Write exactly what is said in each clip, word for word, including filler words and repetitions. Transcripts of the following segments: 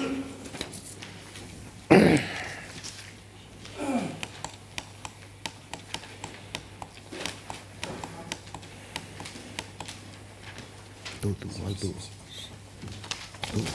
འདུག་འདུག་མ་འདུག་འདུག་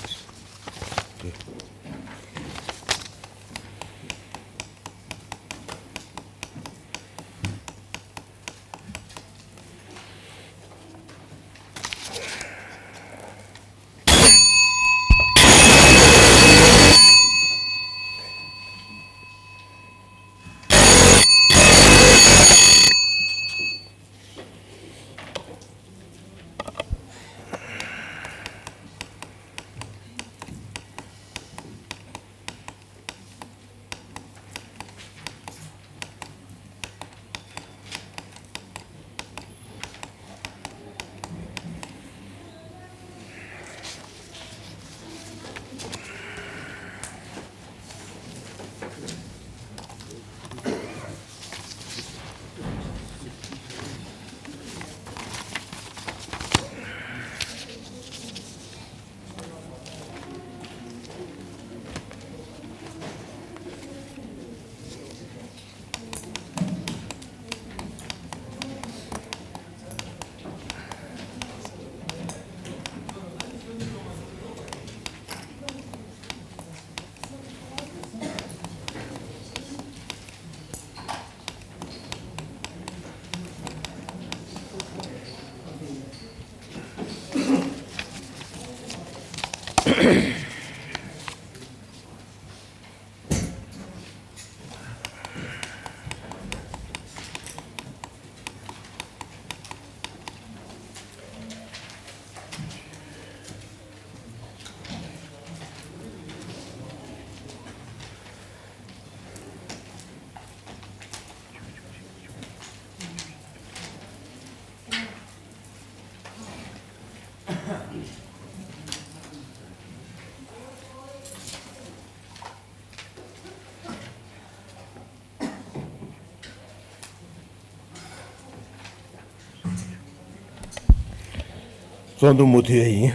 ཚོགས་འདུ་མུ་མཐུད་ཡིན།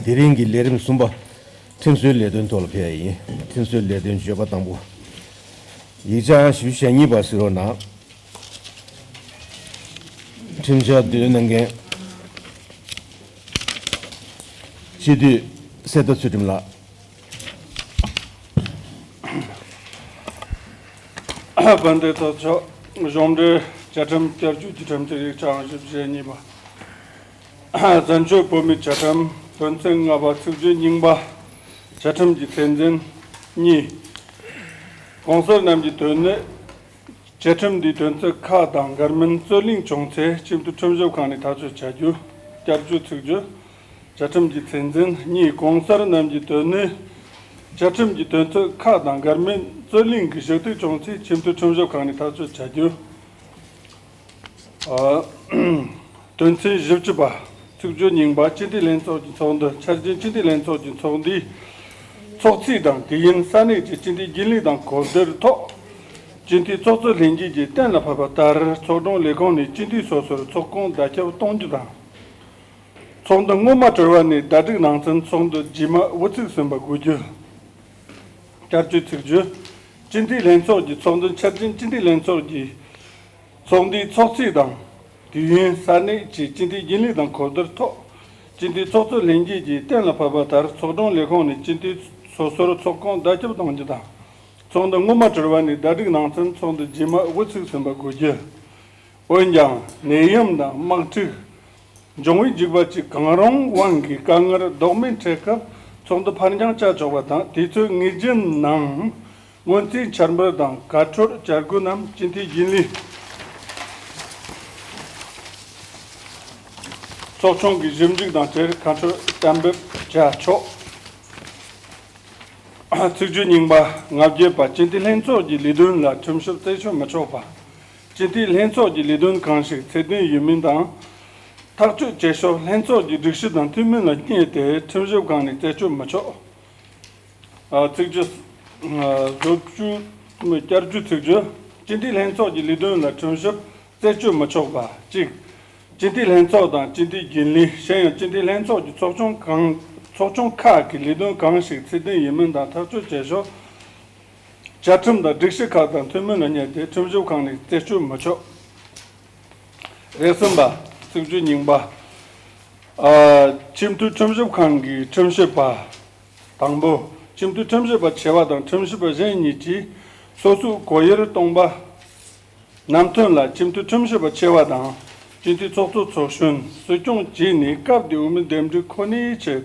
དེ་རིང་གི་ལས་རིམ་གསུམ་པ། ཁྲིམས་སྲོལ་ལས་དོན་ཐོག་ལ་ཕེབས་ཡ་ཡིན། ཁྲིམས་སྲོལ་ལས་དོན་བརྗོད་པ་དང་པོ། ཡིག་ཆ་ཞེ་གཉིས་པ་གཟིགས་རོགས་གནང་། ཁྲིམས་འཆར་བསྡུ་ལེན་གནང་མཁན། སྤྱི་འཐུས་གསེར་རྟ་ཚུལ་ཁྲིམས་ལགས། དཔལ་ལྡན་ཚོགས་གཙོ། གཞུང་འབྲེལ་བཅའ་ཁྲིམས་བསྐྱར་བཅོས་ཀྱི་ཁྲིམས་གཏེར་ཡིག་ཆའམ་ཞིབ་བཤེར་གཉིས་པ། བཙན་བྱོལ་བོད་མིའི་བཅའ་ཁྲིམས་དོན་ཚན་ལྔ་པ་ཚིག་བརྗོད་རྙིང་པ། བཅའ་ཁྲིམས་ཀྱི་ཚད་འཛིན་གཉིས། གོང་གསལ་རྣམས་ཀྱི་དོན་ནི། བཅའ་ཁྲིམས་འདིའི་དོན་ཚན་ཁག་དང་འགལ་མིན་རྩོད་གླེང་བྱུང་ཚེ་ཁྲིམས་མཐུན་ཁྲིམས་ཞིབ་ཁང་ནས་ཐག་གཅོད་བྱ་རྒྱུ། བསྐྱར་བཅོས་ཚིག་བརྗོད། བཅའ་ཁྲིམས་ཀྱི་ཚད་འཛིན་གཉིས། གོང་གསལ་རྣམས་ཀྱི་དོན་ནི། བཅའ་ཁྲིམས་ཀྱི་དོན་ཚན་ཁག་དང་འགལ་མིན་རྩོད་གླེང་གི་ཞུ་གཏུག་བྱུང་ཚེ་ཁྲིམས་མཐུན་ཁྲིམས་ཞིབ་ཁང་ནས་ཐག་གཅོད་བྱ་རྒྱུ། ཨ། དོན་ཚན་བཞི་བཅུ་པ། ཚིག་བརྗོད་རྙིང་པ། སྤྱི་འཐུས་ལྷན་ཚོགས་ཀྱི་ཚོགས་འདུ། འཆར་ཅན་སྤྱི་འཐུས་ལྷན་ཚོགས་ཀྱི་ཚོགས་འདུའི་ཚོགས་ཚིགས་དང་དུས་ཡུན། ས་གནས་ཀྱི་སྤྱི་འཐུས་རྒྱུན་ལས་དང་གོ་བསྡུར་ཐོག་སྤྱི་འཐུས་ཚོགས་གཙོ་ལྷན་རྒྱས་ཀྱིས་གཏན་ལ་ཕབ་པ་ལྟར་ཚོགས་དྲུང་ལས་ཁུངས་ནས་སྤྱི་འཐུས་སོ་སོར་ཚོགས་ཁང་བརྡ་ཁྱབ་གཏོང་རྒྱུ་དང་། ཚོགས་འདུ་སྔོན་མ་གྲོལ་བ་ནས་ཟླ་དྲུག་ནང་ཚུན་ཚོགས་འདུ་རྗེས་མ་དབུ་ཚུགས་ཟིན་པ་དགོས་རྒྱུ། བསྐྱར་བཅོས་ཚིག་བརྗོད། སྤྱི་འཐུས་ལྷན་ཚོགས་ཀྱི་ཚོགས་འདུ། འཆར་ཅན་སྤྱི་འཐུས་ལྷན་ཚོགས་ཀྱི་ཚོགས་འདུའི་ཚོགས་ཚིགས་དང་། དུས་ཡུན། ས་གནས་བཅས་སྤྱི་འཐུས་རྒྱུན་ལས་དང་གོ་བསྡུར་ཐོག་སྤྱི་འཐུས་ཚོགས་གཙོ་ལྷན་རྒྱས་ཀྱིས་གཏན་ལ་ཕབ་པ་ལྟར་ཚོགས་དྲུང་ལས་ཁུངས་ནས་སྤྱི་འཐུས་སོ་སོར་ཚོགས་ཁང་བརྡ་ཁྱབ་གཏོང་རྒྱུ་དང་། ཚོགས་འདུ་སྔོན་མ་གྲོལ་བ་ནས་ཟླ་དྲུག་ནང་ཚུན་ཚོགས་འདུ་རྗེས་མ་དབུ་ཚུགས་ཟིན་པ་དགོས་རྒྱུ། འོན་ཀྱང་ནད་ཡམས་དང་དམག་འཁྲུག་འབྱུང་བའི་འཇིགས་པ་བཅས་གང་རུང་དབང་གིས་དཀའ་ངལ་ལྡོག་མེད་འཕྲད་སྐབས་ཚོགས་འདུ་ཕར་འགྱངས་བྱ་ཆོག་པ་དང་། དུས་ཚོད་ངེས་ཅན་ནང་སྔོན་རྩིས་འཆར་འབུལ་དང་བཀའ་འཁྲོལ་བྱ་དགོས་རྣམས་སྤྱི་འཐུས་རྒྱུན་ལས་ཚོགས་ཆུང་གིས་ཞིབ་འཇུག་དང་དེར་བཀའ་འཁྲོལ་གཏན་འབེབས་བྱ་ཆོག་ཚིག་བརྗོད་རྙིང་པ། ལྔ་བརྒྱད་པ། སྤྱི་འཐུས་ལྷན་ཚོགས་ཀྱི་ལས་དོན་ལ་ཁྲིམས་ཞིབ་རྩད་གཅོད་མི་ཆོག་པ། སྤྱི་འཐུས་ལྷན་ཚོགས་ཀྱི་ལས་དོན་གང་ཞིག་ཚད་ལྡན་ཡིན་མིན་དང་། ཐག་གཅོད་བྱེད་ཕྱོགས་ལྷན་ཚོགས་ཀྱི་སྒྲིག་གཞི་དང་མཐུན་མིན་ལ་བསྙད་དེ་ཁྲིམས་ཞིབ་ཁང་ནས་རྩད་གཅོད་མི་ཆོག་ཨ། ཚིག་བརྗོད། ཨ། བཟོ་བཅོས། བསྐྱར་བཅོས་ཚིག་བརྗོད། སྤྱི་འཐུས་ལྷན་ཚོགས་ཀྱི་ལས་དོན་ལ་ཁྲིམས་ཞིབ་རྩད་གཅོད་མི་ཆོག་པ། གཅིག་སྤྱི་འཐུས་ལྷན་ཚོགས་དང་སྤྱི་འཐུས་རྒྱུན་ལས། གཞན་ཡང་སྤྱི་འཐུས་ལྷན་ཚོགས་ཀྱི་ཚོགས་ཆུང་གང་ ཚོགས་ཆུང་ཁག་གི་ལས་དོན་གང་ཞིག་ཚད་ལྡན་ཡིན་མིན་དང་ཐག་གཅོད་བྱེད་ཕྱོགས། བཅའ་ཁྲིམས་དང་སྒྲིག་གཞི་ཁག་དང་མཐུན་མིན་ལ་བསྙད་དེ་ཁྲིམས་ཞིབ་ཁང་ནས་རྩད་གཅོད་མི་ཆོག་རེ་གསུམ་པ། ཚིག་བརྗོད་རྙིང་པ། ཨ། ཆེས་མཐོའི་ཁྲིམས་ཞིབ་ཁང་གི་ཁྲིམས་ཞིབ་པ། དང་པོ། ཆེས་མཐོའི་ཁྲིམས་ཞིབ་པ་ཆེ་བ་དང་ཁྲིམས་ཞིབ་པ་གཞན་གཉིས་ཀྱིས་སོ་སོའི་གོ་ཡུལ་སྟོང་པ་ནམ་ཐོན་ལ་ཆེས་མཐོའི་ཁྲིམས་ཞིབ་པ་ཆེ་བ་དང་སྤྱི་འཐུས་ཚོགས་གཙོ་ཚོགས་གཞོན་སྲིད་སྐྱོང་བཅས་ནས་སྐབས་དེའི་འོས་མི་འདེམས་སྒྲུག་ཁོ་ནའི་ཆེད་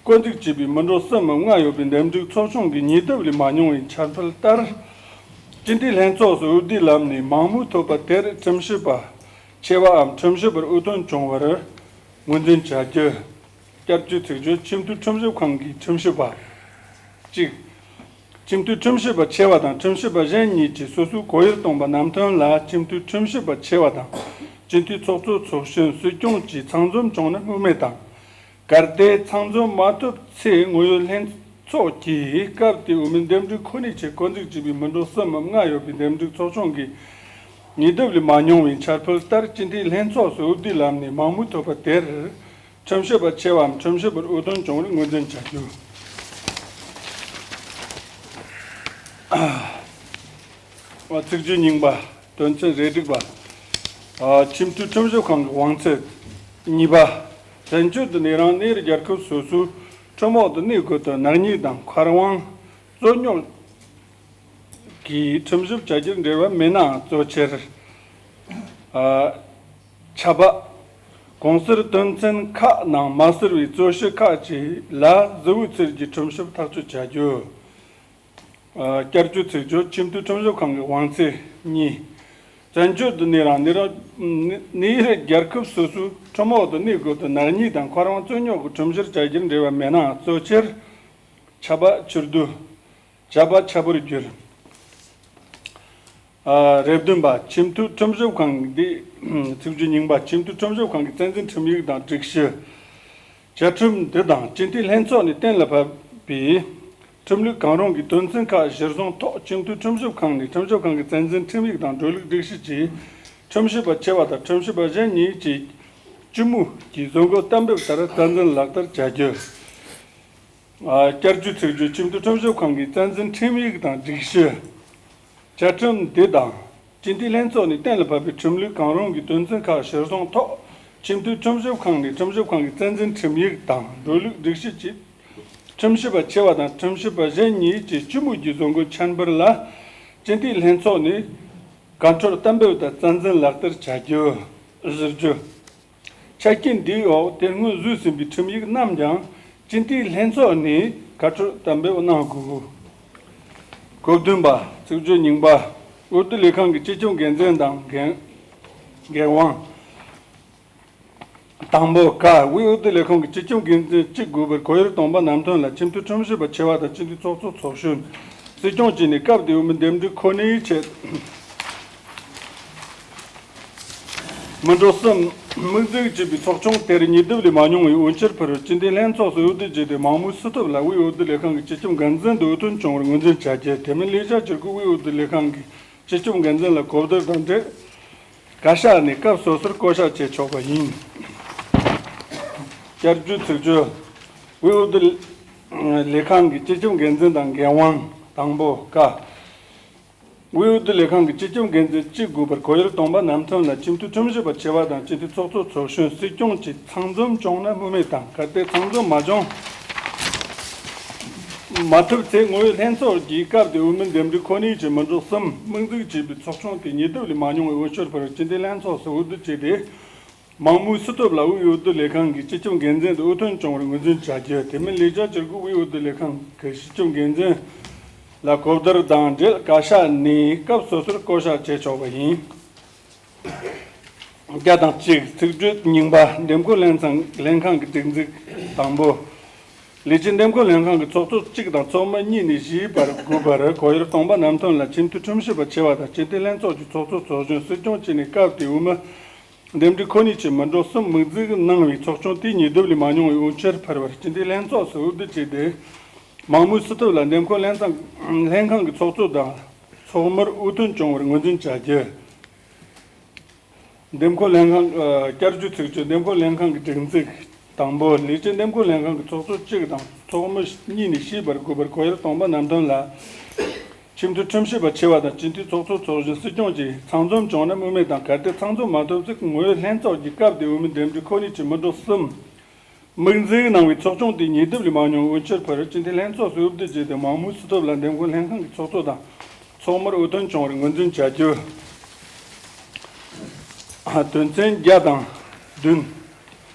བཀོད་སྒྲིག་བྱས་པའི་མི་འགྲོ་གསུམ་མམ་ལྔ་ཡོད་པའི་འདེམས་སྒྲུག་ཚོགས་ཆུང་གི་ཉེ་དུས་ལས་མ་མྱོང་བའི་འཆར་འཕུལ་ལྟར། སྤྱི་འཐུས་ལྷན་ཚོགས་སུ་འོས་བསྡུའི་ལམ་ནས་མང་མོས་ཐོབ་པ་དེར་ཁྲིམས་ཞིབ་པ་ཆེ་བའམ་ཁྲིམས་ཞིབ་པར་འོས་ཐོན་བྱུང་བར་ངོས་འཛིན་བྱ་རྒྱུ། བསྐྱར་བཅོས་ཚིག་བརྗོད། ཆེས་མཐོའི་ཁྲིམས་ཞིབ་ཁང་གི་ཁྲིམས་ཞིབ་པ། གཅིག་ཆེས་མཐོའི་ཁྲིམས་ཞིབ་པ་ཆེ་བ་དང་ཁྲིམས་ཞིབ་པ་གཞན་གཉིས་ཀྱིས་སོ་སོའི་གོ་ཡུལ་སྟོང་པ་ནམ་ཐོན་ལ་ཆེས་མཐོའི་ཁྲིམས་ཞིབ་པ་ཆེ་བ་དང་སྤྱི་འཐུས་ཚོགས་གཙོ་ཚོགས་གཞོན་སྲིད་སྐྱོང་བཅས་ཚང་འཛོམས་བྱུང་ན་སྨོས་མེད་དང་། གལ་ཏེ་ཚང་འཛོམས་མ་ཐུབ་ཚེ་ངོ་ཡོད་ལྷན་ཚོགས་ཀྱིས་སྐབས་དེའི་འོས་མི་འདེམས་སྒྲུག་ཁོ་ནའི་ཆེད་བཀོད་སྒྲིག་བྱས་པའི་མི་འགྲོ་གསུམ་མམ་ལྔ་ཡོད་པའི་འདེམས་སྒྲུག་ཚོགས་ཆུང་གི་ཉེ་དུས་ལས་མ་མྱོང་བའི་འཆར་འཕུལ་ལྟར་སྤྱི་འཐུས་ལྷན་ཚོགས་སུ་འོས་བསྡུའི་ལམ་ནས་མང་མོས་ཐོབ་པ་དེར། ཁྲིམས་ཞིབ་པ་ཆེ་བའམ་ཁྲིམས་ཞིབ་པར་འོས་ཐོན་བྱུང་བར་ངོས་འཛིན་བྱ་རྒྱུ། ཨ། ཚིག་བརྗོད་རྙིང་པ། དོན་ཚན་རེ་དྲུག་པ། ཨ། ཆེས་མཐོའི་ཁྲིམས་ཞིབ་ཁང་གི་དབང་ཚད། གཉིས་པ། བཙན་བྱོལ་དུ་གནས་རིང་གནས་ཡུལ་རྒྱལ་ཁབ་སོ་སོའི་ཁྲིམས་འོག་ཏུ་གནས་དགོས་དོན་ནག་ཉེས་དང་མཁར་དབང་རྩོད་རྙོག་གིས་ཁྲིམས་ཞིབ་བྱ་རྒྱུར་འབྲེལ་བ་མེད་ནའང་གཙོ་ཆེར། ཨ། ཆབ་འབངས། གོང་གསལ་དོན་ཚན་ཁག་ནང་མ་གསལ་བའི་རྩོད་གཞི་ཁག་ཅིག་ལ་གཟུ་བོའི་ཚུལ་གྱིས་ཁྲིམས་ཞིབ་ཐག་གཅོད་བྱ་རྒྱུ། ཨ། བསྐྱར་བཅོས་ཚིག་བརྗོད། ཆེས་མཐོའི་ཁྲིམས་ཞིབ་ཁང་གི་དབང་ཚད་གཉིས། བཙན་བྱོལ་དུ་གནས་རིང་གནས་རིང་གནས་ཡུལ་རྒྱལ་ཁབ་སོ་སོའི་ཁྲིམས་འོག་ཏུ་གནས་དགོས་དོན་ནག་ཉེས་དང་མཁར་དབང་རྩོད་རྙོག་གི་ཁྲིམས་བཤེར་བྱ་རྒྱུར་འབྲེལ་བ་མེད་ནའང་གཙོ་ཆེར། ཆབ་འབངས་ཕྱིར་བསྡུ། ཆབ་འབངས་ཆབ་པར་བསྒྱུར། ཨ། རེ་བདུན་པ། ཆེས་མཐོའི་ཁྲིམས་ཞིབ་ཁང་འདི། ཚིག་བརྗོད་རྙིང་པ། ཆེས་མཐོའི་ཁྲིམས་ཞིབ་ཁང་གི་རྩ་འཛིན་ཁྲིམས་ཡིག་དང་སྒྲིག་གཞི། བཅའ་ཁྲིམས་འདི་དང་སྤྱི་འཐུས་ལྷན་ཚོགས་ནས་གཏན་ལ་ཕབ་པའི་ཁྲིམས་ལུགས་གང་རུང་གི་དོན་ཚན་ཁག་གཞིར་བཟུང་ཐོག་ཆེས་མཐོའི་ཁྲིམས་ཞིབ་ཁང་ནས་ཁྲིམས་ཞིབ་ཁང་གི་རྩ་འཛིན་ཁྲིམས་ཡིག་དང་འགྲོ་ལུགས་སྒྲིག་གཞི་བཅས་ཁྲིམས་ཞིབ་པ་ཆེ་བ་དང་ཁྲིམས་ཞིབ་པ་གཞན་གཉིས་ཀྱིས་སྤྱི་མོས་ཀྱི་བཟོ་འགོད་གཏན་འབེབས་ལྟར་རྩ་འཛིན་ལག་བསྟར་བྱ་རྒྱུ། ཨ། བསྐྱར་བཅོས་ཚིག་བརྗོད། ཆེས་མཐོའི་ཁྲིམས་ཞིབ་ཁང་གི་རྩ་འཛིན་ཁྲིམས་ཡིག་དང་སྒྲིག་གཞི། བཅའ་ཁྲིམས་འདི་དང་། སྤྱི་འཐུས་ལྷན་ཚོགས་ནས་གཏན་ལ་ཕབ་པའི་ཁྲིམས་ལུགས་གང་རུང་གི་དོན་ཚན་ཁག་གཞིར་བཟུང་ཐོག་ཆེས་མཐོའི་ཁྲིམས་ཞིབ་ཁང་ནས་ཁྲིམས་ཞིབ་ཁང་གི་རྩ་འཛིན་ཁྲིམས་ཡིག་དང་འགྲོ་ལུགས་སྒྲིག་གཞི་བཅས་ཁྲིམས་ཞིབ་པ་ཆེ་བ་དང་ཁྲིམས་ཞིབ་པ་གཞན་གཉིས་ཀྱིས་སྤྱི་མོས་ཀྱི་བཟོ་འགོད་ཁྱད་པར་ལ་སྤྱི་འཐུས་ལྷན་ཚོགས་ནས་བཀའ་འཁྲོལ་གཏན་འབེབས་དང་རྩ་འཛིན་ལག་བསྟར་བྱ་རྒྱུ། བཞི་བཅུ། ཆ་རྐྱེན་འདིའི་འོག་དེ་སྔོན་བཟོས་ཟིན་པའི་ཁྲིམས་ཡིག་རྣམས་ཀྱང་སྤྱི་འཐུས་ལྷན་ཚོགས་ནས་བཀའ་འཁྲོལ་གཏན་འབེབས་གནང་དགོས། གོ་བདུན་པ། ཚིག་བརྗོད་རྙིང་པ། འོས་བསྡུ་ལས་ཁང་གི་སྤྱི་ཁྱབ་འགན་འཛིན་དང་འགན་འགན་དབང་། དང་པོ་ཀ། དབུས་འོས་བསྡུ་ལས་ཁང་གི་སྤྱི་ཁྱབ་འགན་འཛིན་གཅིག་དགོས་པར་གོ་ཡུལ་སྟོང་པ་ནམ་ཐོན་ལ་ཆེས་མཐོའི་ཁྲིམས་ཞིབ་པ་ཆེ་བ་དང་སྤྱི་འཐུས་ཚོགས་གཙོ་ཚོགས་གཞོན། སྲིད་སྐྱོང་བཅས་ནས་སྐབས་དེའི་འོས་མི་འདེམས་སྒྲུག་ཁོ་ནའི་ཆེད། མི་འགྲོ་གསུམ་དམིགས་འཛུགས་བྱས་པའི་ཚོགས་ཆུང་དེར་ཉེ་དུས་ལས་མ་མྱོང་བའི་འོས་ཆོས་ཕུལ་བར་སྤྱི་འཐུས་ལྷན་ཚོགས་སུ་འོས་བསྡུ་བྱས་ཏེ་མང་མོས་སུ་ཐོབ་ལ་དབུས་འོས་བསྡུ་ལས་ཁང་གི་སྤྱི་ཁྱབ་འགན་འཛིན་དུ་འོས་ཐོན་བྱུང་བར་ངོས་འཛིན་བྱ་རྒྱུ། དེ་མིན་ལས་བྱ་བྱེད་སྒོ་དབུས་འོས་བསྡུ་ལས་ཁང་གི་སྤྱི་ཁྱབ་འགན་འཛིན་ལ་གོ་བསྡུར་དང་འབྲེལ། བཀའ་ཤག་ནས་སྐབས་སོ་སོར་བསྐོ་གཞག་བྱེད་ཆོག་པ་ཡིན། བསྐྱར་བཅོས་ཚིག་བརྗོད། དབུས་འོས་བསྡུ་ལས་ཁང་གི་སྤྱི་ཁྱབ་འགན་འཛིན་དང་འགན་དབང་། དང་པོ་ཀ། དབུས་འོས་བསྡུ་ལས་ཁང་གི་སྤྱི་ཁྱབ་འགན་འཛིན་གཅིག་དགོས་པར་གོ་ཡུལ་སྟོང་པ་ནམ་ཐོན་ལ་ཆེས་མཐོའི་ཁྲིམས་ཞིབ་པ་ཆེ་བ་དང་སྤྱི་འཐུས་ཚོགས་གཙོ་ཚོགས་གཞོན་སྲིད་སྐྱོང་བཅས་ཚང་འཛོམས་བྱུང་ན་སྨོས་མེད་དང་། གལ་ཏེ་ཚང་འཛོམས་མ་བྱུང་མ་ཐུབ་ཚེ་ངོ་ཡོད་ལྷན་ཚོགས་ཀྱིས་སྐབས་དེའི་འོས་མི་འདེམས་སྒྲུག་ཁོ་ནའི་ཆེད་མི་འགྲོ་གསུམ་དམིགས་འཛུགས་བྱས་པའི་ཚོགས་ཆུང་དེ་ཉེ་དུས་ལས་མ་མྱོང་བའི་འོས་ཆོས་ཕུལ་བར་སྤྱི་འཐུས་ལྷན་ཚོགས་སུ་འོས་བསྡུ་བྱས་ཏེ། མང་མོས་སུ་ཐོབ་ལ་དབུས་འོས་བསྡུ་ལས་ཁང་གི་སྤྱི་ཁྱབ་འགན་འཛིན་དུ་འོས་ཐོན་བྱུང་བར་ངོས་འཛིན་བྱ་རྒྱུ། དེ་མིན་ལས་བྱ་བྱེད་སྒོ་དབུས་འོས་བསྡུ་ལས་ཁང་གི་སྤྱི་ཁྱབ་འགན་འཛིན་ལ་གོ་བསྡུར་དང་འབྲེལ་བཀའ་ཤག་ནས་སྐབས་སོ་སོར་བསྐོ་གཞག་བྱེད་ཆོག་པ་ཡིན། བརྒྱ་དང་གཅིག། ཚིག་བརྗོད་རྙིང་པ། འདེམས་བསྐོ་ལྷན་ཚང་ལྷན་ཁང་གི་སྒྲིག་འཛུགས། དང་པོ། ལས་བྱེད་འདེམས་བསྐོ་ལྷན་ཁང་གི་ཚོགས་གཙོ་གཅིག་དང་ཚོགས་མི་གཉིས་ནས་བཞིའི་བར་དགོས་པར་གོ་ཡུལ་སྟོང་པ་ནམ་ཐོན་ལ་ཆེས་མཐོའི་ཁྲིམས་ཞིབ་པ་ཆེ་བ་དང་སྤྱི་འཐུས་ལྷན་ཚོགས་ཀྱི་ཚོགས་གཙོ་ཚོགས་གཞོན་སྲིད་སྐྱོང་བཅས་ནས་སྐབས་དེའི་འོས་མི་འདེམས་སྒྲུག་ཁོ་ནའི་ཆེད་མི་འགྲོ་གསུམ་དམིགས་འཛུགས་གནང་བའི་ཚོགས་ཆུང་དེས་ཉེ་དུས་ལས་མ་མྱོང་བའི་འོས་ཆོས་ཕུལ་བར་སྤྱི་འཐུས་ལྷན་ཚོགས་སུ་འོས་བསྡུ་བྱས་ཏེ། མང་མོས་སུ་ཐོབ་ལ་འདེམས་བསྐོ་ལྷན་ཚང་ལྷན་ཁང་གི་ཚོགས་གཙོ་དང་ཚོགས་མིར་འོས་ཐོན་བྱུང་བར་ངོས་འཛིན་བྱ་རྒྱུ། འདེམས་བསྐོ་ལྷན་ཁང་། ཨ། བསྐྱར་བཅོས་ཚིག་བརྗོད། འདེམས་བསྐོ་ལྷན་ཁང་གི་སྒྲིག་འཛུགས། དང་པོ། ལས་བྱེད་འདེམས་བསྐོ་ལྷན་ཁང་གི་ཚོགས་གཙོ་གཅིག་དང་ཚོགས་མི་གཉིས་ནས་ཞུས་པར་དགོས་པར་གོ་ཡུལ་སྟོང་པ་ནམ་ཐོན་ལ། ཆེས་མཐོའི་ཁྲིམས་ཞིབ་པ་ཆེ་བ་དང་སྤྱི་འཐུས་ཚོགས་གཙོ་ཚོགས་གཞོན་སྲིད་སྐྱོང་བཅས་ཚང་འཛོམས་བྱུང་ན་མངོན་མེད་དང་། གལ་ཏེ་ཚང་འཛོམས་མ་ཐུབ་ཚེ་ངོ་ཡོད་ལྷན་ཚོགས་ཀྱི་སྐབས་དེའི་འོས་མི་འདེམས་སྒྲུག་ཁོ་ནའི་ཆེད་མི་འགྲོ་གསུམ་དམིགས་འཛུགས་གནང་བའི་ཚོགས་ཆུང་དེའི་ཉེ་དུས་ལས་མང་ཉུང་འོས་ཆོས་ཕུལ་བར་སྤྱི་འཐུས་ལྷན་ཚོགས་སུ་འོས་བསྡུ་བྱས་ཏེ་མང་མོས་སུ་ཐོབ་ལ་འདེམས་བསྐོ་ལྷན་ཁང་གི་ཚོགས་གཙོ་དང་ཚོགས་མིར་འོས་ཐོན་བྱུང་བར་ངོས་འཛིན་བྱ་རྒྱུ། དོན་ཚན་བརྒྱ་དང་བདུན།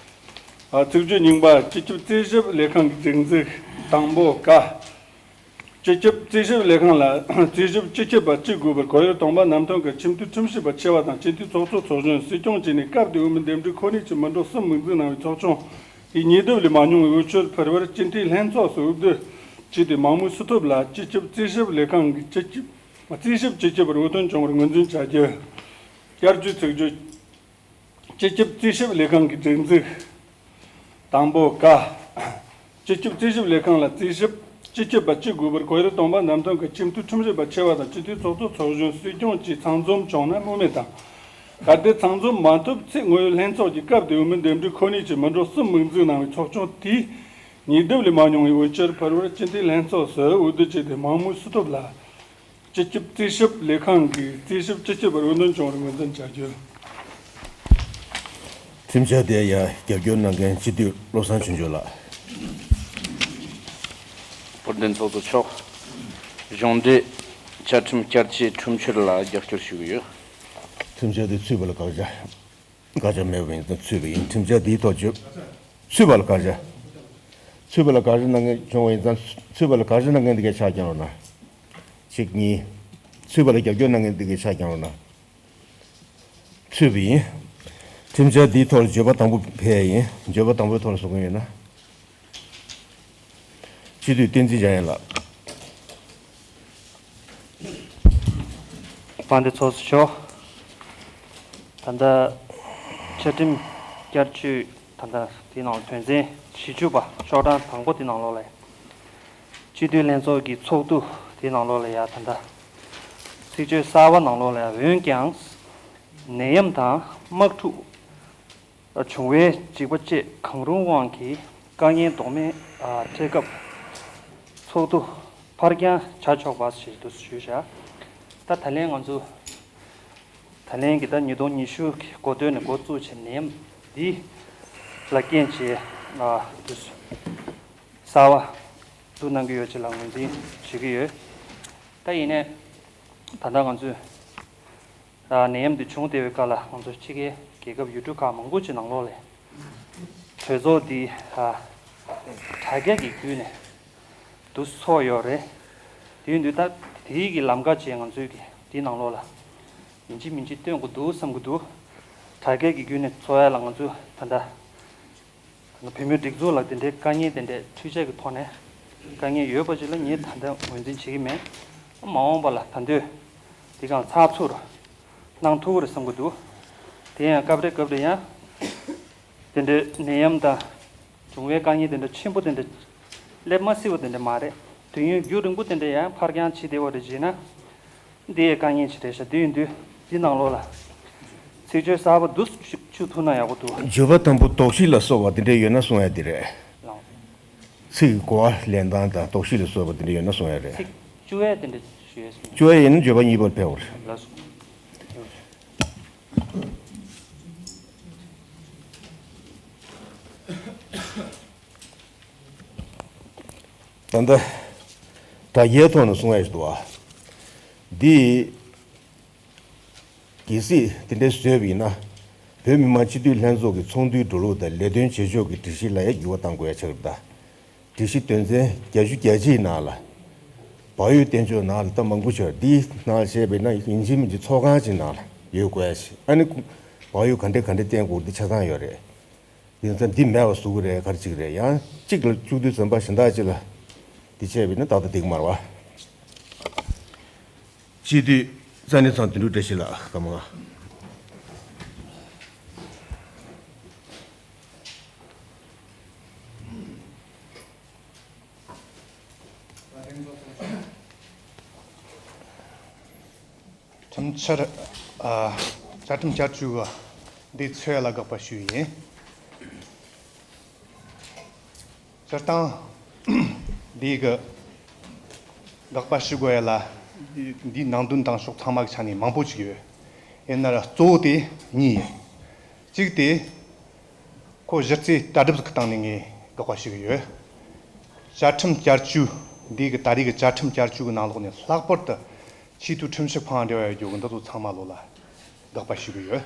ཚིག་བརྗོད་རྙིང་པ། སྤྱི་ཁྱབ་རྩིས་ཞིབ་ལས་ཁང་གི་སྒྲིག་འཛུགས། དང་པོ་ཀ། སྤྱི་ཁྱབ་རྩིས་ཞིབ་ལས་ཁང་ལ་རྩིས་ཞིབ་སྤྱི་ཁྱབ་པ་གཅིག་དགོས་པར་གོ་ཡུལ་སྟོང་པ་ནམ་ཐོན་གྱི་ཆེས་མཐོའི་ཁྲིམས་ཞིབ་པ་ཆེ་བ་དང་སྤྱི་འཐུས་ཚོགས་གཙོ་ཚོགས་གཞོན་སྲིད་སྐྱོང་བཅས་ནས་སྐབས་དེའི་འོས་མི་འདེམས་སྒྲུག་ཁོ་ནའི་ཆེད་མི་འགྲོ་གསུམ་དམིགས་འཛུགས་གནང་བའི་ཚོགས་ཆུང་གི་ཉེ་དུས་ལས་མང་ཉུང་འོས་ཆོས་ཕུལ་བར་སྤྱི་འཐུས་ལྷན་ཚོགས་སུ་འོས་བསྡུ་བྱས་ཏེ་མང་མོས་སུ་ཐོབ་ལ་སྤྱི་ཁྱབ་རྩིས་ཞིབ་ལས་ཁང་གི་སྤྱི་ཁྱབ་རྩིས་ཞིབ་སྤྱི་ཁྱབ་པར་འོས་ཐོན་བྱུང་བར་ངོས་འཛིན་བྱ་རྒྱུ། བསྐྱར་བཅོས་ཚིག་བརྗོད། སྤྱི་ཁྱབ་རྩིས་ཞིབ་ལས་ཁང་གི་སྒྲིག་འཛུགས། དང་པོ་ཀ། སྤྱི་ཁྱབ་རྩིས་ཞིབ་ལས་ཁང་ལ་རྩིས་ཞིབ་སྤྱི་ཁྱབ་པ་གཅིག་དགོས་པར་གོ་ཡུལ་སྟོང་པ་ནམ་ཐོན་གྱི་ཆེས་མཐོའི་ཁྲིམས་ཞིབ་པ་ཆེ་བ་དང་སྤྱི་འཐུས་ཚོགས་གཙོ་ཚོགས་གཞོན་སྲིད་སྐྱོང་བཅས་ཚང་འཛོམས་བྱུང་ན་མངོན་མེད་དང་། གལ་ཏེ་ཚང་འཛོམས་མ་ཐུབ་ཚེ་ངོ་ཡོད་ལྷན་ཚོགས་ཀྱི་སྐབས་དེའི་འོས་མི་འདེམས་སྒྲུག་ཁོ་ནའི་ཆེད་མི་འགྲོ་གསུམ་དམིགས་འཛུགས་གནང་བའི་ཚོགས་ཆུང་དེའི་ཉེ་དུས་ལས་མང་ཉུང་བའི་འོས་ཆོས་ཕུལ་བར་སྤྱི་འཐུས་ལྷན་ཚོགས་སུ་འོས་བསྡུ་བྱས་ཏེ་མང་མོས་སུ་ཐོབ་ལ། སྤྱི་ཁྱབ་རྩིས་ཞིབ་ལས་ཁང་གི་རྩིས་ཞིབ་སྤྱི་ཁྱབ་པར་འོས་འདེམས་བྱུང་བར་ངོས་འཛིན་བྱ་རྒྱུ། ཁྲིམས་འཆར་དེ་ཡང་རྒྱབ་སྐྱོར་གནང་མཁན་སྤྱི་འཐུས་བློ་བཟང་ཆོས་འབྱོར་ལགས། དཔལ་ལྡན་ཚོགས་གཙོ་མཆོག་གཞུང་འབྲེལ་བཅའ་ཁྲིམས་བསྐྱར་བཅོས་ཁྲིམས་འཆར་ལ་རྒྱབ་སྐྱོར་ཞུ་གི་ཡོད། ཁྲིམས་འཆར་དེ་ཚུད་པ་ལ་དགག་བྱ། དགག་བྱ་མེད་པ་ཡིན་ཙང་ཚུད་པ་ཡིན། ཁྲིམས་འཆར་དེའི་ཐོག་བརྗོད། ཚུད་པ་ལ་དགག་བྱ། ཚུད་པ་ལ་དགག་བྱ་གནང་མཁན་བྱུང་བ་ཡིན་ཙང་ཚུད་པ་ལ་དགག་བྱ་གནང་མཁན་དེ་གས་ཕྱག་བརྐྱངས་རོགས་གནང་། གཅིག་གཉིས། ཚུད་པ་ལ་རྒྱབ་སྐྱོར་གནང་མཁན་དེ་གས་ཕྱག་བརྐྱངས་རོགས་གནང་། ཚུད་པ་ཡིན། ཁྲིམས་འཆར་འདིའི་ཐོག་ལ་བརྗོད་པ་དང་པོ་ཕེབས་ཡ་ཡིན། བརྗོད་པ་དང་པོའི་ཐོག་ལ་གསུང་མཁན་ཡོད་ན། སྤྱི་འཐུས་བསྟན་འཛིན་འཇམ་དབྱངས་ལགས། དཔལ་ལྡན་ཚོགས་གཙོ་མཆོག་ད་ལྟ་བཅའ་ཁྲིམས་བསྐྱར་བཅོས་ད་ལྟ་དེའི་ནང་དོན་ཚན་བཞི་བཅུ་པ་ཤོག་གྲངས་དང་པོ་དེ་ནང་ལོགས་ལ། སྤྱི་འཐུས་ལྷན་ཚོགས་ཀྱི་ཚོགས་འདུ་དེའི་ནང་ལོགས་ལ་ཡ་ད་ལྟ་ཚིག་བརྗོད་གསར་པ་ནང་ལོགས་ལ་ཡ། འོན་ཀྱང་ནད་ཡམས་དང་དམག་འཁྲུག་བྱུང་བའི་འཇིགས་པ་བཅས་གང་རུང་དབང་གིས་དཀའ་ངལ་ལྡོག་མེད་འཕྲད་སྐབས་ཚོགས་འདུ་ཕར་འགྱངས་བྱ་ཆོག་པ་ཞེས་འདུག་ཞུས་བཞག་ད་ད་ལན་ང་ཚོ་ད་ལན་གྱི་ད་ཉིས་སྟོང་ཉི་ཤུ་གི་འགོ་སྟོད་ནས་འགོ་བཙུགས་བྱས་ནས་འདི་ལ་རྐྱེན་བྱས་འདུག་གསར་པ་འདུག་གནང་གི་ཡོད་ཅེས་ལ་ངོས་འཛིན་བྱེད་ཀྱི་ཡོད། ད་ཡིན་ནས་ད་ལྟ་ང་ཚོས། ནད་ཡམས་འདི་བྱུང་བསྡད་པའི་སྐབས་ལ་ང་ཚོ་ཕྱི་རྒྱལ་རྒྱལ་ཁབ་ཡུལ་གྲུ་ཁག་མང་པོ་ཅིག་ནང་ལོགས་ལ་གྲོས་ཚོགས་འདི་དྲ་རྒྱ་གི་བརྒྱུད་ནས་འདུ་ཚོགས་ཡོད་རེད། དེ་ཡིན་དུས་ད་དེའི་གི་ལམ་ཁ་ཅིག་ང་ཚོའི་གི་འདི་ནང་ལོགས་ལ་ཡིན་གཅིག་མིན་གཅིག་སྟོན་དགོས་འདུག་བསམ་གི་འདུག་དྲ་རྒྱ་གི་བརྒྱུད་ནས་ཚོགས་ཡ་ལ་ང་ཚོ་ད་ལྟ། བོད་མིའི་སྒྲིག་འཛུགས་ལ་དེ་འདྲའི་དཀའ་ངལ་དེ་འདྲའི་འཕྲུལ་ཆས་ཀྱི་ཐོག་ནས་དཀའ་ངལ་ཡོད་པ་ཅིག་ལ་ངས་ད་ལྟ་ངོས་འཛིན་བྱེད་ཀྱི་མེད། མ་འོངས་པ་ལ་ད་འདོད་འདི་གང་ཚགས་ཚུད་གནང་ཐུབ་ཀྱི་རེད་བསམ་གྱི་འདུག་དེ་ཡང་སྐབས་རེ་སྐབས་རེ་ཡང་དེ་འདྲའི་ནད་ཡམས་དང་འབྱུང་བའི་དཀའ་ངལ་དེ་འདྲ་ཆེན་པོ་དེ་འདྲ་སླེབས་མ་སྲིད་པ་དེ་འདྲ་མ་རེད། དུས་ཡུན་རྒྱུན་རིང་པོ་དེ་འདྲ་ཡང་ཕར་འགྱངས་བྱེད་བདེ་བ་རེད་བྱས་ན། འདི་ཡི་དཀའ་ངལ་ཅིག་རེད་ཤག་དེ་ཡིན་དུས་འདི་ནང་ལོགས་ལ་ཚིག་བརྗོད་གསར་པ་འདུག་བཅུག་ཐུབ་ན་ཡག་པོ་འདུག་བརྗོད་པ་དང་པོ་དོགས་གཞི་ལ་སོགས་པ་དེ་འདྲ་ཡོད་ན་གསུང་ཡ་དེ་རེད། ལགས། ཚིག་གི་གོ་བ་ལེན་སྟངས་དང་དོགས་གཞི་ལ་སོགས་པ་དེ་འདྲ་ཡོད་ན་གསུང་ཡ་རེད། ཚིག་བཅུག་ཡ་དེ་འདྲ་ཞུ་ཡ་སོང་། བཅུག་ཡ་ཡིན་ན་བརྗོད་པ་གཉིས་པར་ཕེབས་པ་རེད། ལགས་སོ། ད་ལྟ་དྲ་རྒྱའི་ཐོག་ནས་གསུང་ཡ་ཞིག་འདུག་ཨ། འདི། གལ་སྲིད་དེ་འདྲའི་བཟོས་པ་ཡིན་ན། བོད་མི་མང་སྤྱི་འཐུས་ལྷན་ཚོགས་ཀྱི་ཚོགས་འདུའི་འགྲོ་ལུགས་དང་ལས་དོན་བྱེད་ཕྱོགས་ཀྱི་སྒྲིག་གཞི་ལ་ཡང་འགྱུར་བ་གཏང་དགོས་ཡ་ཆགས་ཀྱི་རེད་ད། སྒྲིག་གཞི་དོན་ཚན་བརྒྱད་ཅུ་གྱ་གཅིག་ནང་ལ། བག་ཡོད་བསྟན་ཕྱོགས་ནང་ལ་ད་མང་པོ་ཞིག་འདིའི་ནང་བཤད་པ་ཡིན་ན་ཡིན་གཅིག་མིན་གཅིག་ཚོགས་ཁང་ཅིག་ནང་ལ་ཡོད་དགོས་ཡ་ཞིག་ཨ་ནི་བག་ཡོད་ག་འདྲ་ག་འདྲ་བསྟན་དགོས་འདི་ཆ་ཚང་ཡོད་རེད། དེ་ཚོ་འདི་མེད་པ་བཟོ་གི་རེད་ག་རེ་བྱེད་ཀྱི་རེད། ཡང་གཅིག་ལ་བཅུག་དུས་ཙམ་པ་གཞན་དག་ཅིག་ལ་འདི་བྱས་པ་ཡིན་ན་ཏག་ཏག་འགྲིག་གི་མ་རེད་བ། སྤྱི་འཐུས་རྩ་ནས་ཚང་དོན་གྲུབ་བཀྲ་ཤིས་ལགས་སྐར་མ་ལྔ། ཁྲིམས་འཆར། ཨ། བཅའ་ཁྲིམས་བསྐྱར་བཅོས་འདི་ཚོད་ལ་དགག་པ་ཞུ་ཡིན། སྤྱིར་བཏང་འདི་གི་དགག་པ་ཞུ་དགོས་ཡ་ལ་འདིའི་ནང་དོན་དང་ཕྱོགས་ཚང་མ་གི་ཆ་ནས་མང་པོ་ཞིག་ཡོད། ཡིན་ན་ར་གཙོ་བོ་དེ་གཉིས་ཡིན། གཅིག་དེ་ཁོ་གཞི་རྩའི་ལྟ་གྲུབ་ཀྱི་སྟེང་ནས་ངས་དགག་པ་ཞུ་གི་ཡོད། བཅའ་ཁྲིམས་བསྐྱར་བཅོས། འདི་གི་ད་རེས་ཀྱི་བཅའ་ཁྲིམས་བསྐྱར་བཅོས་ཀྱི་ནང་ལོགས་ནས་ལྷག་པར་དུ་ཆེས་མཐོའི་ཁྲིམས་ཞིབ་ཁང་འབྲེལ་བ་ཡོད་རྒྱུ་གི་འདི་ཚོ་ཚང་མ་ལོག་ལ་དགག་པ་ཞུ་གི་ཡོད།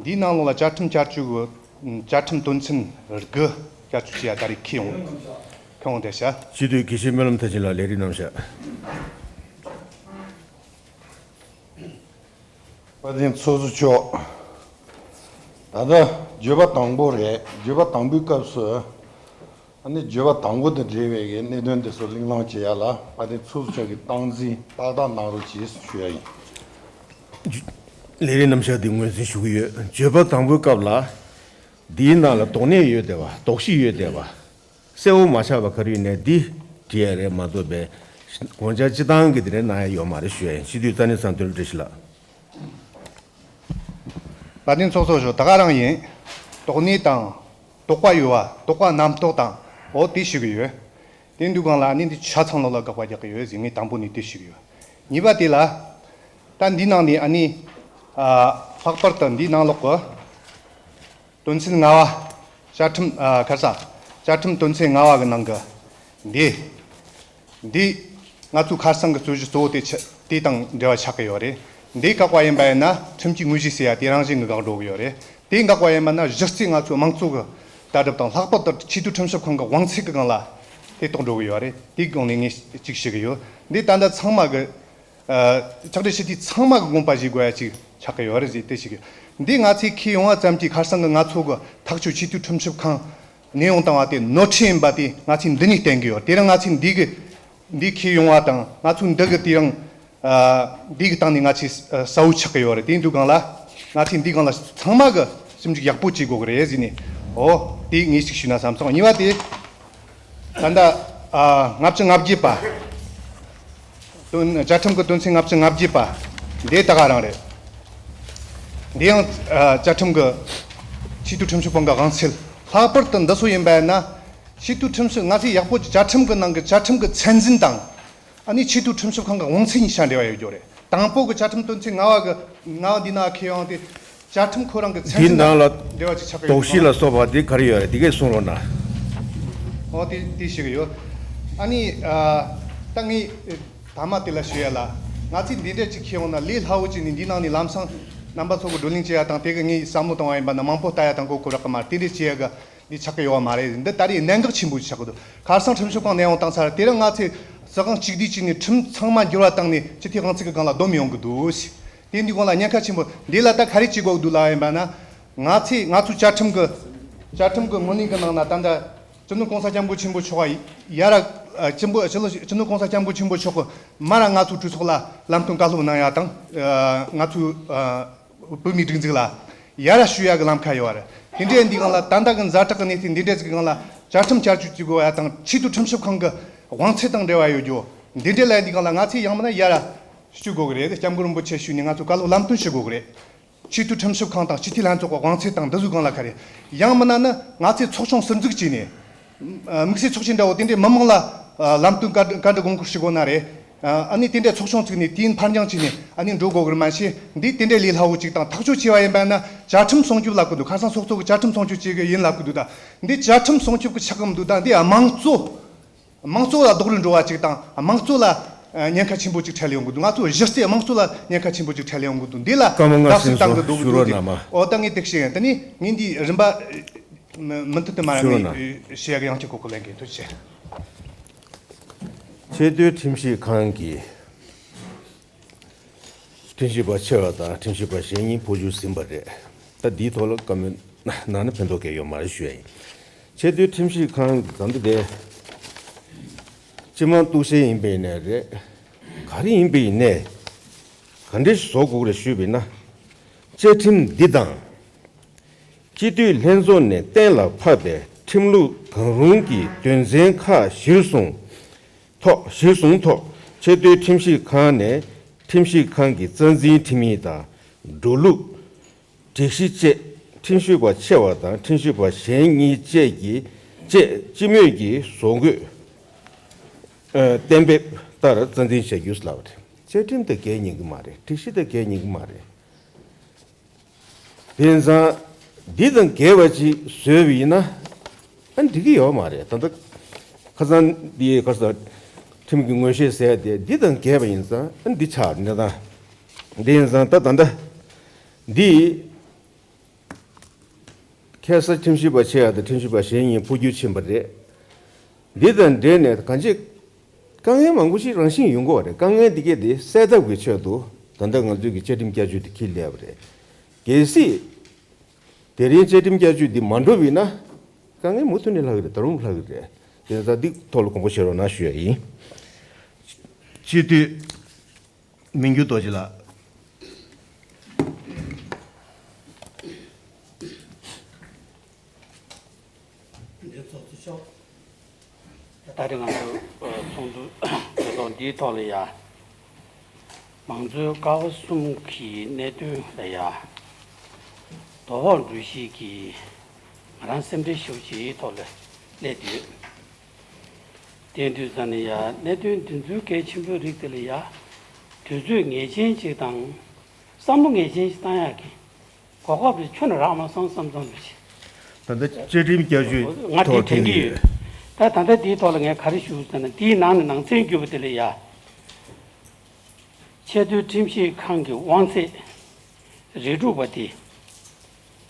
འདིའི་ནང་ལོགས་ལ་བཅའ་ཁྲིམས་བསྐྱར་བཅོས་ཀྱི་བཅའ་ཁྲིམས་དོན་ཚན་དགུ་བསྐྱར་བཅོས་བྱས་ཡ་ད་རེས་ཁྱེར་ཡོང་ཁྱེར་ཡོང་བསྡད་ཤག་སྤྱི་འཐུས་དགེ་བཤེས་སྨོན་ལམ་མཐར་ཕྱིན་ལགས། ལས་རིམ་རྣམ་གཞག་དཔལ་ལྡན་ཚོགས་གཙོ་མཆོག་ད་ལྟ་བརྗོད་པ་དང་པོ་རེད། བརྗོད་པ་དང་པོའི་སྐབས་སུ་ཨ་ནི་བརྗོད་པ་དང་པོ་དང་འབྲེལ་བའི་གི་གནད་དོན་དེ་ཚོ་གླེང་སློང་བྱེད་ཡ་ལ་དཔལ་ལྡན་ཚོགས་གཙོ་མཆོག་གིས་སྟངས་འཛིན་ཏག་ཏག་གནང་རོགས་གྱིས་ཞུ་ཡ་ཡིན། ལས་རིམ་རྣམ་གཞག་འདི་ངོས་འཛིན་ཞུ་གི་ཡོད། བརྗོད་པ་དང་པོའི་སྐབས་ལ་འདིའི་ནང་ལ་དོགས་གནད་ཡོད་བསྡད་པ། དོགས་གཞི་ཡོད་བསྡད་པ། གསལ་བོ་མ་ཆགས་པ་ག་རེ་ཡོད་ནས་འདི་བྲིས་ཡ་རེད་མ་གཏོགས་པའི་དགོངས་འཆར་སྤྱི་བཏང་གི་དེ་རེད་གནང་ཡ་ཡོད་མ་རེད་ཞུ་ཡ་ཡིན། སྤྱི་འཐུས་རྩ་ནས་བསམ་དོན་བཀྲ་ཤིས་ལགས། དཔལ་ལྡན་ཚོགས་གཙོ་མཆོག་ད་ག་རང་ཡིན། དོགས་གནད་དང་དོགས་པ་ཡོད་པ། དོགས་པ་རྣམ་རྟོག་དང་འོ་དེ་ཞུ་གི་ཡོད། དེ་འདུག་གང་ལ་ཨ་ནི་འདི་ཆ་ཚང་ལོག་ལ་དགག་པ་རྒྱག་གི་ཡོད་ཟེར་ངས་དང་པོ་ནས་དེ་ཞུ་གི་ཡོད། གཉིས་པ་དེ་ལ་ད་འདི་ནང་ནས་ཨ་ནི་ཨ་ལྷག་པར་དུ་འདི་ནང་ལོག་གི་དོན་ཚན་ལྔ་པ། བཅའ་ཁྲིམས་ཨ་ཁ་ས། བཅའ་ཁྲིམས་དོན་ཚན་ལྔ་པ་གི་ནང་གི་འདི། འདི་ང་ཚོའི་ཁ་སང་གི་རྩོད་གཞི་གཙོ་བོ་དེ་ཆ་དེ་དང་འབྲེལ་བ་ཆགས་ཀྱི་ཡོད་རེད། འདི་བཀག་པ་ཡིན་པ་ཡིན་ན་ཁྲིམས་ཀྱི་དངོས་གཞི་ཟེར་ཡ་དེ་རང་བཞིན་གྱི་འགག་འགྲོ་གི་ཡོད་རེད། དེ་འགག་པ་ཡིན་པ་ན་གཞི་རྩའི་ང་ཚོའི་དམངས་གཙོ་གི་ལྟ་གྲུབ་དང་ལྷག་པར་དུ་ཆེས་མཐོའི་ཁྲིམས་ཞིབ་ཁང་གི་དབང་ཚད་ཀྱི་སྒང་ལ་དེ་གཏོགས་འགྲོ་གི་ཡོད་རེད། དེའི་སྒང་ནས་ངས་གཅིག་ཞུ་གི་ཡོད། འདི་ད་ལྟ་ཚང་མ་གི་ཨ་ཕྱག་སྦྲེལ་ཞུ་དུས་ཚང་མ་གི་དགོངས་པ་བཞེས་དགོས་ཡ་ཅིག་ཆགས་ཀྱི་ཡོད་རེད་ཟེར་དེ་ཞིག་ཡོད། འདི་ང་ཚོས་ཁས་ཡོང་བ་ཙམ་གྱིས་ཁ་སང་གི་ང་ཚོ་གི་ཐག་གཅོད་ཆེས་མཐོའི་ཁྲིམས་ཞིབ་ཁང་ནས་ཡོང་བཏང་བ་དེ་ནོར་འཁྲུལ་ཡིན་པ་དེ་ང་ཚོས་འདི་ནས་བསྟན་གྱི་ཡོད། དེ་རིང་ང་ཚོས་འདི་གི་འདི་ཁས་ཡོང་བ་དང་ང་ཚོས་འདི་གི་དེ་རིང་ཨ་འདི་གི་སྟེང་ནས་ང་ཚོས་ཨ་གསལ་བོ་ཆགས་ཀྱི་ཡོད་རེད། དེ་འདུག་གང་ལ་ང་ཚོས་འདི་གང་ལ་ཚང་མ་གི་ཞིབ་འཇུག་ཡག་པོ་བྱེད་དགོས་ཀྱི་རེད་ཟེར་ནས་འོ་དེ་ངས་ཞིག་ཞུས་ན་བསམ་སོང་། གཉིས་པ་དེ། ད་ལྟ་ཨ་ལྔ་བཅུ་ང་བརྒྱད་པ། དོན་བཅའ་ཁྲིམས་ཀྱི་དོན་ཚན་ལྔ་བཅུ་ང་བརྒྱད་པ། འདི་ད་ག་རང་རེད། འདི་ཡང་ཨ་བཅའ་ཁྲིམས་ཀྱི་ཆེས་མཐོའི་ཁྲིམས་ཞིབ་ཁང་གི་དབང་ཚད། ལྷག་པར་དུ་འདི་ཚོ་ཡིན་པ་ཡིན་ན་ཆེས་མཐོའི་ཁྲིམས་ཞིབ་ང་ཚོས་ཡག་པོ་བཅའ་ཁྲིམས་ཀྱི་ནང་གི་བཅའ་ཁྲིམས་ཀྱི་ཚད་འཛིན་དང་། ཨ་ནི་ཆེས་མཐོའི་ཁྲིམས་ཞིབ་ཁང་གི་དབང་ཚད་གཉིས་ཆ་འབྲེལ་བ་ཡོད་རྒྱུ་རེད། དང་པོ་གི་བཅའ་ཁྲིམས་དོན་ཚན་ལྔ་པ་གི་ལྔ་པ་འདི་ན་ཁས་ཡོང་དེ། བཅའ་ཁྲིམས་ཁོ་རང་གི་ཚད་འཛིན་དང་འབྲེལ་བ་ཅིག་ཆགས་ཀྱི་ཡོད་མ་རེད། དོགས་གཞི་ལ་སོགས་པ་འདི་ག་རེ་ཡོད་རེད་འདི་གས་གསུང་རོགས་གནང་། ཨོ་དེ་དེ་ཞིག་ཡོད། ཨ་ནི་ཨ་ད་ངས་ཐ་མ་དེ་ལ་ཞུ་ཡ་ལ། ང་ཚོས་འདི་འདྲས་ཅིག་ཁས་ཡོང་ན་ལས་སླ་བོ་ཅིག་ནི་འདི་ནང་ནས་ལམ་སང་རྣམ་པ་ཚོ་གི་བགྲོ་གླེང་བྱེད་ཡ་དང་དེ་གི་ངས་བསམ་བློ་བཏང་བ་ཡིན་པ་ན་མང་པོ་ལྟ་ཡ་དང་གོ་གོ་རག་གི་མ་རེད། དེ་འདྲས་བྱེད་ཡ་གི་འདི་ཆགས་ཀྱི་ཡོད་མ་རེད། འདི་ད་རེས་གནད་འགག་ཆེན་པོ་ཞིག་ཆགས་ཀྱི་འདུག་ཁ་སང་ཁྲིམས་ཞིབ་ཁང་ནས་ཡང་བཏང་ཚར། དེ་རིང་ང་ཚོས་སྲིད་དབང་གཅིག་སྡུད་བྱས་ནས་ཁྲིམས་ཚང་མ་འགྱུར་བ་བཏང་ནས་སྤྱི་འཐུས་དབང་ཚད་ཀྱི་སྒང་ལ་སྡོམ་ཡོང་གི་འདུག་དེ་འདི་སྒང་ལ་ཉེན་ཁ་ཆེན་པོ་འདི་ལ་ད་ག་རེ་བྱེད་དགོས་འདུག་ལབ་ཡིན་པ་ན། ང་ཚོས་ང་ཚོའི་བཅའ་ཁྲིམས་ཀྱི་བཅའ་ཁྲིམས་ཀྱི་སྔོན་གླེང་གི་ནང་ན་ད་ལྟ་སྤྱི་ནོར་གོང་ས་སྐྱབས་མགོན་ཆེན་པོ་མཆོག་ག་ཡ་ར་སྤྱི་འབོ་སྤྱི་ནོར་གོང་ས་སྐྱབས་མགོན་ཆེན་པོ་མཆོག་གི་མ་ར་ང་ཚོའི་གྲོས་ཚོགས་ལ་ལམ་སྟོན་བཀའ་སློབ་གནང་ཡ་དང་། ང་ཚོའི་བོད་མིའི་སྒྲིག་འཛུགས་ལ་ཡ་ར་ཞུ་ཡ་གི་ལམ་ཁ་ཡོད་རེད། དེ་འདྲའི་འདི་སྒང་ལ་ད་ལྟ་གི་ཛ་དྲག་གི་གནས་ཚུལ་འདི་འདྲའི་ཅིག་གི་སྒང་ལ་བཅའ་ཁྲིམས་བསྐྱར་བཅོས་བྱེད་དགོས་ཡ་དང་ཆེས་མཐོའི་ཁྲིམས་ཞིབ་ཁང་གི་དབང་ཚད་དང་འབྲེལ་བ་ཡོད་རྒྱུ་འདི་འདྲའི་ལ་འདི་སྒང་ལ་ང་ཚོས་ཡང་མིན་ན་ཡ་ར་ཞུ་དགོས་གི་རེད། སྐྱབས་མགོན་རིན་པོ་ཆེ་ཞུས་ནས་ང་ཚོ་བཀའ་སློབ་ལམ་སྟོན་ཞུ་དགོས་གི་རེད། ཆེས་མཐོའི་ཁྲིམས་ཞིབ་ཁང་དང་སྤྱི་འཐུས་ལྷན་ཚོགས་ཀྱི་དབང་ཚད་དང་འདི་ཚོའི་སྒང་ལ་ག་རེ། ཡང་མིན་ན་ནི་ང་ཚོས་ཚོགས་ཆུང་ཟུར་འཛུགས་བྱས་ནས། དམིགས་བསལ་ཚོགས་ཆེན་འདྲ་བོ་དེ་འདྲའི་མི་མང་ལ་ལམ་སྟོན་བཀའ་བཀའ་འདྲི་དགོངས་སྐོར་ཞུ་དགོས་ན་རེད། ཨ་ནི་དེ་འདྲའི་ཚོགས་ཆུང་བཙུགས་ནས་དུས་ཡུན་ཕར་འགྱངས་བྱས་ནས་ཨ་ནི་འགྲོ་དགོས་གི་རེད། མ་གཞི་འདི་དེ་འདྲའི་ལས་སླ་བོ་ཅིག་དང་ཐག་གཅོད་བྱས་པ་ཡིན་པ་ན་བཅའ་ཁྲིམས་སྲུང་སྐྱོབ་ལབ་གི་འདུག་ཁ་སང་ཚོགས་གཙོ་གི་བཅའ་ཁྲིམས་སྲུང་སྐྱོབ་བྱེད་གི་ཡིན་ལབ་གི་འདུག་ད་འདི་བཅའ་ཁྲིམས་སྲུང་སྐྱོབ་གི་ཆགས་གི་མི་འདུག་ད་འདི་དམངས་གཙོ། དམངས་གཙོ་ལ་རྡོག་རོལ་འགྲོ་བ་ཅིག་དང་དམངས་གཙོ་ལ་ཉེན་ཁ་ཆེན་པོ་ཅིག་འཕྲད་ལེ་ཡོང་གི་འདུག་ང་ཚོ་གཞི་རྩའི་དམངས་གཙོ་ལ་ཉེན་ཁ་ཆེན་པོ་ཅིག་འཕྲད་ལེ་ཡོང་གི་འདུག་འདི་ལ་སྐར་མ་ལྔ་བརྡབ་གསིག་ཟིན་བཏང་གི་སོང་འདུག་གི་ཞུ་འདུག་རོགས་དེ་གནང་མ། འོ་ད་ངས་དེ་བཤད་ཡིན། ད་ནི་ངས་འདི་རིམ་པ་མུ་མུ་མཐུད་དུ་མ་ཞུ་རོགས་གནང་། རང་ངས་བཤད་ཡ་གི་ཡང་ཁྱེད་གོ་སྐུ་ལེན་གི་ཐུགས་རྗེ་ཆེ། ཆེས་མཐོའི་ཁྲིམས་ཞིབ་ཁང་གིས་ཁྲིམས་ཞིབ་པ་ཆེ་བ་དང་ཁྲིམས་ཞིབ་པ་གཞན་གཉིས་འབོད་སྒྱུར་ཟིན་པ་རེད། ད་འདིའི་ཐོག་ལ་བཀའ་མོལ་གནང་ན་ཕན་ཐོགས་གང་ཡང་ཡོད་མ་རེད་ཞུ་ཡ་ཡིན། ཆེས་མཐོའི་ཁྲིམས་ཞིབ་ཁང་གི་གང་འདི་དེ་སྤྱི་དམངས་གཏུག་བཤེར་ཡིན་པ་ཡིན་ནའི་རེད། ག་རེ་ཡིན་པ་ཡིན་ནའི་ག་འདྲས་བཟོ་དགོས་རེད་ཞུས་པ་ཡིན་ན། བཅའ་ཁྲིམས་འདི་དང་། སྤྱི་འཐུས་ལྷན་ཚོགས་ནས་གཏན་ལ་ཕབ་པའི་ཁྲིམས་ལུགས་གང་རུང་གི་དོན་ཚན་ཁག་གཞིར་བཟུང་ཐོག་གཞིར་བཟུང་ཐོག་ཆེས་མཐོའི་ཁྲིམས་ཞིབ་ཁང་ནས་ཁྲིམས་ཞིབ་ཁང་གི་རྩ་འཛིན་ཁྲིམས་ཡིག་དང་འགྲོ་ལུགས། སྒྲིག་གཞི་བཅས་ཁྲིམས་ཞིབ་པ་ཆེ་བ་དང་ཁྲིམས་ཞིབ་པ་གཞན་གཉིས་བཅས་ཀྱི་ བཅས་སྤྱི་མོས་ཀྱི་བཟོ་འགོད་གཏན་འབེབས་ལྟར་རྩ་འཛིན་བྱ་རྒྱུ་ལབ་པ་རེད། བཅའ་ཁྲིམས་དང་འགལ་ཉན་གྱི་མ་རེད། སྒྲིག་གཞི་དང་འགལ་ཉན་གྱི་མ་རེད། དེ་ཙང་འདི་དང་འགལ་བ་ཅིག་བཟོས་པ་ཡིན་ན་ཨ་འགྲིག་གི་ཡོད་མ་རེད། ད་ལྟ་ཁ་སང་འདི་ཁ་སང་ཁྲིམས་ཀྱི་ངོས་བཞེས་ཟེར་ཏེ་འདི་དང་འགལ་བ་ཡིན་ཙང་ཨ་འདི་ཆགས་གནས་སྟངས་འདི་ཡིན་ཙང་ད་ད་ལྟ་འདི་ཁ་སང་ཁྲིམས་ཞིབ་པ་ཆེ་བ་དང་ཁྲིམས་ཞིབ་པ་གཞན་གཉིས་འཕོ་འགྱུར་ཕྱིན་པ་རེད། འདི་དང་འབྲེལ་ནས་གང་ཅི་དཀའ་ངལ་མང་པོ་ཞིག་རང་བཞིན་ཡོང་གི་ཡོད་རེད། དཀའ་ངལ་འདི་གས་དེ་སེལ་ཐབས་ཀྱི་ཆེད་དུ་ད་ལྟ་ང་ཚོས་ཀྱི་བཅའ་ཁྲིམས་བསྐྱར་བཅོས་དེ་འཁྱེར་སླེབས་པ་རེད། གལ་སྲིད་དེ་རིང་བཅའ་ཁྲིམས་བསྐྱར་བཅོས་འདི་མ་འགྲོ་བ་ཡིན་ན་དཀའ་ངལ་མུ་མཐུད་ནས་ལྷག་གི་རེད། ད་རུང་ལྷག་གི་རེད། དེ་ཙང་འདི་ཐོག་ལ་དགོངས་པ་བཞེས་རོགས་གནང་ཞུ་ཡ་ཡིན། སྤྱི་འཐུས་མི་འགྱུར་རྡོ་རྗེ་ལགས། འདི་ཚོགས་གཙོ་མཆོག་ད་རེས་ང་ཚོ་ཚོགས་འདུ་ཚོགས་འདུའི་ཐོག་ལ་ཡ། མང་གཙོའི་ཀ་བ་གསུམ་གྱི་གནད་དོན་ལ་ཡ། དོ་ཕོག་འགྲོ་གཞི་གི་ང་རང་སེམས་ཁྲལ་ཞེ་པོ་ཅིག་ཐོག་ལ་སླེབས་ཡོད། དེ་དུས་ཙམ་ནས་ཡ་གནད་དོན་འདི་ཚོའི་གལ་ཆེན་པོའི་རིགས་དེ་ལ་ཡ། དུས་ཚོད་ངེས་ཅན་ཅིག་དང་། བསམ་བློ་ངེས་ཅན་ཞིག་བཏང་ཡག་གི་གོ་སྐབས་དེ་ཁྱོན་ནས་རག་མ་སོང་བསམ་བསམ་འདུག་ཅེས། ད་ལྟ་བཅའ་ཁྲིམས་བསྐྱར་བཅོས་ང་དེ་ཐོག་དྲན་གྱི་ཐེངས་ཡོད། ཡོད། ད་ད་ལྟ་འདིའི་ཐོག་ལ་ངས་ག་རེ་ཞུ་ཟེར་ན་འདིའི་ནང་ནས་ནང་ཚན་བརྒྱུད་པ་དེ་ལ་ཡ། ཆེས་མཐོའི་ཁྲིམས་ཞིབ་ཁང་གི་དབང་ཚད་རིགས་དྲུག་པ་དེ།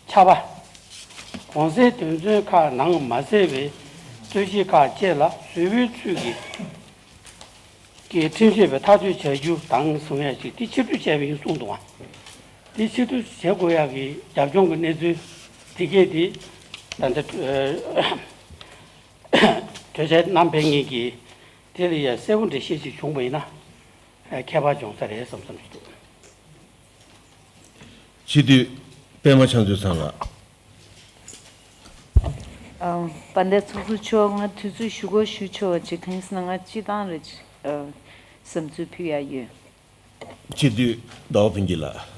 ཆ་པ། གོང་གསལ་དོན་ཚན་ཁག་ནང་མ་གསལ་བའི་རྩོད་གཞི་ཁག་བཅས་ལ་བཟོ་བོའི་ཚུལ་གྱིས། ཀྱི་ཁྲིམས་ཞིབ་པས་ཐག་གཅོད་བྱ་རྒྱུ་དང་གསུང་ཡ་ཞིག་དེ་ཕྱིར་བསྡུ་བྱས་པ་ཡིན་གསུངས་འདུག་བ། དེ་ཕྱིར་བསྡུ་བྱེད་དགོས་ཡ་གི་རྒྱབ་ལྗོངས་ཀྱི་གནས་ཚུལ་དེ་གས་དེ་ད་ལྟ་གྲོས་འཆར་བསྣམས་ཕེབས་མཁན་གྱི་དེ་ལ་ཡ་གསལ་པོ་འགྲེལ་བཤད་ཅིག་བྱུང་པ་ཡིན་ན་ཁྱད་པར་འབྱུང་ས་རེད་བསམ་བསམ་ཞིག་འདུག་སྤྱི་འཐུས་པད་མ་ཆང་མཛོད་ཚང་ལགས། ཨ། དཔལ་ལྡན་ཚོགས་གཙོ་མཆོག་ང་དུས་ཚོད་ཞུ་སྒོ་ཞུ་ཆོག་པ་ཅིག་གང་ཡིན་ཟེར་ན་ང་སྤྱི་བཏང་རེད། ཨ། བསམ་ཚུལ་ཕུལ་ཡ་ཡོད། སྤྱི་འཐུས་ཟླ་བ་ཕུན་སྐྱིད་ལགས།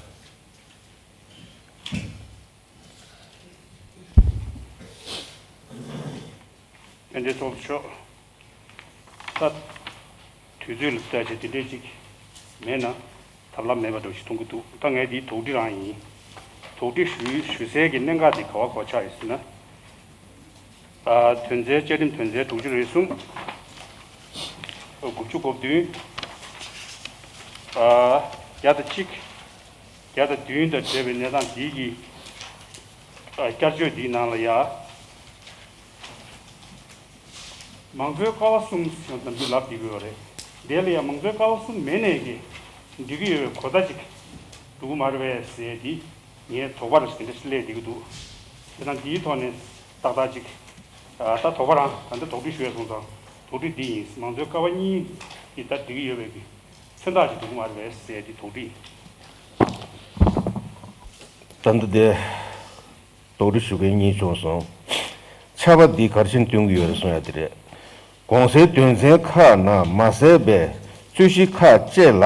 དཔལ་ལྡན་ཚོགས་གཙོ་མཆོག་ད་དུས་ཚོད་ལ་ལྟོས་བྱས་དེ་འདྲས་ཅིག་མེད་ན་ཐབས་ལམ་མེད་པ་འདྲ་ཞིག་མཐོང་གི་འདུག་ད་ངས་འདིའི་དོགས་འདྲི་རང་ཡིན། དོགས་འདྲི་ཞུ་ཞུ་སའི་གི་གནད་འགག་དེ་ག་བ་ག་བ་ཆགས་ཡོད་ཟེར་ན། ཨ། དོན་ཚན་བཅའ་ཁྲིམས་དོན་ཚན་དྲུག་ཅུ་རེ་གསུམ། དགུ་བཅུ་གོ་བདུན། ཨ། བརྒྱ་དང་གཅིག་བརྒྱ་དང་བདུན་དང་འབྲེལ་བའི་གནས་སྟངས་འདིའི་གི་ཨ། བསྐྱར་བཅོས་འདིའི་ནང་ལ་ཡ། མང་གཙོའི་ཀ་བ་གསུམ་ཟེར་ནམ་རྒྱུན་ལབ་བསྡད་ཀྱི་ཡོད་རེད། དེ་ལ་ཡང་མང་གཙོའི་ཀ་བ་གསུམ་མེད་ནས་ཀྱི་འགྲིག་གི་ཡོད་པའི་གོ་བརྡ་ཅིག་འདུག་མ་རེད་པས་ཟེར་དེ་ངས་དོགས་པ་རེ་ཞིག་དེ་འདྲ་ཞིག་སླེབས་བསྡད་ཀྱི་འདུག་དེ་ན་འདིའི་ཐོག་ནས་ཏག་ཏག་ཅིག་ད་དོགས་པ་རང་ད་ལྟ་དོགས་འདྲི་ཞུ་ཡས་སོང་ཙང་དོགས་འདྲི་འདི་ཡིན། མང་གཙོའི་ཀ་བ་གཉིས་ཀྱི་ད་འགྲིག་གི་ཡོད་པའི་གི་མཚོན་རྟགས་ཅིག་འདུག་མ་རེད་པས་ཟེར་དེ་དོགས་འདྲི་ཡིན། ད་ལྟ་དེ། དོགས་འདྲི་ཞུ་མཁན་གཉིས་བྱུང་སོང་། ཆ་པ་འདི་ག་རེ་བྱས་ནས་སྟོན་གྱི་ཡོད་རེད་གསུང་ཡ་དེ་རེད། གོང་གསལ་དོན་ཚན་ཁག་ནང་མ་གསལ་བའི་རྩོད་གཞི་ཁག་བཅས་ལ་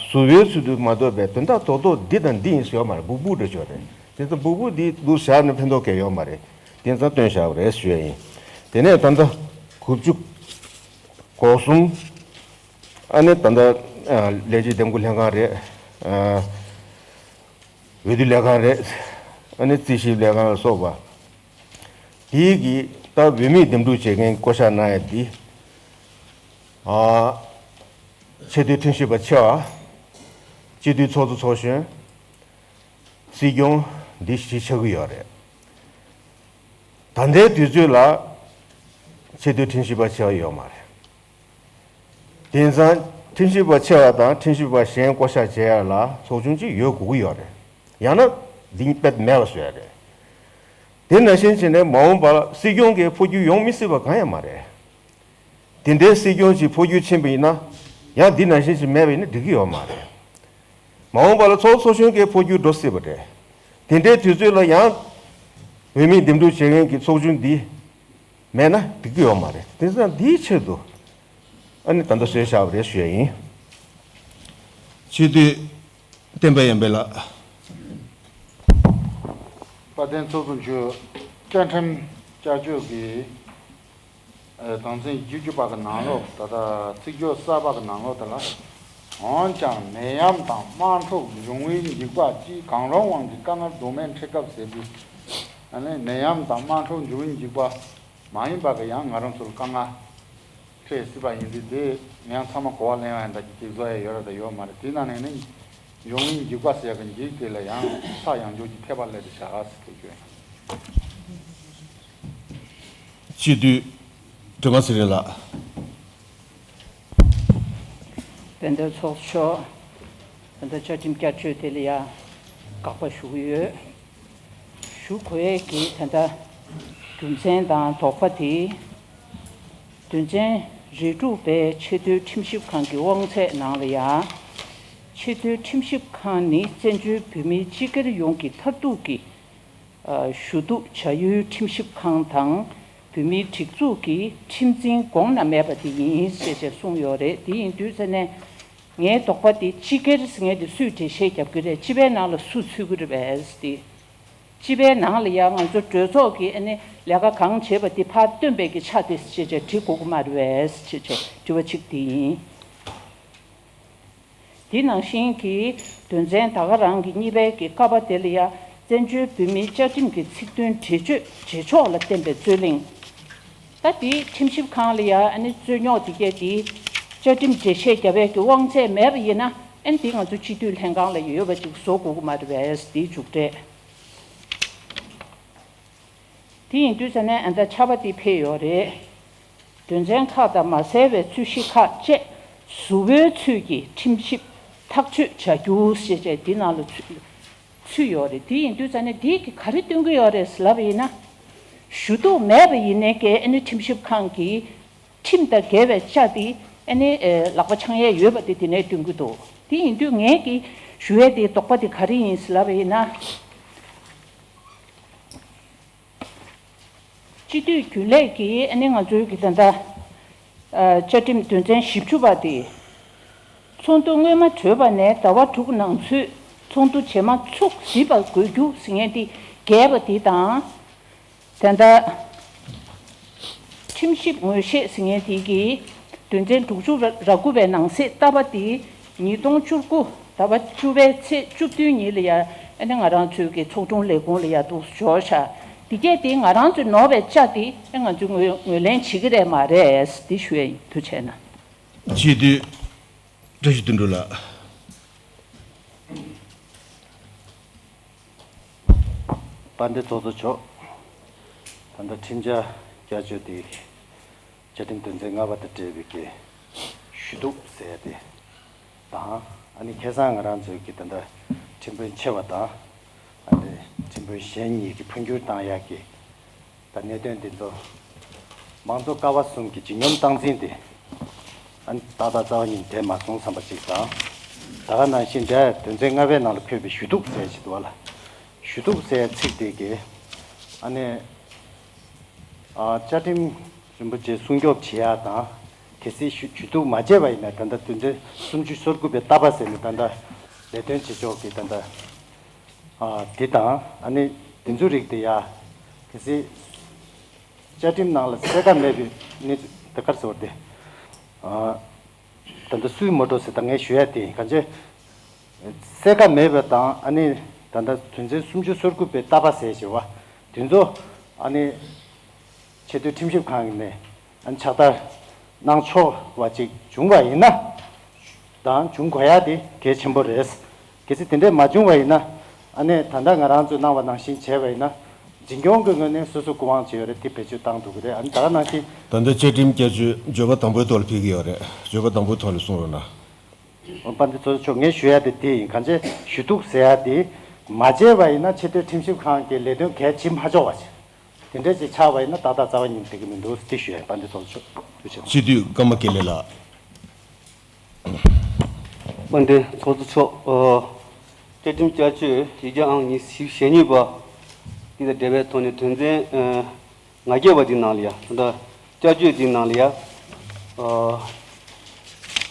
བཟོ་བོའི་ཚུལ་དུ་མ་གཏོགས་པའི་དོན་དག་རྡོག་རྡོག་འདི་དང་འདི་ཡིན་ཟེར་ཡོད་མ་རེད། སྦུག་སྦུག་འདྲ་ཅིག་ཡོད་རེད། དེ་ཚོ་སྦུག་སྦུག་འདི་འདུག་བཞག་ནས་ཕན་ཐོགས་གང་ཡང་ཡོད་མ་རེད། དེ་ཚོ་སྟོན་བཞག་པ་རེད་ཞུ་ཡ་ཡིན། དེ་ནས་ད་ལྟ་དགུ་བཅུ་གོ་གསུམ། ཨ་ནི་ད་ལྟ་ལས་བྱེད་འདེམས་བསྐོ་ལྷན་ཁང་རེད། འོས་བསྡུ་ལས་ཁང་རེད། ཨ་ནི་རྩིས་ཞིབ་ལས་ཁང་ལ་སོགས་པ། དེའི་གི་ད་འོས་མི་འདེམས་སྒྲུག་བྱེད་མཁན་བསྐོ་བཞག་གནང་ཡ་འདི། ཨ། ཆེས་མཐོའི་ཁྲིམས་ཞིབ་པ་ཆེ་བ། སྤྱི་འཐུས་ཚོགས་གཙོ་ཚོགས་གཞོན། སྲིད་སྐྱོང་འདི་བཞི་ཆགས་ཀྱི་ཡོད་རེད། ད་ལྟའི་དུས་ཚོད་ལ་ཆེས་མཐོའི་ཁྲིམས་ཞིབ་པ་ཆེ་བ་ཡོད་མ་རེད། དེང་སང་ཁྲིམས་ཞིབ་པ་ཆེ་བ་དང་ཁྲིམས་ཞིབ་པ་གཞན་བསྐོ་བཞག་བྱེད་ཡ་ལ་ཚོགས་ཆུང་གཅིག་ཡོད་དགོས་ཀྱི་ཡོད་རེད། ཡང་ན་འདི་དཔེ་མེད་པ་བཟོ་ཡ་རེད། དེ་ནང་བཞིན་བྱས་ནས་མ་འོངས་པར་སྲིད་སྐྱོང་གི་འཕོ་འགྱུར་ཡོང་མི་སྲིད་པ་གང་ཡང་མ་རེད། དེ་འདྲའི་སྲིད་སྐྱོང་ཅིག་འཕོ་འགྱུར་ཕྱིན་པ་ཡིན་ན་ཡང་འདི་ནང་བཞིན་ཞིག་མེད་པ་ཡིན་ན་འགྲིག་གི་ཡོད་མ་རེད། མ་འོངས་པ་ལ་ཚོགས་གཙོ་གཞོན་གྱི་འཕོ་འགྱུར་འགྲོ་སྲིད་པ་རེད། དེ་འདྲའི་དུས་ཚོད་ལ་ཡང་འོས་མི་འདེམས་སྒྲུག་བྱེད་མཁན་གྱི་ཚོགས་ཆུང་འདི་མེད་ན་འགྲིག་གི་ཡོད་མ་རེད། དེ་ཙང་འདིའི་ཆེད་དུ་ཨ་ནི་ད་ལྟ་བཟོས་བཞག་པ་རེད་ཞུ་ཡ་ཡིན། སྤྱི་འཐུས་བསྟན་པ་ཡར་འཕེལ་ལགས། དཔལ་ལྡན་ཚོགས་གཙོ་མཆོག་བཅའ་ཁྲིམས་བསྐྱར་བཅོས་ཀྱི་ དོན་ཚན་བཅུ་བཅུ་པ་གི་ནང་ལོགས་ད་ལྟ་ཚིག་སྦྱོར་གསར་པ་གི་ནང་ལོགས་དེ་ལ། འོན་ཀྱང་ནད་ཡམས་དང་དམག་འཁྲུག་འབྱུང་བའི་འཇིགས་པ་སྤྱིའི་གང་རུང་དབང་གིས་དཀའ་ངལ་གདོད་མའི་འཕྲད་སྐབས་ཟེར་དུས། ཨ་ནི་ནད་ཡམས་དང་དམག་འཁྲུག་འབྱུང་བའི་འཇིགས་པ་མ་ཡིན་པ་གི་ཡང་ང་རང་ཚོར་དཀའ་ངལ་འཕྲད་སྲིད་པ་ཡིན་དུས། དེ་ཡང་ཚང་མ་གོ་བ་ལེན་ཡ་ཡིན་ད་ཀྱི་ཅིག་བཟོ་ཡ་ཡོད་ར་ད་ཡོད་མ་རེད། དེ་ནང་ནས་ནི་འབྱུང་བའི་འཇིགས་པ་ཟེར་ཡ་གི་འཇིགས་དེ་ལ་ཡང་ཕྱག་ཡང་འཇོག་གི་ཐེབས་པ་སླེབས་ཏེ་བྱ་ག་ཟེར་དེ་བརྗོད་ཡིན། སྤྱི་འཐུས་སྒྲོལ་མ་ཚེ་རིང་ལགས། དཔལ་ལྡན་ཚོགས་གཙོ་མཆོག་དེ་འདྲ་བཅའ་ཁྲིམས་བསྐྱར་བཅོས་དེ་ལ་ཡང་དགག་པ་ཞུ་གི་ཡོད། ཞུ་དགོས་ཡས་ཀྱི་དེ་འདྲ་རྒྱུ་མཚན་དང་དོགས་པ་དེ། དོན་ཚན་རེ་དྲུག་པའི་ཆེས་མཐོའི་ཁྲིམས་ཞིབ་ཁང་གི་དབང་ཚད་ནང་ལ་ཡང་། ཆེས་མཐོའི་ཁྲིམས་ཞིབ་ཁང་ནི་བཙན་བྱོལ་བོད་མིའི་སྤྱི་སྒེར་ཡོངས་ཀྱི་མཐར་ཐུག་གི་ཞུ་གཏུག་བྱ་ཡུལ་ཁྲིམས་ཞིབ་ཁང་དང་། བོད་མིའི་སྒྲིག་འཛུགས་ཀྱི་ཁྲིམས་འཛིན་གོང་ན་མེད་པ་དེ་ཡིན་ཞེས་བྱས་གསུངས་ཡོད་རེད། དེ་ཡིན་དུས་ཙ་ནས་ངའི་དོགས་པ་དེ་སྤྱི་སྒེར་ཟེར་མཁན་དེ་སུས་འགྲེལ་བཤད་རྒྱབ་ཀྱི་རེད། སྤྱི་པའི་ནང་ལ་སུ་ཚུད་ཀྱི་རེད་པས་དེ། སྤྱི་པའི་ནང་ལ་ཡང་ང་ཚོ་གྲོས་ཚོགས་ཀྱི་ཨ་ནི་ལས་ཀ་གང་བྱེད་པ་དེ་ཕར་སྟོན་པའི་གི་ཆ་དེ་ཞེས་བྱས་འབྲི་དགོས་ཀྱི་མ་རེད་པས་ཞེས་བྱས་དྲི་བ་གཅིག་དེ་ཡིན། དེ་ནང་བཞིན་གྱི་དོན་ཚན་ད་ག་རང་གི་གཉིས་པའི་གི་ཀ་པ་དེ་ལ་ཡང་བཙན་བྱོལ་བོད་མིའི་བཅའ་ཁྲིམས་ཀྱི་ཚིག་དོན་འགྲེལ་བརྗོད་བྱེད་ཕྱོགས་ལ་བརྟེན་པའི་རྩོད་གླེང་། ད་དེ་ཁྲིམས་ཞིབ་ཁང་ལ་ཡང་ཨ་ནི་རྩོད་རྙོག་དེ་གས་དེ་བཅའ་ཁྲིམས་འགྲེལ་བཤད་རྒྱབ་པའི་གི་དབང་ཚད་མེད་པ་ཡིན་ན་ཨ་ནི་དེ་ང་ཚོ་སྤྱི་འཐུས་ལྷན་ཁང་ལ་ཡོད་པ་ཅིག་བཟོ་དགོས་ཀྱི་མ་རེད་པས་དེའི་མཇུག་འབྲས། དེ་ཡིན་དུས་ཙ་ནས་ཨ་ད་ཆ་པ་དེ་ཕེབས་ཡོད་རེད། དོན་ཚན་ཁག་དང་མ་གསལ་བའི་རྩོད་གཞི་ཁག་བཅས་གཟུ་བོའི་ཚུལ་གྱིས་ཁྲིམས་ཞིབ་ཐག་གཅོད་བྱ་རྒྱུ་ཞེས་བྱས་འདི་ནང་ལ་ཚུད་ཚུད་ཡོད་རེད། དེ་ཡིན་དུས་ཙ་ནས་འདི་གི་ག་རེ་སྟོན་གྱི་ཡོད་རེད་ཟེར་ལབ་པ་ཡིན་ན། ཞུ་གཏུག་མེད་པ་ཡིན་ནའི་གི་ཨ་ནི་ཁྲིམས་ཞིབ་ཁང་གིས་ཁྲིམས་དང་འགལ་བའི་བཅའ་དེ་ཨ་ནི་ལག་པ་འཆང་ཡས་ཡོད་པ་དེ་དེ་ནས་སྟོན་གྱི་འདུག་དེ་ཡིན་དུས་ངས་གི་ཞུ་ཡས་དེ་དོགས་པ་དེ་ག་རེ་ཡིན་ཟེར་ལབ་པ་ཡིན་ན། སྤྱི་འཐུས་རྒྱུན་ལས་ཀྱིས་ཨ་ནི་ང་ཚོའི་གི་ད་ལྟ་བཅའ་ཁྲིམས་དོན་ཚན་བཞི་བཅུ་པ་དེ། ཚོགས་འདུ་སྔོན་མ་གྲོལ་བ་ནས་ཟླ་བ་དྲུག་ནང་ཚུད་ཚོགས་འདུ་རྗེས་མ་ཚུགས་སྲིད་པར་དགོས་རྒྱུ་ཟེར་མཁན་དེ་འགལ་བ་དེ་དང་། ད་ལྟ་ཁྲིམས་ཞིབ་ངོས་བཞེས་ཟེར་མཁན་དེ་གི་དོན་ཚན་དྲུག་ཅུ་ར་དགུ་པའི་ནང་གསེས་ལྟ་བ་དེ། ཉིས་སྟོང་བཅུ་དགུ་ཟླ་བ་བཅུ་པའི་ཚེས་བཅུ་བདུན་ཉིན་ལ་ཡ་ཨ་ནི་ང་རང་ཚོའི་གི་ཚོགས་དྲུང་ལས་ཁུངས་ལ་ཡ་འདུག་སེ་འབྱོར་ཤག་དེ་གས་དེ་ང་རང་ཚོས་ནོར་བའི་བཅའ་དེ་ཨ་ང་ཚོས་ངོས་ངོས་ལེན་བྱེད་ཀྱི་རེད་མ་རེད་དེ་ཞུ་ཡ་ཡིན། ཐུགས་རྗེ་གནང་། སྤྱི་འཐུས་བཀྲ་ཤིས་དོན་གྲུབ་ལགས། དཔལ་ལྡན་ཚོགས་གཙོ་མཆོག་ད་ལྟ་ཁྲིམས་འཆར་བསྐྱར་བཅོས་དེ། བཅའ་ཁྲིམས་དོན་ཚན་ལྔ་པ་དང་འབྲེལ་བའི་གི་ཞུ་གཏུག་ཟེར་ཡ་དེ་དང་། ཨ་ནི་ཁ་སང་ང་རང་ཚོའི་གི་ད་ལྟ་ཁྲིམས་དཔོན་ཆེ་བ་དང་། ཨ་ནི་ཁྲིམས་དཔོན་གཞན་གཉིས་ཀྱི་འཕོ་འགྱུར་བཏང་ཡག་གི་ད་གནད་དོན་འདི་ཚོ་མང་གཙོ་ཀ་བ་གསུམ་གྱི་ལྗིད་སྙོམས་སྟངས་འཛིན་དེ་ཨ་ནི་ཏག་ཏག་རྩ་བ་ཉིད་བསྡད་མ་སོང་བསམ་པ་ཅིག་དང་། ད་ག་ནང་བཞིན་འདིར་དོན་ཚན་ལྔ་པའི་ནང་ལ་འཁོད་པའི་ཞུ་གཏུག་ཟེར་ཞིག་འདུག་བ་ལ། ཞུ་གཏུག་ཟེར་ཚིག་དེ་གི་ཨ་ནི། ཨ། བཅའ་ཁྲིམས་རིན་པོ་ཆེ་སྲུང་སྐྱོབ་བྱེད་ཡ་དང་། གལ་སྲིད་ཞུ་ཞུ་གཏུག་མ་བྱས་པ་ཡིན་ན་ད་ལྟ་དོན་ཚན་སུམ་ཅུ་སོ་དགུ་པའི་ལྟ་བ་ཟེར་ནས་ད་ལྟ་ལས་དོན་བྱེད་ཕྱོགས་ཀྱི་ད་ལྟ་ཨ་དེ་དང་ཨ་ནི་དེ་ཚོའི་རིགས་དེ་ཡ་གལ་སྲིད་བཅའ་ཁྲིམས་ནང་ལ་གསལ་ཁ་མེད་པའི་གནས་ཚུལ་དེ་ག་རེ་ཟེར་བ་དེ་ཨ། ད་ལྟ་སུས་མ་འགྲོ་ཟེར་ད་ངས་ཞུ་ཡ་དེ་ཡིན། གང་ཅི་གསལ་ཁ་མེད་པ་དང་ཨ་ནི་ད་ལྟ་དོན་ཚན་སུམ་ཅུ་སོ་དགུ་པའི་ལྟ་བ་ཟེར་བྱས་པ་དེ་ཚོ་ཨ་ནི་ཆེས་མཐོའི་ཁྲིམས་ཞིབ་ཁང་གི་ནས་ཨ་ནི་ཕྱག་བསྟར་གནང་ཆོག་པ་ཅིག་བྱུང་བ་ཡིན་ན་དང་བྱུང་དགོས་ཡ་དེ་གལ་ཆེན་པོ་རེད། གལ་སྲིད་དེ་འདྲས་མ་བྱུང་བ་ཡིན་ན་ཨ་ནི་ད་ལྟ་ང་རང་ཚོས་གནང་བ་ནང་བཞིན་བྱས་པ་ཡིན་ན། འཛིན་སྐྱོང་གི་ངོས་ནས་སོ་སོ་སྐུ་དབང་བྱས་ཡོད་རེད། དེ་བེད་སྤྱོད་བཏང་ཐུབ་ཀྱི་རེད། ཨ་ནི་ད་ག་ནང་བཞིན། ད་ལྟ་བཅའ་ཁྲིམས་བསྐྱར་བཅོས་བརྗོད་པ་དང་པོའི་ཐོག་ལ་ཕེབས་ཀྱི་ཡོད་རེད། བརྗོད་པ་དང་པོའི་ཐོག་ལ་གསུང་རོགས་གནང་། འོ་དཔལ་ལྡན་ཚོགས་གཙོ་མཆོག་ངས་ཞུ་ཡ་དེ་དེ་ཡིན། གང་ཅི་ཞུ་གཏུག་ཟེར་ཡ་དེ་མ་བྱས་པ་ཡིན་ན་ཆེས་མཐོའི་ཁྲིམས་ཞིབ་ཁང་གི་ལས་དོན་གལ་ཆེ་མ་ཆོག་པ་ཞིག་དེ་འདྲ་ཅིག་ཆགས་པ་ཡིན་ན་ཏག་ཏག་རྩ་བ་ཉིད་བསྡད་ཀྱི་མི་འདུག་དེ་ཞུ་ཡ་དཔལ་ལྡན་ཚོགས་གཙོ་མཆོག་ཐུགས་རྗེ་ཆེ། སྤྱི་འཐུས་ཀརྨ་དགེ་ལེགས་ལགས། དཔལ་ལྡན་ཚོགས་གཙོ་མཆོག་ཨ། བཅའ་ཁྲིམས་བསྐྱར་བཅོས་ཡི་གེ་ཨང་ཉི་ཤུ་ཞེ་གཉིས་པ་འདི་དང་འབྲེལ་བའི་ཐོག་ནས་དོན་ཚན་ཨ་ང་བརྒྱད་པ་འདི་ནང་ལ་ཡ། ད་ལྟ་བསྐྱར་བཅོས་འདི་ནང་ལ་ཡ། ཨ།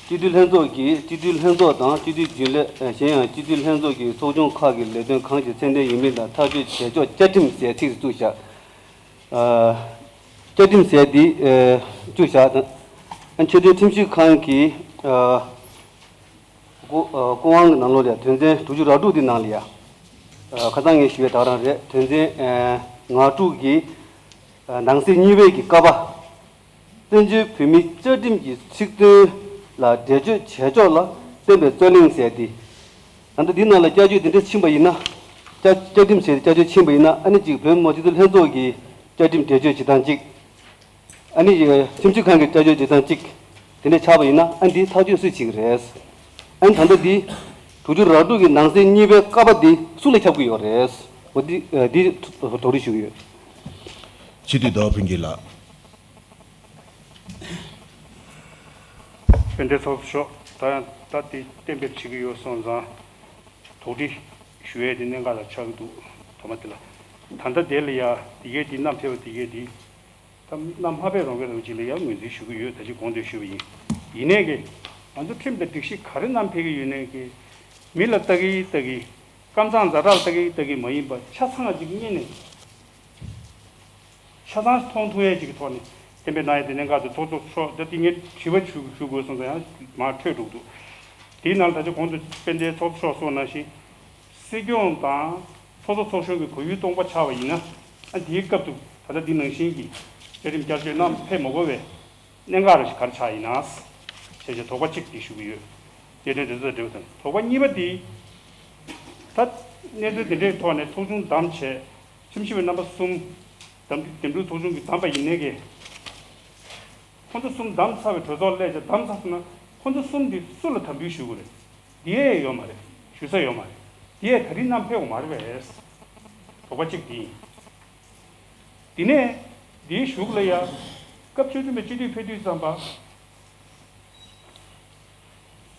སྤྱི་འཐུས་ལྷན་ཚོགས་ཀྱིས་སྤྱི་འཐུས་ལྷན་ཚོགས་དང་སྤྱི་འཐུས་རྒྱུན་ལས། གཞན་ཡང་སྤྱི་འཐུས་ལྷན་ཚོགས་ཀྱི་ཚོགས་ཆུང་ཁག་གི་ལས་དོན་གང་ཞིག་ཚད་ལྡན་ཡིན་མིན་དང་ཐག་གཅོད་བྱེད་ཕྱོགས་བཅའ་ཁྲིམས་ཟེར་ཚིག་བཙུགས་བཞག་ཨ། བཅའ་ཁྲིམས་ཟེར་འདི་ཨ་བཅུ་བཞག་དང་། ཨ་ཆེས་མཐོའི་ཁྲིམས་ཞིབ་ཁང་གི་ཨ་སྐུ་ཨ་སྐུ་དབང་གི་ནང་ལོགས་ལ་དོན་ཚན་དྲུག་ཅུ་རེ་དྲུག་འདི་ནང་ལ་ཡ་ཨ་ཁ་སང་ངས་ཞུས་པའི་ད་ག་རང་རེད། དོན་ཚན་ཨ་ང་དྲུག་གི་ཨ་ནང་གསེས་གཉིས་པའི་གི་ཀ་པ། བཙན་བྱོལ་བོད་མིའི་བཅའ་ཁྲིམས་ཀྱི་ཚིག་དོན་ལ་འགྲེལ་བརྗོད་བྱས་ཕྱོགས་ལ་བཏོན་པའི་རྩོད་གླེང་ཟེར་ཏེ། ད་ལྟ་འདི་ནང་ལ་བསྐྱར་བཅོས་འདི་འདྲ་ཕྱིན་པ་ཡིན་ན། བསྐྱར་བཅའ་ཁྲིམས་ཟེར་ཏེ་བསྐྱར་བཅོས་ཕྱིན་པ་ཡིན་ན། ཨ་ནི་གཅིག་བོད་མི་མང་སྤྱི་འཐུས་ལྷན་ཚོགས་ཀྱི་བཅའ་ཁྲིམས་འགྲེལ་བརྗོད་བྱེད་སྟངས་གཅིག་ཨ་ནི་ཁྲིམས་ཞིབ་ཁང་གི་བསྐྱར་བཅོས་བྱེད་སྟངས་གཅིག་དེ་འདྲ་ཆགས་པ་ཡིན་ན། ཨ་ནི་འདི་ཐག་གཅོད་སུས་བྱེད་ཀྱི་རེད། ཨ་ནི་ད་ལྟ་འདི་དྲུག་ཅུ་རེ་དྲུག་གི་ནང་གསེས་གཉིས་པའི་ཀ་པ་འདི་སུ་ལ་ཁྱབ་ཀྱི་ཡོད་རེད། འོ་འདི་འདི་དོགས་འདྲི་ཞུ་གི་ཡོད། སྤྱི་འཐུས་ཟླ་བ་ཕུན་སྐྱིད་ལགས། དཔལ་ལྡན་ཚོགས་གཙོ་མཆོག་ད་ཡང་ད་དེ་གཏན་འབེབས་བྱེད་ཀྱི་ཡོད་སོང་ཙང་། དོགས་འདྲི་ཞུ་ཡས་དེ་གནད་འགག་ལ་ཆགས་ཀྱི་འདུག་དོ་མ་དེ་ལ། ད་ལྟ་དེ་ལ་ཡ་དེ་གས་དེ་བསྣམས་ཕེབས་པ་དེ་གས་དེ། ད་བསྣམས་མ་ཕེབས་རང་གི་རང་ཅིག་ལ་ཡ་ངོས་འཛིན་ཞུ་གི་ཡོད། ད་ཅི་གོང་དུ་ཞུས་པ་ཡིན། ཡིན་ནའི་གི་ང་ཚོ་ཁྲིམས་དང་སྒྲིག་གཞི་ག་རེ་བསྣམས་ཕེབས་ཀྱི་ཡོད་ནའི་གི། མི་ལ་ལྟ་གི་ལྟ་གི། ཀམ་ཚང་ཛ་དྲག་ལྟ་གི་ལྟ་གི་མ་ཡིན་པ་ཆ་ཚང་ཅིག་རྙེད་ནས། ཆ་ཚང་མཐོང་ཐུབ་ཡས་ཅིག་གི་ཐོག་ནས་གཏན་འབེབས་གནང་ཡས་དེ་གནད་འགག་ཏུ་ཚོགས་གཙོ་མཆོག་ད་དེ་ངས་དྲི་བ་ཞུ་ཞུ་དགོས་སོང་ཙང་ཡང་མར་འཕྲོས་འགྲོ་གི་འདུག་དེའི་ནང་ད་ཆ་གོང་དུ་དཔལ་ལྡན་ཚོགས་གཙོ་མཆོག་གསུངས་ནང་བཞིན། སྲིད་སྐྱོང་དང་ཚོགས་གཙོ་ཚོགས་གཞོན་གྱི་གོ་ཡུལ་སྟོང་པ་ཆགས་པ་ཡིན་ན། ཨ་དེའི་སྐབས་དུ་ད་ལྟ་འདི་ནང་བཞིན་གྱི་བཅའ་ཁྲིམས་བསྐྱར་བཅོས་གནང་ཕེབས་མ་དགོས་པའི་གནད་འགག་རེ་ཞིག་ག་རེ་ཆགས་ཡིན་ན། ཞེས་བྱས་དོགས་པ་གཅིག་དེ་ཞུ་གི་ཡོད། རྒྱལ་དོན་དེ་ཚོ་འབྲེལ་བ་དང་དོགས་པ་གཉིས་པ་དེ། ད་གནས་ཚུལ་དེ་འདྲའི་ཐོག་ནས་ཚོགས་ཆུང་བདམས་བྱས། ཁྲིམས་ཞིབ་པའི་རྣམ་པ་གསུམ། འདེམས་འདེམས་སྒྲུག་ཚོགས་ཆུང་གིས་བདམས་པ་ཡིན་ནའི་གི། ཁོ་ཚོ་གསུམ་བདམས་ཚར་བའི་གྲོས་ཚོགས་སླེབས་བྱས་བདམས་ཚར་སོང་ན། ཁོ་ཚོ་གསུམ་དེ་སུ་ལ་དམ་འབུལ་ཞུ་དགོས་རེད། འདི་ཡས་ཡོད་མ་རེད། ཞུ་ས་ཡོད་མ་རེད། འདི་ཡས་ད་རིང་བསྣམས་ཕེབས་དགོས་མ་རེད་པས། དོགས་པ་གཅིག་འདི་ཡིན། དེ་ནས་འདིའི་གཞུག་ལ་ཡ། སྐབས་བཅུ་བདུན་པའི་སྤྱི་འཐུས་ཕེབས་དུས་ཙམ་པ།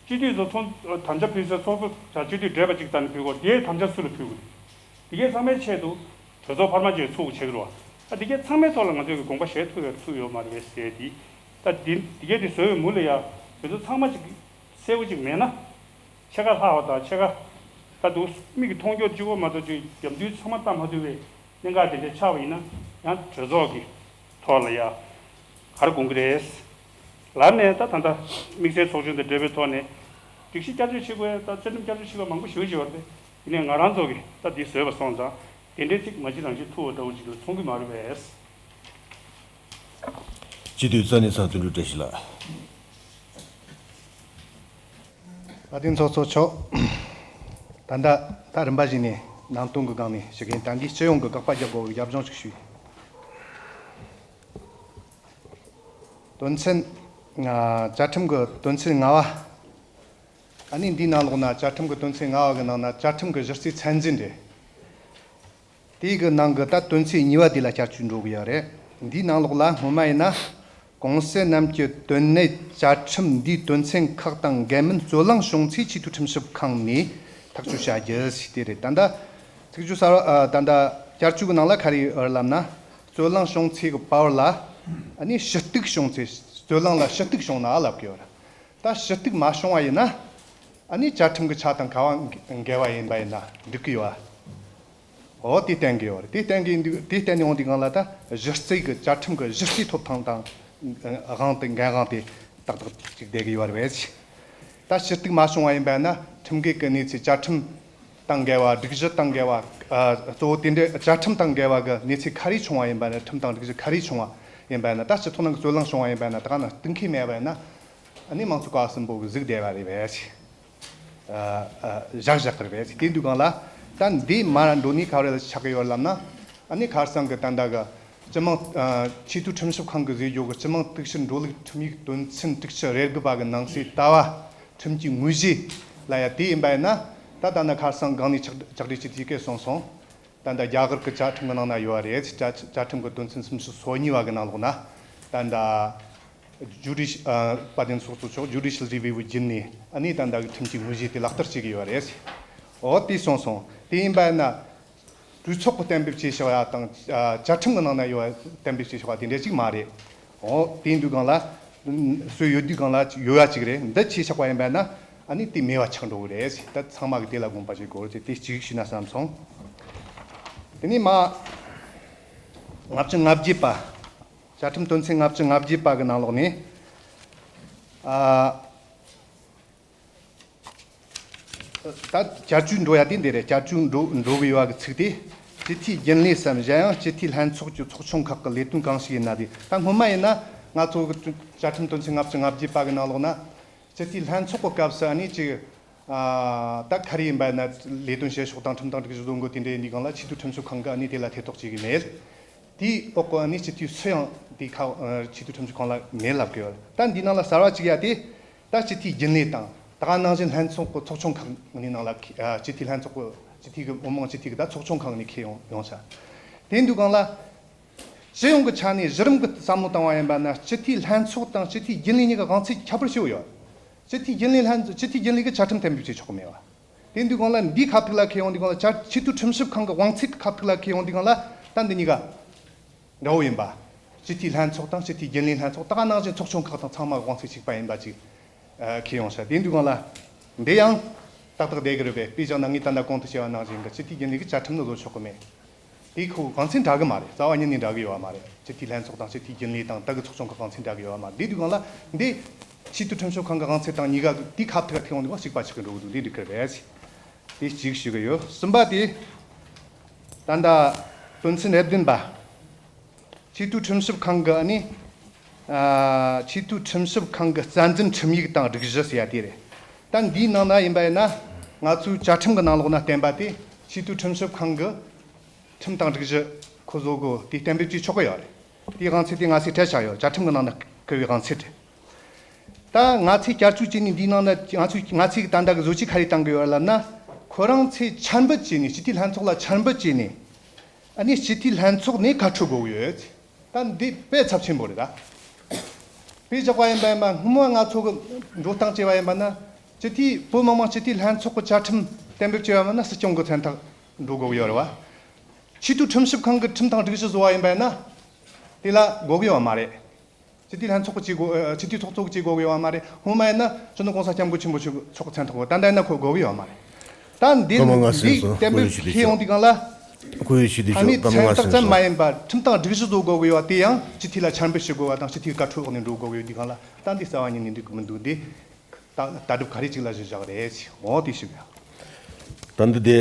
སྤྱི་འཐུས་ཚོ་ཚོགས་དམ་བཅའ་ཕུལ་ས་ཚོགས་གཙོ་དང་སྤྱི་འཐུས་བགྲེས་པ་གཅིག་ལྟ་ནས་ཕུལ་དགོས། དེའི་དམ་བཅའ་སུ་ལ་ཕུལ་དགོས། དེ་གའི་ཚང་མའི་ཆེད་དུ་གྲོས་ཚོགས་འཕར་མ་བཅས་ཚུགས་བྱེད་དགོས་རེད་བ། ད་དེ་གའི་ཚང་མའི་ཐོག་ལ་ང་ཚོས་ཀྱི་དགོངས་པ་བཞེས་ཐུབ་ཡོད་ཐུབ་ཡོད་མ་རེད་པས་ཟེར་དེ། ད་དེ་དེ་གའི་དེ་བཟོས་པའི་མུ་ལ་ཡ། དེ་ཚོ་ཚང་མ་ཅིག་གསལ་པོ་ཅིག་མེད་ན། ཕྱེད་ཀ་ལྷག་པ་དང་ཕྱེད་ཀ། ད་དུང་མིག་གིས་མཐོང་རྒྱུ་གཅིག་པོ་མ་གཏོགས་ཅིག་རྒྱབ་མདུན་ཚང་མ་ལྟ་མ་ཐུབ་པའི་གནད་འགག་དེ་འདྲ་ཆགས་པ་ཡིན་ན། ཡང་གྲོས་ཚོགས་ཀྱི་ཐོག་ལ་ཡ་ག་རེ་དགོངས་ཀྱི་རེད། ལར་ནས་ད་ད་ལྟ་དམིགས་བསལ་ཚོགས་ཆུང་དང་འབྲེལ་བའི་ཐོག་ནས་སྒྲིག་གཞི་བསྐྱར་བཅོས་བྱེད་དགོས། ད་བཅའ་ཁྲིམས་བསྐྱར་བཅོས་བྱེད་དགོས་མང་པོ་ཞེ་པོ་ཅིག་ཡོད་རེད། དེ་ནས་ང་རང་ཚོ་གིས་ད་འདི་བཟོས་པ་སོང་ཙང་དེ་འདྲའི་ཅིག་མ་བྱེད་རང་བྱེད་ཐུབ་པ་འདྲ་བོ་ཅིག་ལ་མཐོང་གི་མ་རེད་པས། སྤྱི་འཐུས་རྩ་ནས་ཚང་དོན་གྲུབ་བཀྲ་ཤིས་ལགས། བཀའ་དྲིན་ཚོགས་གཙོ་མཆོག་ད་ལྟ་ད་རིམ་པ་བཞིན་ནས་ནང་དོན་གྱི་སྒང་ནས་ཞུ་མཁན་ད་གིན་སྤྱི་ཡོངས་ཀྱི་དགག་པ་རྒྱག་དགོས་པའི་རྒྱབ་ལྗོངས་ཤིག་ཞུས། དོན་ཚན་ང་བཅའ་ཁྲིམས་ཀྱི་དོན་ཚན་ལྔ་བ། ཨ་ནི་འདིའི་ནང་ལོགས་ན་བཅའ་ཁྲིམས་ཀྱི་དོན་ཚན་ལྔ་བ་གི་ནང་ན་བཅའ་ཁྲིམས་ཀྱི་གཞི་རྩའི་ཚད་འཛིན་རེད། དེའི་གི་ནང་གི་ད་དོན་ཚན་གཉིས་པ་དེ་ལ་བསྐྱར་བཅོས་འགྲོ་གི་ཡོད་རེད། འདིའི་ནང་ལོགས་ལ་སྔོན་མ་ཡིན་ན། གོང་གསལ་རྣམས་ཀྱི་དོན་གནད་བཅའ་ཁྲིམས་འདིའི་དོན་ཚན་ཁག་དང་འགལ་མིན་རྩོད་གླེང་བྱུང་ཚེ་ཆེས་མཐོའི་ཁྲིམས་ཞིབ་ཁང་ནས་ཐག་གཅོད་བྱ་རྒྱུ་ཞེས་དེ་རེད། ད་ལྟ་ཚིག་སྦྱོར་གསར་བ་ཨ། ད་ལྟ་བསྐྱར་བཅོས་ཀྱི་ནང་ལ་ག་རེ་ཡོད་ལབ་ན། རྩོད་གླེང་བྱུང་ཚེ་གི་བར་བར་ལ་ཨ་ནི་ཞུ་གཏུག་བྱུང་ཚེ། རྩོད་གླེང་ལ་ཞུ་གཏུག་བྱུང་ན་ལབ་གི་ཡོད་རེད། ད་ཞུ་གཏུག་མ་བྱུང་བ་ཡིན་ན། ཨ་ནི་བཅའ་ཁྲིམས་ཀྱི་ཆ་དང་ག་བ་འགལ་བ་ཡིན་པ་ཡིན་ན་འགྲིག་གི་ཡོད་ཨ། འོ་དེ་བསྟན་གི་ཡོད་རེད། དེ་བསྟན་གི་འདུག་དེ་བསྟན་ནས་འོང་དུས་སྒང་ལ་ད་གཞི་རྩའི་གི་བཅའ་ཁྲིམས་ཀྱི་གཞི་རྩའི་ཐོབ་ཐང་དང་དབང་དེ་འགན་དབང་དེ་ཏག་ཏག་ཅིག་བསྡད་གི་ཡོད་རེད། ད་ཞུ་གཏུག་མ་བྱུང་བ་ཡིན་པ་ཡིན་ན་ཁྲིམས་འགལ་གི་གནས་ཚུལ་བཅའ་ཁྲིམས་དང་འགལ་བ། སྒྲིག་གཞི་དང་འགལ་བ། ཨ། གཙོ་བོ་དེ་འདྲའི་བཅའ་ཁྲིམས་དང་འགལ་བ་གི་གནས་ཚུལ་ག་རེ་བྱུང་བ་ཡིན་པ་ནི། ཁྲིམས་དང་སྒྲིག་གཞི་ག་རེ་བྱུང་བ་ཡིན་པ་ཡིན་ན། ད་སྤྱི་ཚོགས་ནང་གི་རྩོད་གླེང་བྱུང་བ་ཡིན་པ་ཡིན་ན། ད་ག་ནང་གཏུག་མཁན་མེད་པ་ཡིན་ན། ཨ་ནི་མང་གཙོ་ཀ་བ་གསུམ་པོ་གི་གཟིགས་བསྡད་པ་རེད་པས། ཨ། ཨ། བཞག་བཞག་གི་རེད་པས། དེ་འདུག་སྒང་ལ་ད་འདི་མར་འགྲོ་ནས་ག་རེ་ཆགས་ཀྱི་ཡོད་ལབ་ན། ཨ་ནི་ཁ་སང་གི་ད་ལྟ་གི་སྤྱི་དམངས། ཨ། ཆེས་མཐོའི་ཁྲིམས་ཞིབ་ཁང་གི་བཟོས་ཡོད་གི་སྤྱི་དམངས་གཏུག་བཤེར་འགྲོ་ལུགས་ཁྲིམས་ཡིག་དོན་ཚན་དྲུག་ཅུ་རེ་དགུ་པ་གི་ནང་གསེས་ལྟ་བ་ཁྲིམས་ཀྱི་དངོས་གཞི་ལ་ཡ་དེ་ཡིན་པ་ཡིན་ན། ད་ད་ནི་ཁ་སང་སྒང་ནས་ཕྱག་ཕྱག་བྲིས་ཅིག་དེ་སྐད་གསུངས་སོང་། ད་ལྟ་རྒྱ་གར་གྱི་བཅའ་ཁྲིམས་ཀྱི་ནང་ན་ཡོད་པ་རེད། བཅའ་བཅའ་ཁྲིམས་ཀྱི་དོན་ཚན་སུམ་ཅུ་སོ་གཉིས་པ་གི་ནང་ལོགས་ན། ད་ལྟ་ཇུ་ཌི་ཤ། ཨ། བཀའ་དྲིན་ཚོགས་གཙོ་མཆོག་ཇུ་ཌི་ཤལ་རི་བིའུ་བརྒྱུད་ནས་ཨ་ནི་ད་ལྟ་གི་ཁྲིམས་ཀྱི་དངོས་གཞི་དེ་ལག་བསྟར་བྱེད་ཀྱི་ཡོད་པ་རེད། འོ་དེ་གསུངས་སོང་། དེ་ཡིན་པ་ན་གྲོས་ཚོགས་ཀྱི་གཏན་འབེབས་བྱས་བཞག་པ་དང་། ཨ། བཅའ་ཁྲིམས་ཀྱི་ནང་ན་ཡོད་པ་གཏན་འབེབས་བྱས་བཞག་པ་དེ་འདྲ་ཅིག་མ་རེད། འོ་དེ་ཡིན་དུས་སྒང་ལ་སྲོལ་ཡོད་དུས་སྒང་ལ་ཡོད་པ་ཅིག་རེད། འདི་བྱས་ཆོག་པ་ཡིན་པ་ན་ཨ་ནི་དེ་མེད་པ་ཆགས་འགྲོ་གི་རེད། ད་ཚང་མ་གི་དེ་ལ་དགོངས་པ་བཞེས་དགོས་རེད། དེ་གཅིག་ཞུས་ན་བསམ་སོང་། དེ་ནས་མ་ལྔ་བཅུ་ང་བརྒྱད་པ། བཅའ་ཁྲིམས་དོན་ཚན་ལྔ་བཅུ་ང་བརྒྱད་པ་གི་ནང་ལོགས་ནས། ཨ། ད་བསྐྱར་བཅོས་འགྲོ་ཡ་དེ་འདི་རེད། བསྐྱར་བཅོས་འགྲོ་འགྲོ་གི་ཡོད་པ་གི་ཚིག་དེ། སྤྱི་འཐུས་རྒྱུན་ལས་སམ། གཞན་ཡང་སྤྱི་འཐུས་ལྷན་ཚོགས་ཀྱི་ཚོགས་ཆུང་ཁག་གི་ལས་དོན་གང་ཞིག་ཡིན་ན་དེ། ད་སྔོན་མ་ཡིན་ན་ང་ཚོ་གི་བཅའ་ཁྲིམས་དོན་ཚན་ལྔ་བཅུ་ང་བརྒྱད་པ་གི་ནང་ལོགས་ན། སྤྱི་འཐུས་ལྷན་ཚོགས་ཀྱི་སྐབས་སུ་ཨ་ནི་ཅིག་ཨ། ད་ག་རེ་ཡིན་པ་ན་ལས་དོན་བྱེད་ཕྱོགས་དང་ཁྲིམས་དང་སྒྲིག་གཞི་བཟོ་འགོད་དེ་འདྲ་ཡིན་དུས་སྒང་ལ་ཆེས་མཐོའི་ཁྲིམས་ཞིབ་ཁང་གིས་ཨ་ནི་དེ་ལ་ཐེ་གཏོགས་བྱེད་ཀྱི་མེད། དེའི་འོག་གི་ཨ་ནི་སྤྱི་འཐུས་སུ་ཡང་དེའི་ཁ། ཨ། ཆེས་མཐོའི་ཁྲིམས་ཞིབ་ཁང་ལ་མེད་ལབ་ཀྱི་ཡོད། ད་འདིའི་ནང་ལ་གསར་བ་གཅིག་ཡ་དེ། ད་སྤྱི་འཐུས་རྒྱུན་ལས་དང་ད་ག་ནང་བཞིན་ལྷན་ཚོགས་ཀྱི་ཚོགས་ཆུང་ཁག་གི་ནང་ལ། ཨ། སྤྱི་འཐུས་ལྷན་ཚོགས་ཀྱི་སྤྱི་འཐུས་ཀྱི་འོས་མང་སྤྱི་འཐུས་ཀྱི་ད་ཚོགས་ཆུང་ཁག་ནས་འཁེལ་ཡོང་ཡོང་ས། དེ་འདུག་སྒང་ལ། སྤྱི་ཡོངས་ཀྱི་ཆ་ནས་གཞི་རིམ་གྱི་བསམ་བློ་བཏང་བ་ཡིན་པ་ན། སྤྱི་འཐུས་ལྷན་ཚོགས་དང་སྤྱི་འཐུས་རྒྱུན་ལས་གཉིས་ཀྱི་དབང་ཚད་ཁྱད་པར་ཆེ་བོ་ཡོད། སྤྱི་འཐུས་རྒྱུན་ལས་ལྷན། སྤྱི་འཐུས་རྒྱུན་ལས་ཀྱིས་བཅའ་ཁྲིམས་གཏན་འབེབས་བྱེད་ཆོག་གི་མེད་པ། དེ་འདུག་སྒང་ལ་འདིའི་ཁ་ཐུག་ལ་འཁེལ་ཡོང་དུས་སྒང་ལ། བཅའ། ཆེས་མཐོའི་ཁྲིམས་ཞིབ་ཁང་གི་དབང་ཚད་ཀྱི་ཁ་ཐུག་ལ་འཁེལ་ཡོང་དུས་སྒང་ལ། ད་འདི་གཉིས་ཀ་འདྲ་བོ་ཡིན་པ། སྤྱི་འཐུས་ལྷན་ཚོགས་དང་སྤྱི་འཐུས་རྒྱུན་ལས་ལྷན་ཚོགས། ད་ག་ནང་བཞིན་ཚོགས་ཆུང་ཁག་དང་ཚང་མ་དབང་ཚད་གཅིག་པ་ཡིན་པ་ཅིག་ཨ། འཁེལ་ཡོང་ས། དེ་འདུག་སྒང་ལ། འདི་ཡང་ཏག་ཏག་བསྡད་ཀྱི་རེད་པས། དཔེ་བཞག་ན་ངས་ད་ལྟ་གོང་དུ་བཤད་པ་ནང་བཞིན་གྱི་སྤྱི་འཐུས་རྒྱུན་ལས་ཀྱིས་བཅའ་ཁྲིམས་ནི་བཟོ་ཆོག་གི་མེད། དེ་ཁོ་དབང་ཚད་འདྲ་གི་མ་རེད། རྩ་བ་ཉིད་ནས་འདྲ་གི་ཡོད་པ་མ་རེད། སྤྱི་འཐུས་ལྷན་ཚོགས་དང་སྤྱི་འཐུས་རྒྱུན་ལས་དང་ད་གི་ཚོགས་ཆུང་གི་དབང་ཚད་འདྲ་གི་ཡོད་པ་མ་རེད། དེ་འདུག་སྒང་ལ་འདི་ཆེས་མཐོའི་ཁྲིམས་ཞིབ་ཁང་གི་དབང་ཚད་དང་གཉིས་ཀ་དེའི་ཁ་ཐུག་ལ་ཐེ་ཡོང་དུས་སྒང་གཅིག་པ་ཆགས་ཀྱི་འགྲོ་གི་འདུག་འདི་འགྲིག་གི་རེད། དེ་གཅིག་ཞུ་གི་ཡོད། གསུམ་པ་དེ། ད་ལྟ་དོན་ཚན་ལྔ་བདུན་པ། ཆེས་མཐོའི་ཁྲིམས་ཞིབ་ཁང་གི་ཨ་ནི། ཨ། ཆེས་མཐོའི་ཁྲིམས་ཞིབ་ཁང་གི་རྩ་འཛིན་ཁྲིམས་ཡིག་དང་སྒྲིག་གཞི་ཟེར་ཡ་དེ་རེད། ད་འདིའི་ནང་ན་ཡིན་པ་ཡིན་ན། ང་ཚོའི་བཅའ་ཁྲིམས་ཀྱི་ནང་ལོགས་ན་བསྟན་པ་དེ། ཆེས་མཐོའི་ཁྲིམས་ཞིབ་ཁང་གི་ཁྲིམས་དང་སྒྲིག་གཞི་ཁོ་བཟོ་དགོས། དེ་གཏན་འབེབས་བྱེད་ཆོག་གི་ཡོད་རེད། དེའི་དབང་ཚད་དེ་ང་ཚོས་སྤྲད་བཞག་ཡོད། བཅའ་ཁྲིམས་ཀྱི་ནང་ན་བཀོད་པའི་དབང་ཚད་རེད། ད་ང་ཚོས་བསྐྱར་བཅོས་བྱས་ནས་འདིའི་ནང་ན་ང་ཚོས། ང་ཚོས་ད་ལྟ་གི་བཟོ་བཅོས་ག་རེ་བཏང་གི་ཡོད་ལབ་ན། ཁོ་རང་ཚོས་འཆར་འབུལ་བྱས་ནས། སྤྱི་འཐུས་ལྷན་ཚོགས་ལ་འཆར་འབུལ་བྱས་ནས། ཨ་ནི་སྤྱི་འཐུས་ལྷན་ཚོགས་ནས་བཀའ་འཁྲོལ་དགོས་ཀྱི་ཡོད། ད་འདི་དཔེ་ཚབས་ཆེན་པོ་རེད་ད། དཔེ་བཞག་པ་ཡིན་པ་ཡིན་པ། སྔོན་མ་ང་ཚོ་གི་འགྲོ་སྟངས་བྱས་པ་ཡིན་པ་ན། སྤྱི་འཐུས། བོད་མི་མང་སྤྱི་འཐུས་ལྷན་ཚོགས་ཀྱི་བཅའ་ཁྲིམས་གཏན་འབེབས་བྱས་པ་ཡིན་ན་སྲིད་སྐྱོང་གི་མཚན་རྟགས་འགྲོ་དགོས་ཀྱི་ཡོད་རེད་བ། ཆེས་མཐོའི་ཁྲིམས་ཞིབ་ཁང་གི་ཁྲིམས་དང་སྒྲིག་གཞི་བཟོ་བ་ཡིན་པ་ཡིན་ན། དེ་ལ་དགོས་ཀྱི་ཡོད་མ་རེད། སྤྱི་འཐུས་ལྷན་ཚོགས་ཀྱིས་བྱེད་དགོས། ཨ། སྤྱི་འཐུས་ཚོགས་གཙོ་གིས་བྱེད་དགོས་ཀྱི་ཡོད་མ་རེད། སྔོན་མ་ཡིན་ན་སྤྱི་ནོར་༸གོང་ས་༸སྐྱབས་མགོན་ཆེན་པོ་མཆོག་གི་མཚན་ཐོགས། ད་ལྟ་ཡིན་ན་ཁོ་དགོས་ཀྱི་ཡོད་མ་རེད། ད་འདི། སྐུ་ངོ་ང་འདི་སེམས་སོ་གཏན་འབེབས་ཁས་ཡོང་དུས་སྒང་ལ། ཁོ་ཡོད་ཤི་དུས་ཕ་མའི་ཤོག་སྐུ་ངོ་ང་མཚན་རྟགས་སེམས་སོ་ཙམ་མ་ཡིན་པར་ཁྲིམས་དང་སྒྲིག་གཞི་བཟོ་དགོས་ཀྱི་ཡོད། དེ་ཡང་སྤྱི་འཐུས་ལ་འཆར་འབུལ་ཞུ་དགོས་པ་དང་སྤྱི་འཐུས་བཀའ་འཁྲོལ་འོག་ནས་འགྲོ་དགོས་ཀྱི་ཡོད་དུས་སྒང་ལ། ད་འདི་རྩ་བ་ཉིད་ནས་འགྲིག་གི་མི་འདུག་འདི་ད་ལྟ་གྲུབ་ག་རེ་ཅིག་ལ་གཞི་བཞག་རེད། འོ་དེ་ཞུ་ཡ། ད་འདི་དེ།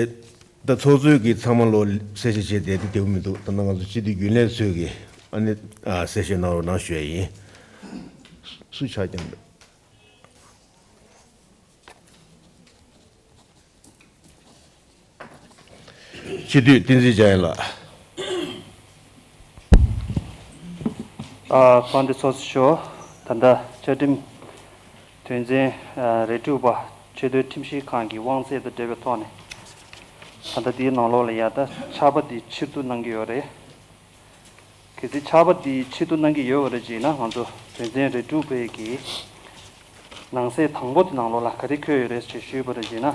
ད་ཚོགས་གཙོས་ཀྱིས་ཚང་མ་ལོ་གསལ་བཤད་བྱས་བསྡད་དེ་བདེ་པོ་མི་འདུག་ད་ནང་ང་ཚོ་སྤྱི་འཐུས་རྒྱུན་ལས་ཚོས་ཀྱིས་ཨ་ནི། ཨ། གསལ་བཤད་གནང་རོགས་གནང་ཞུ་ཡ་ཡིན། སུ་ཆགས་ཀྱང་འདུག་སྤྱི་འཐུས་བསྟན་འཛིན་འཇམ་དབྱངས་ལགས། ཨ། དཔལ་ལྡན་ཚོགས་གཙོ་མཆོག་ད་ལྟ་བཅའ་ཁྲིམས་དོན་ཚན། ཨ། རེ་དྲུག་པ། ཆེས་མཐོའི་ཁྲིམས་ཞིབ་ཁང་གི་དབང་ཚད་དང་འབྲེལ་བའི་ཐོག་ནས། ད་ལྟ་འདིའི་ནང་ལོགས་ལ་ཡ་ད་ཆར་པ་འདི་ཕྱིར་བསྡུ་གནང་གི་ཡོད་རེད། གལ་སྲིད་ཆར་པ་འདི་ཕྱིར་བསྡུ་གནང་གི་ཡོད་པ་རེད་ཅེ་ན། ང་ཚོ་དོན་ཚན་རེ་དྲུག་པའི་གི་ནང་གསེས་དང་པོ་དེ་ནང་ལོགས་ལ་ག་རེ་འཁོད་ཡོད་རེད་ཅེས་ཞུས་པ་རེད་ཅེ་ན།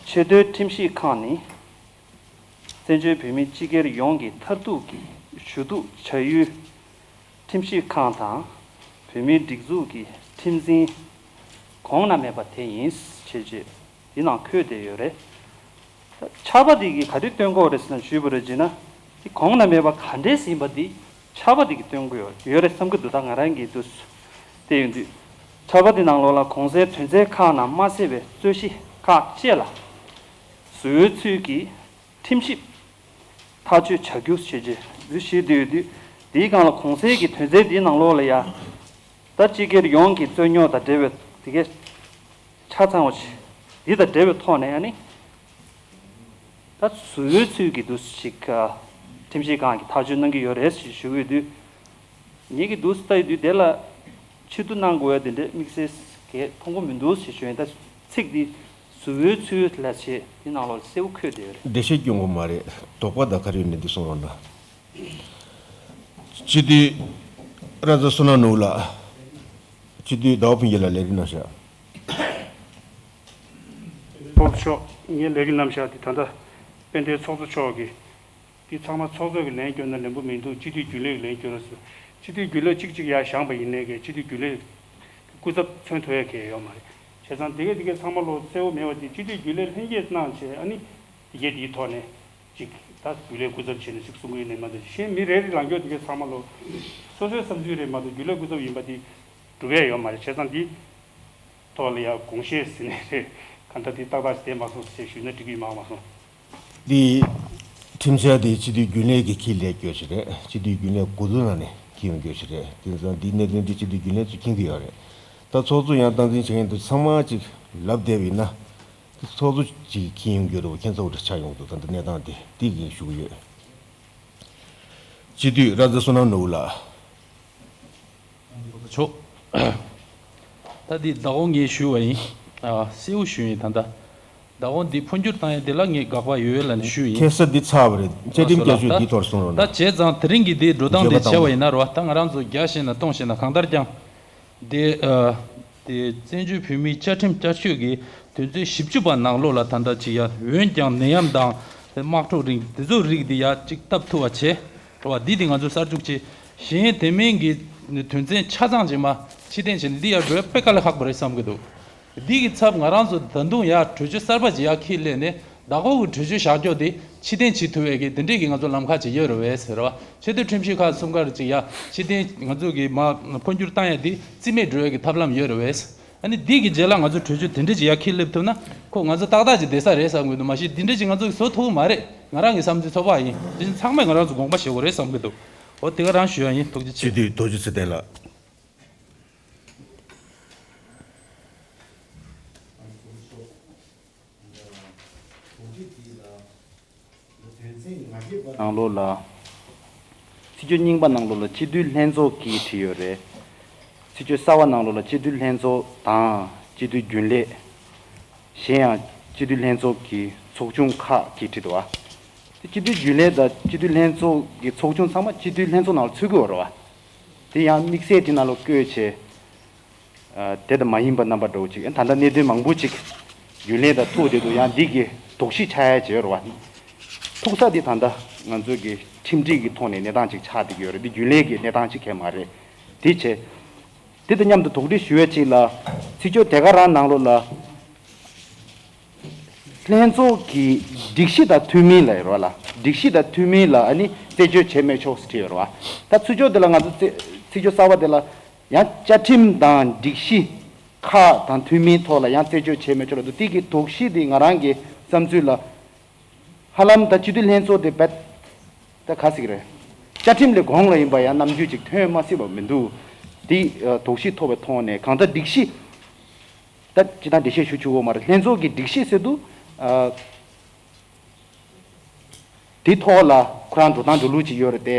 ཆེས་མཐོའི་ཁྲིམས་ཞིབ་ཁང་ནི་བཙན་བྱོལ་བོད་མིའི་སྤྱི་སྒེར་ཡོངས་ཀྱི་མཐར་ཐུག་གི་ཞུ་གཏུག་བྱ་ཡུལ་ཁྲིམས་ཞིབ་ཁང་དང་། བོད་མིའི་སྒྲིག་འཛུགས་ཀྱི་ཁྲིམས་འཛིན་གོང་ན་མེད་པ་དེ་ཡིན་ཞེས་བྱས། འདི་ནང་འཁོད་བསྡད་ཡོད་རེད། ད་ཆར་པ་འདི་གིས་ག་རེ་སྟོན་གྱི་ཡོད་རེད་ཟེར་ན། ཞུས་པ་རེད་ཅེ་ན། འདི་གོང་ན་མེད་པ་ག་འདྲས་ཡིན་པ་འདི་ཆར་པ་འདི་གིས་སྟོན་གྱི་ཡོད་ཡོད་རེད་བསམ་གྱི་འདུག་ད་ང་རང་གིས་འདུག་སེ་བལྟས་ཡོང་དུས། ཆར་པ་འདི་ནང་ལོགས་ལ་གོང་གསལ་དོན་ཚན་ཁག་ནང་མ་གསལ་བའི་རྩོད་གཞི་ཁག་བཅས་ལ་བཟོ་བའི་ཚུལ་གྱིས་ཁྲིམས་ཞིབ་ཐག་གཅོད་བྱ་རྒྱུ་ཞེས་བརྗོད་བཞིན་བསྡད་ཡོད་དུས། འདིའི་སྒང་ལ་གོང་གསལ་གྱི་དོན་ཚན་འདིའི་ནང་ལོགས་ལ་ཡ། ད་སྤྱི་སྒེར་ཡོངས་ཀྱི་རྩོད་རྙོག་དང་འབྲེལ་བའི་དེ་གའི་ཆ་ཚང་བ་ཞིག་འདི་དང་འབྲེལ་བའི་ཐོག་ནས་ཨ་ནི། ད་བཟོ་བའི་ཚུལ་གྱིས་འདུག་སེ་ཞིག་ཁྲིམས་ཞིབ་ཁང་གིས་ཐག་གཅོད་གནང་གི་ཡོད་རེད་ཞེས་ཞུ་གི་ཡོད་དུས། ངེད་ཀྱིས་འདུག་སེ་ལྟ་ཡོད་དུས་དེ་ལ་ཕྱིར་བསྡུ་གནང་དགོས་ཡ་དེ་འདྲ་དམིགས་བསལ་གྱི་མཐོང་གི་མི་འདུག་ཞེས་ཞུ་ཡིན། ད་ཚིག་འདི་བཟོ་བའི་ཚུལ་ལ་བྱེད་འདི་ནང་ལོགས་གསལ་པོ་འཁོད་བསྡད་ཡོད་རེད། འགྲེལ་བཤད་སྐྱོན་གྱི་མ་རེད། དོགས་པ་དང་ག་རེ་ཡོད་ན་འདི་གསུང་རོགས་གནང་། སྤྱི་འཐུས་ར་ཛ་བསོད་ནམས་ནོར་བུ་ལགས། སྤྱི་འཐུས་ཟླ་བ་ཕུན་སྐྱིད་ལགས་ལས་རིམ་གནང་ཤག་ཚོགས་གཙོ་མཆོག་ངས་ལས་རིམ་གནང་བཞག་དེ་ད་ལྟ་དཔལ་ལྡན་ཚོགས་གཙོ་མཆོག་གིས། འདི་ཚང་མ་ཚོགས་གཙོ་གིས་ལན་བསྐྱོན་ན་ལན་པོ་མི་འདུག་སྤྱི་འཐུས་རྒྱུན་ལས་ཀྱིས་ལན་བསྐྱོན་རོགས་ཟེར། སྤྱི་འཐུས་རྒྱུན་ལས་གཅིག་གཅིག་ཡར་བཞེངས་པ་ཡིན་ནའི་གི་སྤྱི་འཐུས་རྒྱུན་ལས་སྐུ་ཚབ་མཚོན་ཐུབ་ཡ་གང་ཡང་ཡོད་མ་རེད། བྱས་ཙང་དེ་གས་དེ་གས་ཚང་མ་ལོ་གསལ་པོ་མེད་པ་དེ་སྤྱི་འཐུས་རྒྱུན་ལས་ལྷན་རྒྱས་གནང་བྱས། ཨ་ནི་དེ་གས་དེའི་ཐོག་ནས་ཅིག་ ད་རྒྱུན་ལས་སྐུ་ཚབ་བྱས་ནས་ཅིག་གསུང་གི་ཡིན་ནའི་མ་གཏོགས། གཞན་མི་རེ་རེ་ལངས་རྒྱུ་དེ་གའི་ཚང་མ་ལོ་སོ་སོའི་བསམ་ཚུལ་རེད་མ་གཏོགས། རྒྱུན་ལས་སྐུ་ཚབ་ཡིན་པ་དེ་གྲུབ་ཡས་ཡོད་མ་རེད། བྱས་ཙང་འདི་ཐོག་ལ་ཡ་དགོངས་བཞེས་ཟེར་ནས་རེད། གང་ལྟར་དེ་ཏག་ཏག་ཞིག་བསྡད་མ་སོང་ཟེར་ཞུས་ན་འགྲིག་གི་ཡོད་མ་མ་སོང་། འདི་ཁྲིམས་འཆར་དེ་སྤྱི་འཐུས་རྒྱུན་ལས་ཀྱིས་འཁྱེར་སླེབས་རྒྱུ་ཞིག་རེད། སྤྱི་འཐུས་རྒྱུན་ལས་འགོ་འཛུགས་གནང་ནས་འཁྱེར་ཡོང་རྒྱུ་ཞིག་རེད། དེ་ཙང་འདིའི་གནད་དོན་འདི་སྤྱི་འཐུས་རྒྱུན་ལས་ཚོས་མཁྱེན་གྱི་ཡོད་རེད། ད་ཚོགས་གཙོ་ཡང་སྟངས་འཛིན་བྱེད་མཁན་དེ་ཚང་མ་ཅིག་ལབ་བསྡད་པ་ཡིན་ན། ཚོགས་གཙོ་ཅིག་འཁྱེར་ཡོང་རྒྱུ་རེད་པ། ཁྱེད་ཚོ་འདྲ་ཆགས་ཡོང་འདུག་ད་ལྟ་གནས་སྟངས་དེ་འདི་གིས་ཞུ་གི་ཡོད། སྤྱི་འཐུས་ར་ཛ་བསོད་ནམས་ནོར་བུ་ལགས། ཆོག་ད་འདི་ཟླ་གོང་ངས་ཞུས་པ་ཡིན། ཨ་གསལ་པོ་ཞུས་ཡིན། ད་ལྟ་ཟླ་གོང་འདི་འཕོ་འགྱུར་བཏང་ཡ་འདི་ལ་ངས་དགག་པ་ཡོད་ལབ་ནས་ཞུས་ཡིན། ཁ་སང་འདི་ཚར་བ་རེད། བཅའ་ཁྲིམས་བསྐྱར་བཅོས་འདི་ཐོག་གསུང་རོགས་གནང་། ད་བྱས་ཙང་དེ་རིང་གི་འདི་འགྲོ་སྟངས་འདི་བྱས་པ་ཡིན་ན་རེད་པ། ད་ང་རང་ཚོ་རྒྱ་བཤད་ན་སྟོང་བཤད་ན་གང་ལྟར་ཀྱང་། དེ་ཨ་དེ་བཙན་བྱོལ་བོད་མིའི་བཅའ་ཁྲིམས་བསྐྱར་བཅོས་ཀྱི་དོན་ཚན་བཞི་བཅུ་པ་ནང་ལོགས་ལ་ད་ལྟ་ཅིག་ཡ་འོན་ཀྱང་ནད་ཡམས་དང་དམག་འཁྲུག་རིང་དེ་ཚོའི་རིགས་དེ་ཡ་ཅིག་བཏབ་ཐུབ་པ་བྱས་རེད་པ། འདི་དེ་ང་ཚོ་གསར་འཇུག་བྱས། གཞན་དེ་མིན་གྱི་དོན་ཚན་ཆ་ཚང་ཅིག་མ་ཕྱིར་འཐེན་བྱས་ནས་འདི་ཡ་འགྲོ་ཡ་དཔེ་དཀའ་ལས་ཁག་པོ་རེད་བསམ་གྱི་འདུག་འདི་གི་ཚབ་ང་རང་ཚོ་ད་དུང་ཡ་གྲོས་ཆོད་གསར་པ་ཅིག་ཡ་འཁྱེར་སླེབས་ནས། བདག་པོ་གི་གྲོས་ཆོད་བཞག་ཕྱོགས་དེ་ཕྱིར་འཐེན་བྱེད་ཐུབ་པའི་གི་དེ་འདྲས་ཀྱི་ང་ཚོ་ལམ་ཁ་ཅིག་ཡོད་རེད་པས་ཟེར་བ། ཆེས་མཐོའི་ཁྲིམས་ཞིབ་ཁག་གསུམ་ཀར་ཅིག་ཡ་ཕྱིར་འཐེན་ང་ཚོ་གི་མ་འཕོ་འགྱུར་བཏང་ཡ་དེ་རྩིས་མེད་འགྲོ་ཡ་གི་ཐབས་ལམ་ཡོད་རེད་པས། ཨ་ནི་འདི་གི་རྗེས་ལ་ང་ཚོ་གྲོས་ཆོད་དེ་འདྲས་ཅིག་ཡ་འཁྱེར་སླེབས་ཐུབ་ན་ཁོ་ང་ཚོ་ཏག་ཏག་ཅིག་བསྡད་ས་རེད་བསམ་གི་འདུག་མ་གཞི་འདི་འདྲས་ཅིག་ང་ཚོ་གི་བཟོ་ཐུབ་ཀྱི་མ་རེད། ང་རང་གི་བསམ་ཚུལ་ཚོགས་པ་ཡིན། དེ་བཞིན་ཚང་མས་ང་རང་ཚོ་དགོངས་པ་བཞེས་དགོས་རེད་བསམ་གི་འདུག་འོ་དེ་ག་རང་ཞུ་ཡ་ཡིན། ཐུགས་རྗེ་ཆེ། སྤྱི་འཐུས་རྡོ་རྗེ་ཚེ་བརྟན་ལགས། ནང་ལོགས་ལ། ཚིག་བརྗོད་རྙིང་པ་ནང་ལོགས་ལ་སྤྱི་འཐུས་ལྷན་ཚོགས་ཀྱིས་བྲིས་ཡོད་རེད། ཚིག་བརྗོད་གསར་པ་ནང་ལོགས་ལ་སྤྱི་འཐུས་ལྷན་ཚོགས་དང་སྤྱི་འཐུས་རྒྱུན་ལས། གཞན་ཡང་སྤྱི་འཐུས་ལྷན་ཚོགས་ཀྱི་ཚོགས་ཆུང་ཁག་གིས་བྲིས་འདུག་པ། དེ་སྤྱི་འཐུས་རྒྱུན་ལས་དང་སྤྱི་འཐུས་ལྷན་ཚོགས་ཀྱི་ཚོགས་ཆུང་ཚང་མ་སྤྱི་འཐུས་ལྷན་ཚོགས་ནང་ལ་ཚུད་ཀྱི་ཡོད་རེད་པ། དེ་ཡང་དམིགས་བསལ་དེ་ནང་ལ་བཀོད་བྱས། ཨ་དེ་དང་མ་ཡིན་པ་རྣམ་པ་འདྲ་བོ་ཅིག་ད་ལྟ་གནད་དོན་མང་པོ་ཅིག་རྒྱུན་ལས་དང་ཐུག་བསྡད་འདུག་ཡང་འདི་གི་དོགས་གཞི་ཆགས་ཡ་ཅིག་ཡོད་རེད་པ། ཐུག་ས་འདི་ད་ལྟ་ང་ཚོ་གི་ཁྲིམས་སྒྲིག་གི་ཐོག་ནས་གནས་སྟངས་ཅིག་ཆགས་བསྡད་ཀྱི་ཡོད་རེད། འདི་རྒྱུན་ལས་ཀྱི་གནས་སྟངས་ཅིག་གང་ཡང་མ་རེད། དེ་བྱས། དེ་དང་མཉམ་དུ་དོགས་འདྲི་ཞུ་ཡ་ཅིག་ལ། ཚིག་བརྗོད་དེ་ག་རང་ནང་ལོགས་ལ། ལྷན་ཚོགས་ཀྱི་སྒྲིག་གཞི་དང་མཐུན་མིན་ལབ་ཡོད་རེད་པ་ལ། སྒྲིག་གཞི་དང་མཐུན་མིན་ལ་ཨ་ནི་རྩད་གཅོད་བྱས་མི་ཆོག་ཟེར་བྲིས་ཡོད་རེད་པ། ད་ཚིག་བརྗོད་དེ་ལ་ང་ཚོ་རྩད་ཚིག་བརྗོད་གསར་པ་དེ་ལ་ཡང་བཅའ་ཁྲིམས་དང་སྒྲིག་གཞི་ཁག་དང་མཐུན་མིན་ཐོག་ལ་ཡང་རྩད་གཅོད་བྱས་མི་ཆོག་ལབ་འདུག་དེ་གི་དོགས་གཞི་དེ་ང་རང་གི་བསམ་ཚུལ་ལ། ཧ་ལམ་ད་སྤྱི་འཐུས་ལྷན་ཚོགས་དེ་རྦད་ད་ག་ཟེར་གི་རེད། བཅའ་ཁྲིམས་ལས་གོང་ལ་ཡིན་པ་ཡང་ནམ་རྒྱུན་ཅིག་ཐོན་མ་སྲིད་པ་མི་འདུག་དེ་ཨ་དོགས་གཞི་ཐོག་པའི་ཐོག་ནས་གང་ལྟར་སྒྲིག་གཞི། ད་སྤྱི་བཏང་འགྲེལ་བཤད་ཞུ་ཆོག་གི་མ་རེད། ལྷན་ཚོགས་ཀྱི་སྒྲིག་གཞི་ཟེར་དུས་ཨ་དེ་ཐོག་ལ་ཁོ་རང་འགྲོ་སྟངས་འགྲོ་ལུགས་ཅིག་ཡོད་རེད་དེ།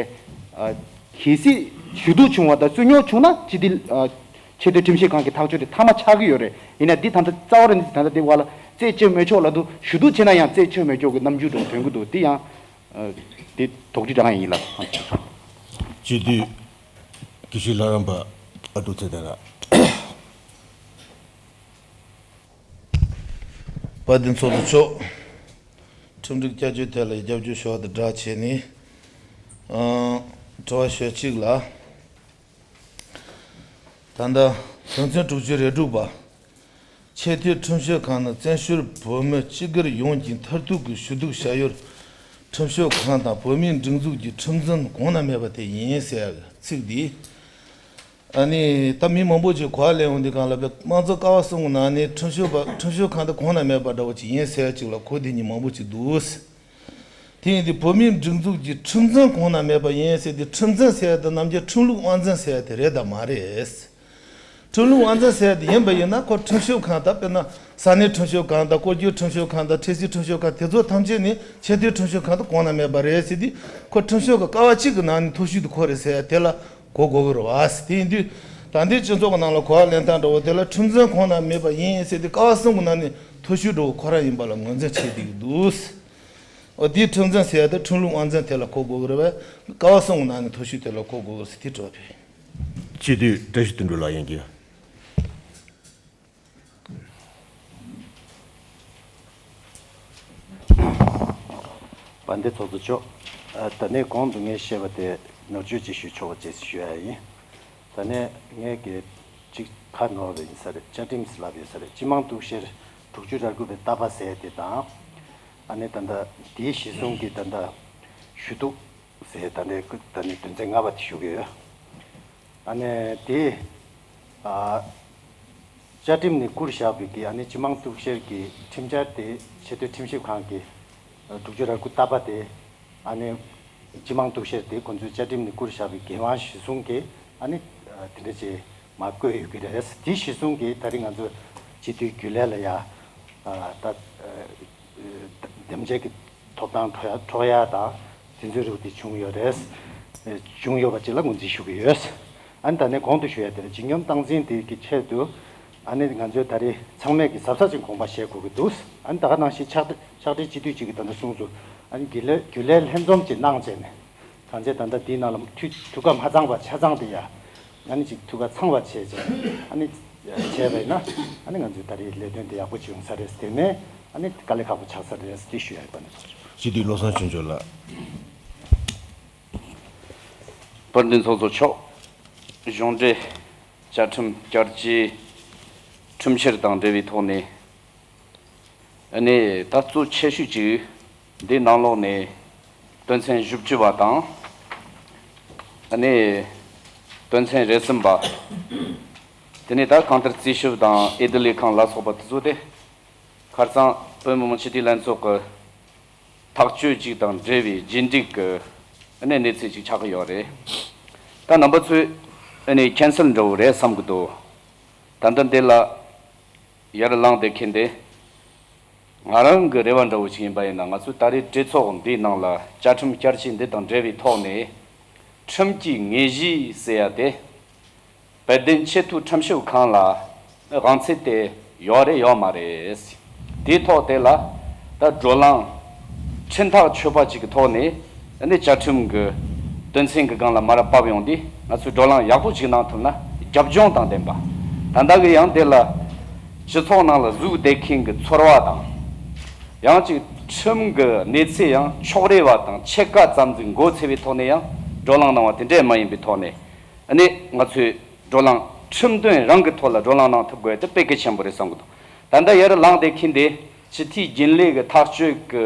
ཨ་གལ་སྲིད་ཞུ་གཏུག་བྱུང་བ་དང་རྩོད་རྙོག་བྱུང་ན་སྤྱི་འཐུས་ཨ་ཆེས་མཐོའི་ཁྲིམས་ཞིབ་ཁང་གི་ཐག་གཅོད་དེ་མཐའ་མ་ཆགས་ཀྱི་ཡོད་རེད། ཡིན་ན་འདི་ད་ལྟ་རྩ་བ་རང་ནས་ད་ལྟ་འདི་བར་ལ་རྩད་གཅོད་མི་ཆོག་ལབ་འདུག་ཞུ་གཏུག་བྱས་ན་ཡང་རྩད་གཅོད་མི་ཆོག་གི་རྣམ་འགྱུར་འདྲ་བོ་ཐོན་གྱི་འདུག་དེ་ཡང་ཨ་དེ་དོགས་འདྲི་འདྲ་ཡིན་ལ། སྤྱི་འཐུས་དགེ་བཤེས་ལྷ་རམས་པ་ཨ་ཀྲུག་ཚེ་བརྟན་ལགས། དཔལ་ལྡན་ཚོགས་གཙོ་མཆོག་ཁྲིམས་སྒྲིག་བསྐྱར་བཅོས་ཐད་ལ་རྒྱབ་སྐྱོར་ཞུ་བ་དང་སྦྲགས་བྱས་ནས། ཨང་། དྲི་བ་ཞུ་གཅིག་ལ། ད་ལྟ་དོན་ཚན་དྲུག་ཅུ་རེ་དྲུག་པ། ཆེས་མཐོའི་ཁྲིམས་ཞིབ་ཁང་ནི་བཙན་བྱོལ་བོད་མི་སྤྱི་སྒེར་ཡོངས་ཀྱི་མཐར་ཐུག་གི་ཞུ་གཏུག་བྱ་ཡུལ་ཁྲིམས་ཞིབ་ཁང་དང་བོད་མིའི་སྒྲིག་འཛུགས་ཀྱི་ཁྲིམས་འཛིན་གོང་ན་མེད་པ་དེ་ཡིན་ཟེར་ཡག་གི་ཚིག་འདི། ཨ་ནི་ད་མི་མང་པོ་ཅིག་གོ་བ་ལེན་འོང་དུས་སྒང་ལ་དཔེ་དམངས་གཙོ་ཀ་བ་གསུམ་གྱི་ནང་ནས་ཁྲིམས་ཞིབ་པ་ཁྲིམས་ཞིབ་ཁང་དེ་གོང་ན་མེད་པ་འདྲ་བོ་ཅིག་ཡིན་ཟེར་ཡག་ཅིག་ལ་གོ་བསྡད་མཁན་མང་པོ་ཅིག་འདུག་དེ་ཡིན་དུས་བོད་མིའི་སྒྲིག་འཛུགས་ཀྱི་ཁྲིམས་འཛིན་གོང་ན་མེད་པ་ཡིན་ཟེར་དུས་ཁྲིམས་འཛིན་ཟེར་ཡག་དེ་ནམ་རྒྱུན་ཁྲིམས་ལུགས་དབང་འཛིན་ཟེར་ཡག་དེ་རེད་དམ་མ་རེད། ཁྲིམས་ལུགས་དབང་འཛིན་ཟེར་ཡག་དེ་ཡིན་པ་ཡིན་ན་ཁོ་ཁྲིམས་ཞིབ་ཁང་དང་དཔེར་ན་ས་གནས་ཁྲིམས་ཞིབ་ཁང་དང་སྐོར་སྐྱོད་ཁྲིམས་ཞིབ་ཁང་དང་འཕྲལ་སེལ་ཁྲིམས་ཞིབ་ཁང་དེ་ཚོ་ཐམས་ཅད་ནི་ཆེས་མཐོའི་ཁྲིམས་ཞིབ་ཁང་དུ་གོང་ན་མེད་པ་རེད་ཟེར་དུས་ཁོ་ཁྲིམས་ཞིབ་ཀྱི་ཀ་བ་གཅིག་གི་ནང་ནས་ཐོབ་ཤུགས་དེ་ཁོ་རེད་ཟེར་ཡག་དེ་ལ་གོ་དགོས་ཀྱི་རེད་བ། དེ་ཡིན་དུས་ད་ལྟའི་སྤྱི་ཚོགས་ཀྱི་ནང་ལ་གོ་བ་ལེན་སྟངས་འདྲ་བོ་དེ་ལ་ཁྲིམས་འཛིན་གོང་ན་མེད་པ་ཡིན་ཟེར་དུས་ཀ་བ་གསུམ་གྱི་ནང་ནས་ཐོབ་ཤུགས་འདྲ་བོ་ཁོ་རང་ཡིན་པ་ལ་ངོས་འཛིན་བྱེད་བསྡད་ཀྱི་འདུག་འོ་དེའི་ཁྲིམས་འཛིན་ཟེར་ཡག་དེ་ཁྲིམས་ལུགས་དབང་འཛིན་དེ་ལ་གོ་དགོས་ཀྱི་རེད་བས། ཀ་བ་གསུམ་གྱི་ནང་ནས་ཐོབ་ཤུགས་དེ་ལ་གོ་དགོས་ཀྱི་རེད་ཟེར་དེ་དྲི་བ་དེ་ཡིན། སྤྱི་འཐུས་བཀྲ་ཤིས་དོན་གྲུབ་ལགས་ཡིན་གྱི། དཔལ་ལྡན་ཚོགས་གཙོ་མཆོག་ཨ་ད་ནས་གོང་དུ་ངས་བཤད་པ་དེ་ནོར་བཅོས་ཅིག་ཞུ་ཆོག་པ་བཅས་ཞུ་ཡ་ཡིན། ད་ནས་ངས་ཀྱི་གཅིག་ཁ་ནོར་བ་ཡིན་ས་རེད། བཅའ་ཁྲིམས་ལབ་ཡོད་ས་རེད། སྤྱི་དམངས་གཏུག་བཤེར་དྲུག་ཅུ་རེ་དགུ་པའི་ལྟ་བ་ཟེར་དེ་དང་། ཨ་ནི་ད་ལྟ་དེའི་གཞི་བཟུང་གི་ད་ལྟ་ ཞུ་གཏུག་ཟེར་ད་ནས་ད་ནས་དོན་ཚན་ལྔ་པ་དེ་ཞུ་གི་ཡོད། ཨ་ནི་དེ་ཨ་བཅའ་ཁྲིམས་ནས་བསྐུར་བཞག་པའི་གི་ཨ་ནི་སྤྱི་དམངས་གཏུག་བཤེར་གྱི་ཁྲིམས་འཆར་དེ་ཆེས་མཐོའི་ཁྲིམས་ཞིབ་ཁང་གི་དྲུག་ཅུ་རེ་དགུ་ལྟ་བ་དེ་ཨ་ནི་སྤྱི་དམངས་གཏུག་བཤེར་དེ་ཁོང་ཚོའི་བཅའ་ཁྲིམས་ནས་བསྐུར་བཞག་པའི་འགན་དབང་གཞིར་བཟུང་གི་ཨ་ནི་དེ་འདྲ་ཅིག་མར་བཀོད་ཡོད་ཀྱི་རེད། དེ་གཞིར་བཟུང་གི་ད་རེས་ང་ཚོ་སྤྱི་འཐུས་རྒྱུན་ལས་ལ་ཡ་ད་འདེམས་བྱེད་ཀྱི་ཐོབ་ཐང་འཕྲོག་ཡ་འཕྲོག་ཡ་དང་དེ་ཚོའི་རིགས་དེ་བྱུང་ཡོད་རེད། བྱུང་ཡོད་པ་ཅིག་ལ་ངོས་འཛིན་ཞུ་གི་ཡོད། ཨ་ནི་ད་ནས་གོང་དུ་ཞུ་ཡ་དེ་ལ་ཇི་སྙོམས་སྟངས་འཛིན་དེ་གི་ཆེད་དུ་ཨ་ནི་ང་ཚོས་ད་རེས་ཚང་མས་ཀྱི་གཟབ་གཟབ་ཅིག་དགོངས་པ་བཞེས་དགོས་ཀྱི་འདུག་ཨ་ནི་ད་ག་ནང་བཞིན་ཕྱག་ཕྱག་སྦྲེལ་སྤྱི་འཐུས་ཅིག་གིས་ད་ལྟ་གསུངས་སོང་། ཨ་ནི་རྒྱུན་ལས་རྒྱུན་ལས་ལྷན་འཛོམས་ཅིག་གནང་བྱས་ནས་གང་བྱས་ད་ལྟ་དེའི་ནང་ལ་དུས་དུས་སྐབས་མ་ཚང་བ་ཆ་ཚང་དེ་ཡ་ཨ་ནི་ཅིག་དུས་སྐབས་ཚང་བ་བྱས་བྱས་ཨ་ནི་བྱས་པས་ན་ཨ་ནི་ང་ཚོའི་ད་རེས་ལས་དོན་དེ་ཡག་པོ་ཅིག་ཡོང་ས་རེད། དེ་ནས་ཨ་ནི་དཀའ་ལས་ཁག་པོ་ཆགས་ས་རེད་དེ་ཞུ་ཡ་ཡོད་པ་ནས། སྤྱི་འཐུས་བློ་བཟང་ཆོས་འབྱོར་ལགས། དཔལ་ལྡན་ཚོགས་གཙོ་མཆོག་གཞུང་འབྲེལ་བཅའ་ཁྲིམས་བསྐྱར་བཅོས་ཁྲིམས་བཤེར་དང་འབྲེལ་བའི་ཐོག་ནས། ཨ་ནི་ད་གཙོ་ཆེ་ཤོས་ཅིག་འདི་ནང་ལོགས་ནས་དོན་ཚན་བཞི་བཅུ་པ་དང་། ཨ་ནི་དོན་ཚན་རེ་གསུམ་པ། དེ་ནས་ད་གང་ལྟར་རྩིས་ཞིབ་དང་འོས་བསྡུ་ལས་ཁང་ལ་སོགས་པ་དེ་ཚོ་དེ་ཁ་རྩང་བོད་མི་མང་སྤྱི་འཐུས་ལྷན་ཚོགས་ཀྱི་ཐག་གཅོད་ཅིག་དང་འབྲེལ་བའི་རྗེས་འགྲིག་གི་ཨ་ནི་གནས་ཚུལ་ཅིག་ཆགས་ཀྱི་ཡོད་རེད། ད་རྣམ་པ་ཚོས་ཨ་ནི་མཁྱེན་གསལ་འདྲ་བོ་རེད་བསམ་གྱི་འདུག་ད་ལྟ་འདི་ལ་ཡར་ལངས་བསྡད་མཁན་དེ། ང་རང་གི་རེ་བ་འདྲ་བོ་ཞིག་ཡིན་པ་ཡིན་ན་ང་ཚོའི་ད་རེས་གྲོས་ཚོགས་འདིའི་ནང་ལ་བཅའ་ཁྲིམས་བསྐྱར་བཅོས་འདི་དང་འབྲེལ་བའི་ཐོག་ནས་ཁྲིམས་ཀྱི་དངོས་གཞི་ཟེར་ཡ་དེ་དཔལ་ལྡན་ཆེས་མཐོའི་ཁྲིམས་ཞིབ་ཁང་ལ་དབང་ཚད་དེ་ཡོད་རེད་ཡོད་མ་རེད། དེའི་ཐོག་དེ་ལ་ད་བགྲོ་གླེང་ཁྲིམས་ཐག་ཆོད་པ་ཅིག་གི་ཐོག་ནས། ཨ་ནི་བཅའ་ཁྲིམས་ཀྱི་དོན་ཚན་གྱི་སྒང་ལ་མར་བབས་ཡོང་དུས་ང་ཚོས་བགྲོ་གླེང་ཡག་པོ་ཞིག་གནང་ཐུབ་ན་རྒྱབ་ལྗོངས་དང་ལྡན་པ། ད་ལྟ་གི་ཡང་དེ་ལ་སྤྱི་ཚོགས་ནང་ལ་ཟུག་བསྡད་མཁན་གྱི་ཚོར་བ་དང་། ཡང་ཅིག་ཁྲིམས་ཀྱི་གནས་ཚད་ཡང་ཕྱོགས་རེ་བ་དང་ཕྱེད་ཀ་ཙམ་ཟིག་མགོ་ཚོས་པའི་ཐོག་ནས་ཡང་བགྲོ་གླེང་གནང་བ་དེ་འདྲས་མ་ཡིན་པའི་ཐོག་ནས། ཨ་ནི་ང་ཚོས་བགྲོ་གླེང་ཁྲིམས་དོན་རང་གི་ཐོག་ལ་བགྲོ་གླེང་གནང་ཐུབ་དགོས་དེ་དཔེ་གལ་ཆེན་པོ་རེད་བསམ་གྱི་འདུག་ད་ལྟ་ཡར་ལངས་བསྡད་མཁན་དེ་སྤྱི་འཐུས་རྒྱུན་ལས་ཀྱི་ཐག་གཅོད་ཀྱི་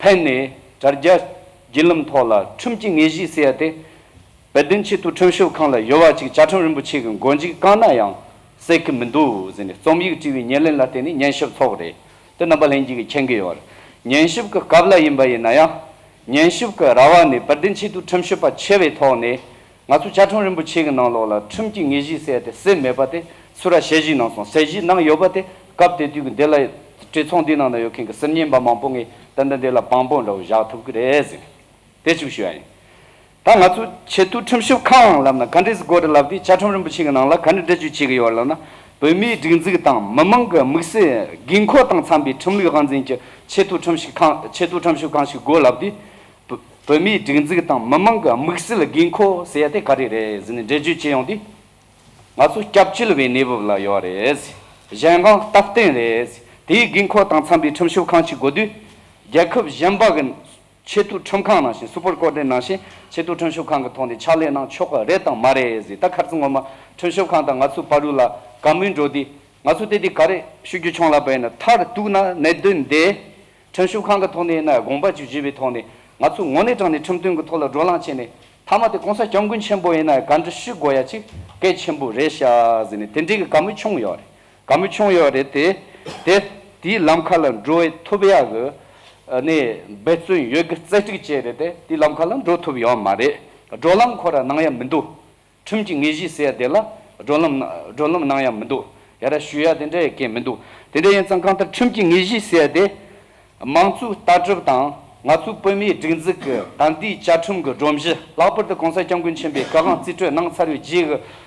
ཕན་ནས་དྲ་རྒྱ་བརྒྱུད་ལམ་ཐོག་ལ་ཁྲིམས་ཀྱི་དངོས་གཞི་ཟེར་ཡ་དེ། དཔལ་ལྡན་ཆེས་མཐོའི་ཁྲིམས་ཞིབ་ཁང་ལ་ཡོད་པ་ཅིག་བཅའ་ཁྲིམས་རིན་པོ་ཆེ་གི་མགོ་མཇུག་བཀག་ན་ཡང་ཟེར་གི་མི་འདུག་ཟེར་ནས་རྩོམ་ཡིག་བྲིས་པའི་ཉེར་ལེན་ལ་བརྟེན་ནས་ཉན་ཞིབ་ཚོགས་རེད། དེ་རྣམ་པ་ལྷན་རྒྱས་ཀྱིས་མཁྱེན་གི་ཡོད་རེད། ཉན་ཞིབ་ཀྱི་སྐབས་ལ་ཡིན་པ་ཡིན་ན་ཡང་། ཉན་ཞིབ་ཀྱི་ར་བ་ནས་དཔལ་ལྡན་ཆེས་མཐོའི་ཁྲིམས་ཞིབ་པ་ཆེ་བའི་ཐོག་ནས། ང་ཚོ་བཅའ་ཁྲིམས་རིན་པོ་ཆེ་གི་ནང་ལོགས་ལ་ཁྲིམས་ཀྱི་དངོས་གཞི་ཟེར་ཏེ་གསལ་མེད་པ་དེ་ཚུར་ར་ཞལ་བཞེས་གནང་སོང་། ཞལ་བཞེས་གནང་ཡོད་པ་དེ་སྐབས་དེ་དུས་ཀྱི་འདི་ལ་གྲོས་ཚོགས་འདིའི་ནང་ན་ཡོད་མཁན་གྱི་སེམས་ཉན་པ་མང་པོ་ངས་ཏན་ཏན་འདི་ལ་དཔང་པོ་འདྲ་བོ་བཞག་ཐུབ་ཀྱི་རེད་ཟེར། དེ་གཅིག་ཞུ་ཡ་ཡིན། ད་ང་ཚོ་ཆེས་མཐོའི་ཁྲིམས་ཞིབ་ཁང་ལབ་ན་ག་འདྲས་སེ་དགོས་རེད་ལབ་དུས་བཅའ་ཁྲིམས་རིན་པོ་ཆེ་གི་ནང་ལ་ག་འདྲས་འགྲེལ་བརྗོད་བྱེད་ཀྱི་ཡོད་རེད་ལབ་ན། བོད་མིའི་སྒྲིག་འཛུགས་དང་མི་མང་གི་དམིགས་བསལ་དགོས་མཁོ་དང་འཚམ་པའི་ཁྲིམས་ལུགས་དབང་འཛིན་གྱི་ཆེས་མཐོའི་ཁྲིམས་ཞིབ་ཁང་ཆེས་མཐོའི་ཁྲིམས་ཞིབ་ཁང་ཞིག་དགོས་ལབ་དུས། བོད་མིའི་སྒྲིག་འཛུགས་དང་མི་མང་གི་དམིགས་བསལ་དགོས་མཁོ་ཟེར་ཡ་དེ་ག་རེ་རེད་ཟེར་ནས་འགྲེལ་བརྗོད་བྱེད་ཡོང་དུས། ང་ཚོ་སྐྱབས་བཅོལ་བའི་གནས་བབ་ལ་ཡོད་རེད། གཞན་དབང་སྟབས་བསྟུན་རེད། དེའི་དགོས་མཁོ་དང་འཚམ་པའི་ཁྲིམས་ཞིབ་ཁང་ཞིག་དགོས་དུས། རྒྱལ་ཁབ་གཞན་པ་གི་ཆེས་མཐོའི་ཁྲིམས་ཁང་ནང་བཞིན་སུ་པར་ཀོར་ཊི་ནང་བཞིན་ཆེས་མཐོའི་ཁྲིམས་ཞིབ་ཁང་གི་ཐོག་ནས་ཕྱག་ལས་གནང་ཆོག་གི་རེད་དང་མ་རེད་ཟེར། ད་ཁ་རྩང་ངོ་མ་ཁྲིམས་ཞིབ་ཁང་དང་ང་ཚོའི་བར་དུ་ལ་ག་མོས་འགྲོ་དུས། ང་ཚོ་དེ་དུས་ག་རེ་ཞུ་རྒྱུ་བྱུང་ལབ་པ་ཡིན་ན། མཐར་གཏུགས་ན་གནད་དོན་འདི་ཁྲིམས་ཞིབ་ཁང་གི་ཐོག་ནས་ཡིན་ན་དགོངས་པ་ཅིག་བཞེས་པའི་ཐོག་ནས་ང་ཚོ་དངོས་གནས་དྲང་གནས་ཁྲིམས་དོན་གྱི་ཐོག་ལ་བགྲོ་གླེང་བྱས་ནས། མཐའ་མ་དེ་༸གོང་ས་༸སྐྱབས་མགོན་ཆེན་པོ་ཡིན་ན་ག་འདྲ་ཞུ་དགོས་ཡ་ཅིག་གལ་ཆེན་པོ་རེད་ཤག་ཟེར་ནས་དེ་འདྲའི་གི་བཀའ་མོལ་བྱུང་ཡོད་རེད། བཀའ་མོལ་བྱུང་ཡོད་རེད་དེ། དེ་དེའི་ལམ་ཁ་ལ་འགྲོ་ཐུབ་ཡ་གི་ནས་འབད་བརྩོན་ཡོད་གི་རྩེ་གཅིག་བྱས་རེད་དེ། དེའི་ལམ་ཁ་ལ་འགྲོ་ཐུབ་ཡོད་མ་རེད། བགྲོ་གླེང་ཁོ་ར་གནང་ཡ་མི་འདུག་ཁྲིམས་ཀྱི་དངོས་གཞི་ཟེར་ཡ་དེ་ལ་བགྲོ་གླེང་བགྲོ་གླེང་གནང་ཡ་མི་འདུག་ཡ་ར་ཞུ་ཡ་དེ་འདྲ་ཡ་གང་མི་འདུག་དེ་འདྲ་ཡིན་ཙང་གང་ལྟར་ཁྲིམས་ཀྱི་དངོས་གཞི་ཟེར་ཡ་དེ། མང་གཙོའི་ལྟ་གྲུབ་དང་ང་ཚོའི་བོད་མིའི་སྒྲིག་འཛུགས་ཀྱི་ད་ལྟའི་བཅའ་ཁྲིམས་ཀྱི་སྒྲོམ་གཞི། ལྷག་པར་དུ་༸གོང་ས་༸སྐྱབས་མགོན་ཆེན་པོས་བཀའ་དབང་རྩིས་སྤྲོད་གནང་ཚར་བའི་རྗེས་ཀྱི་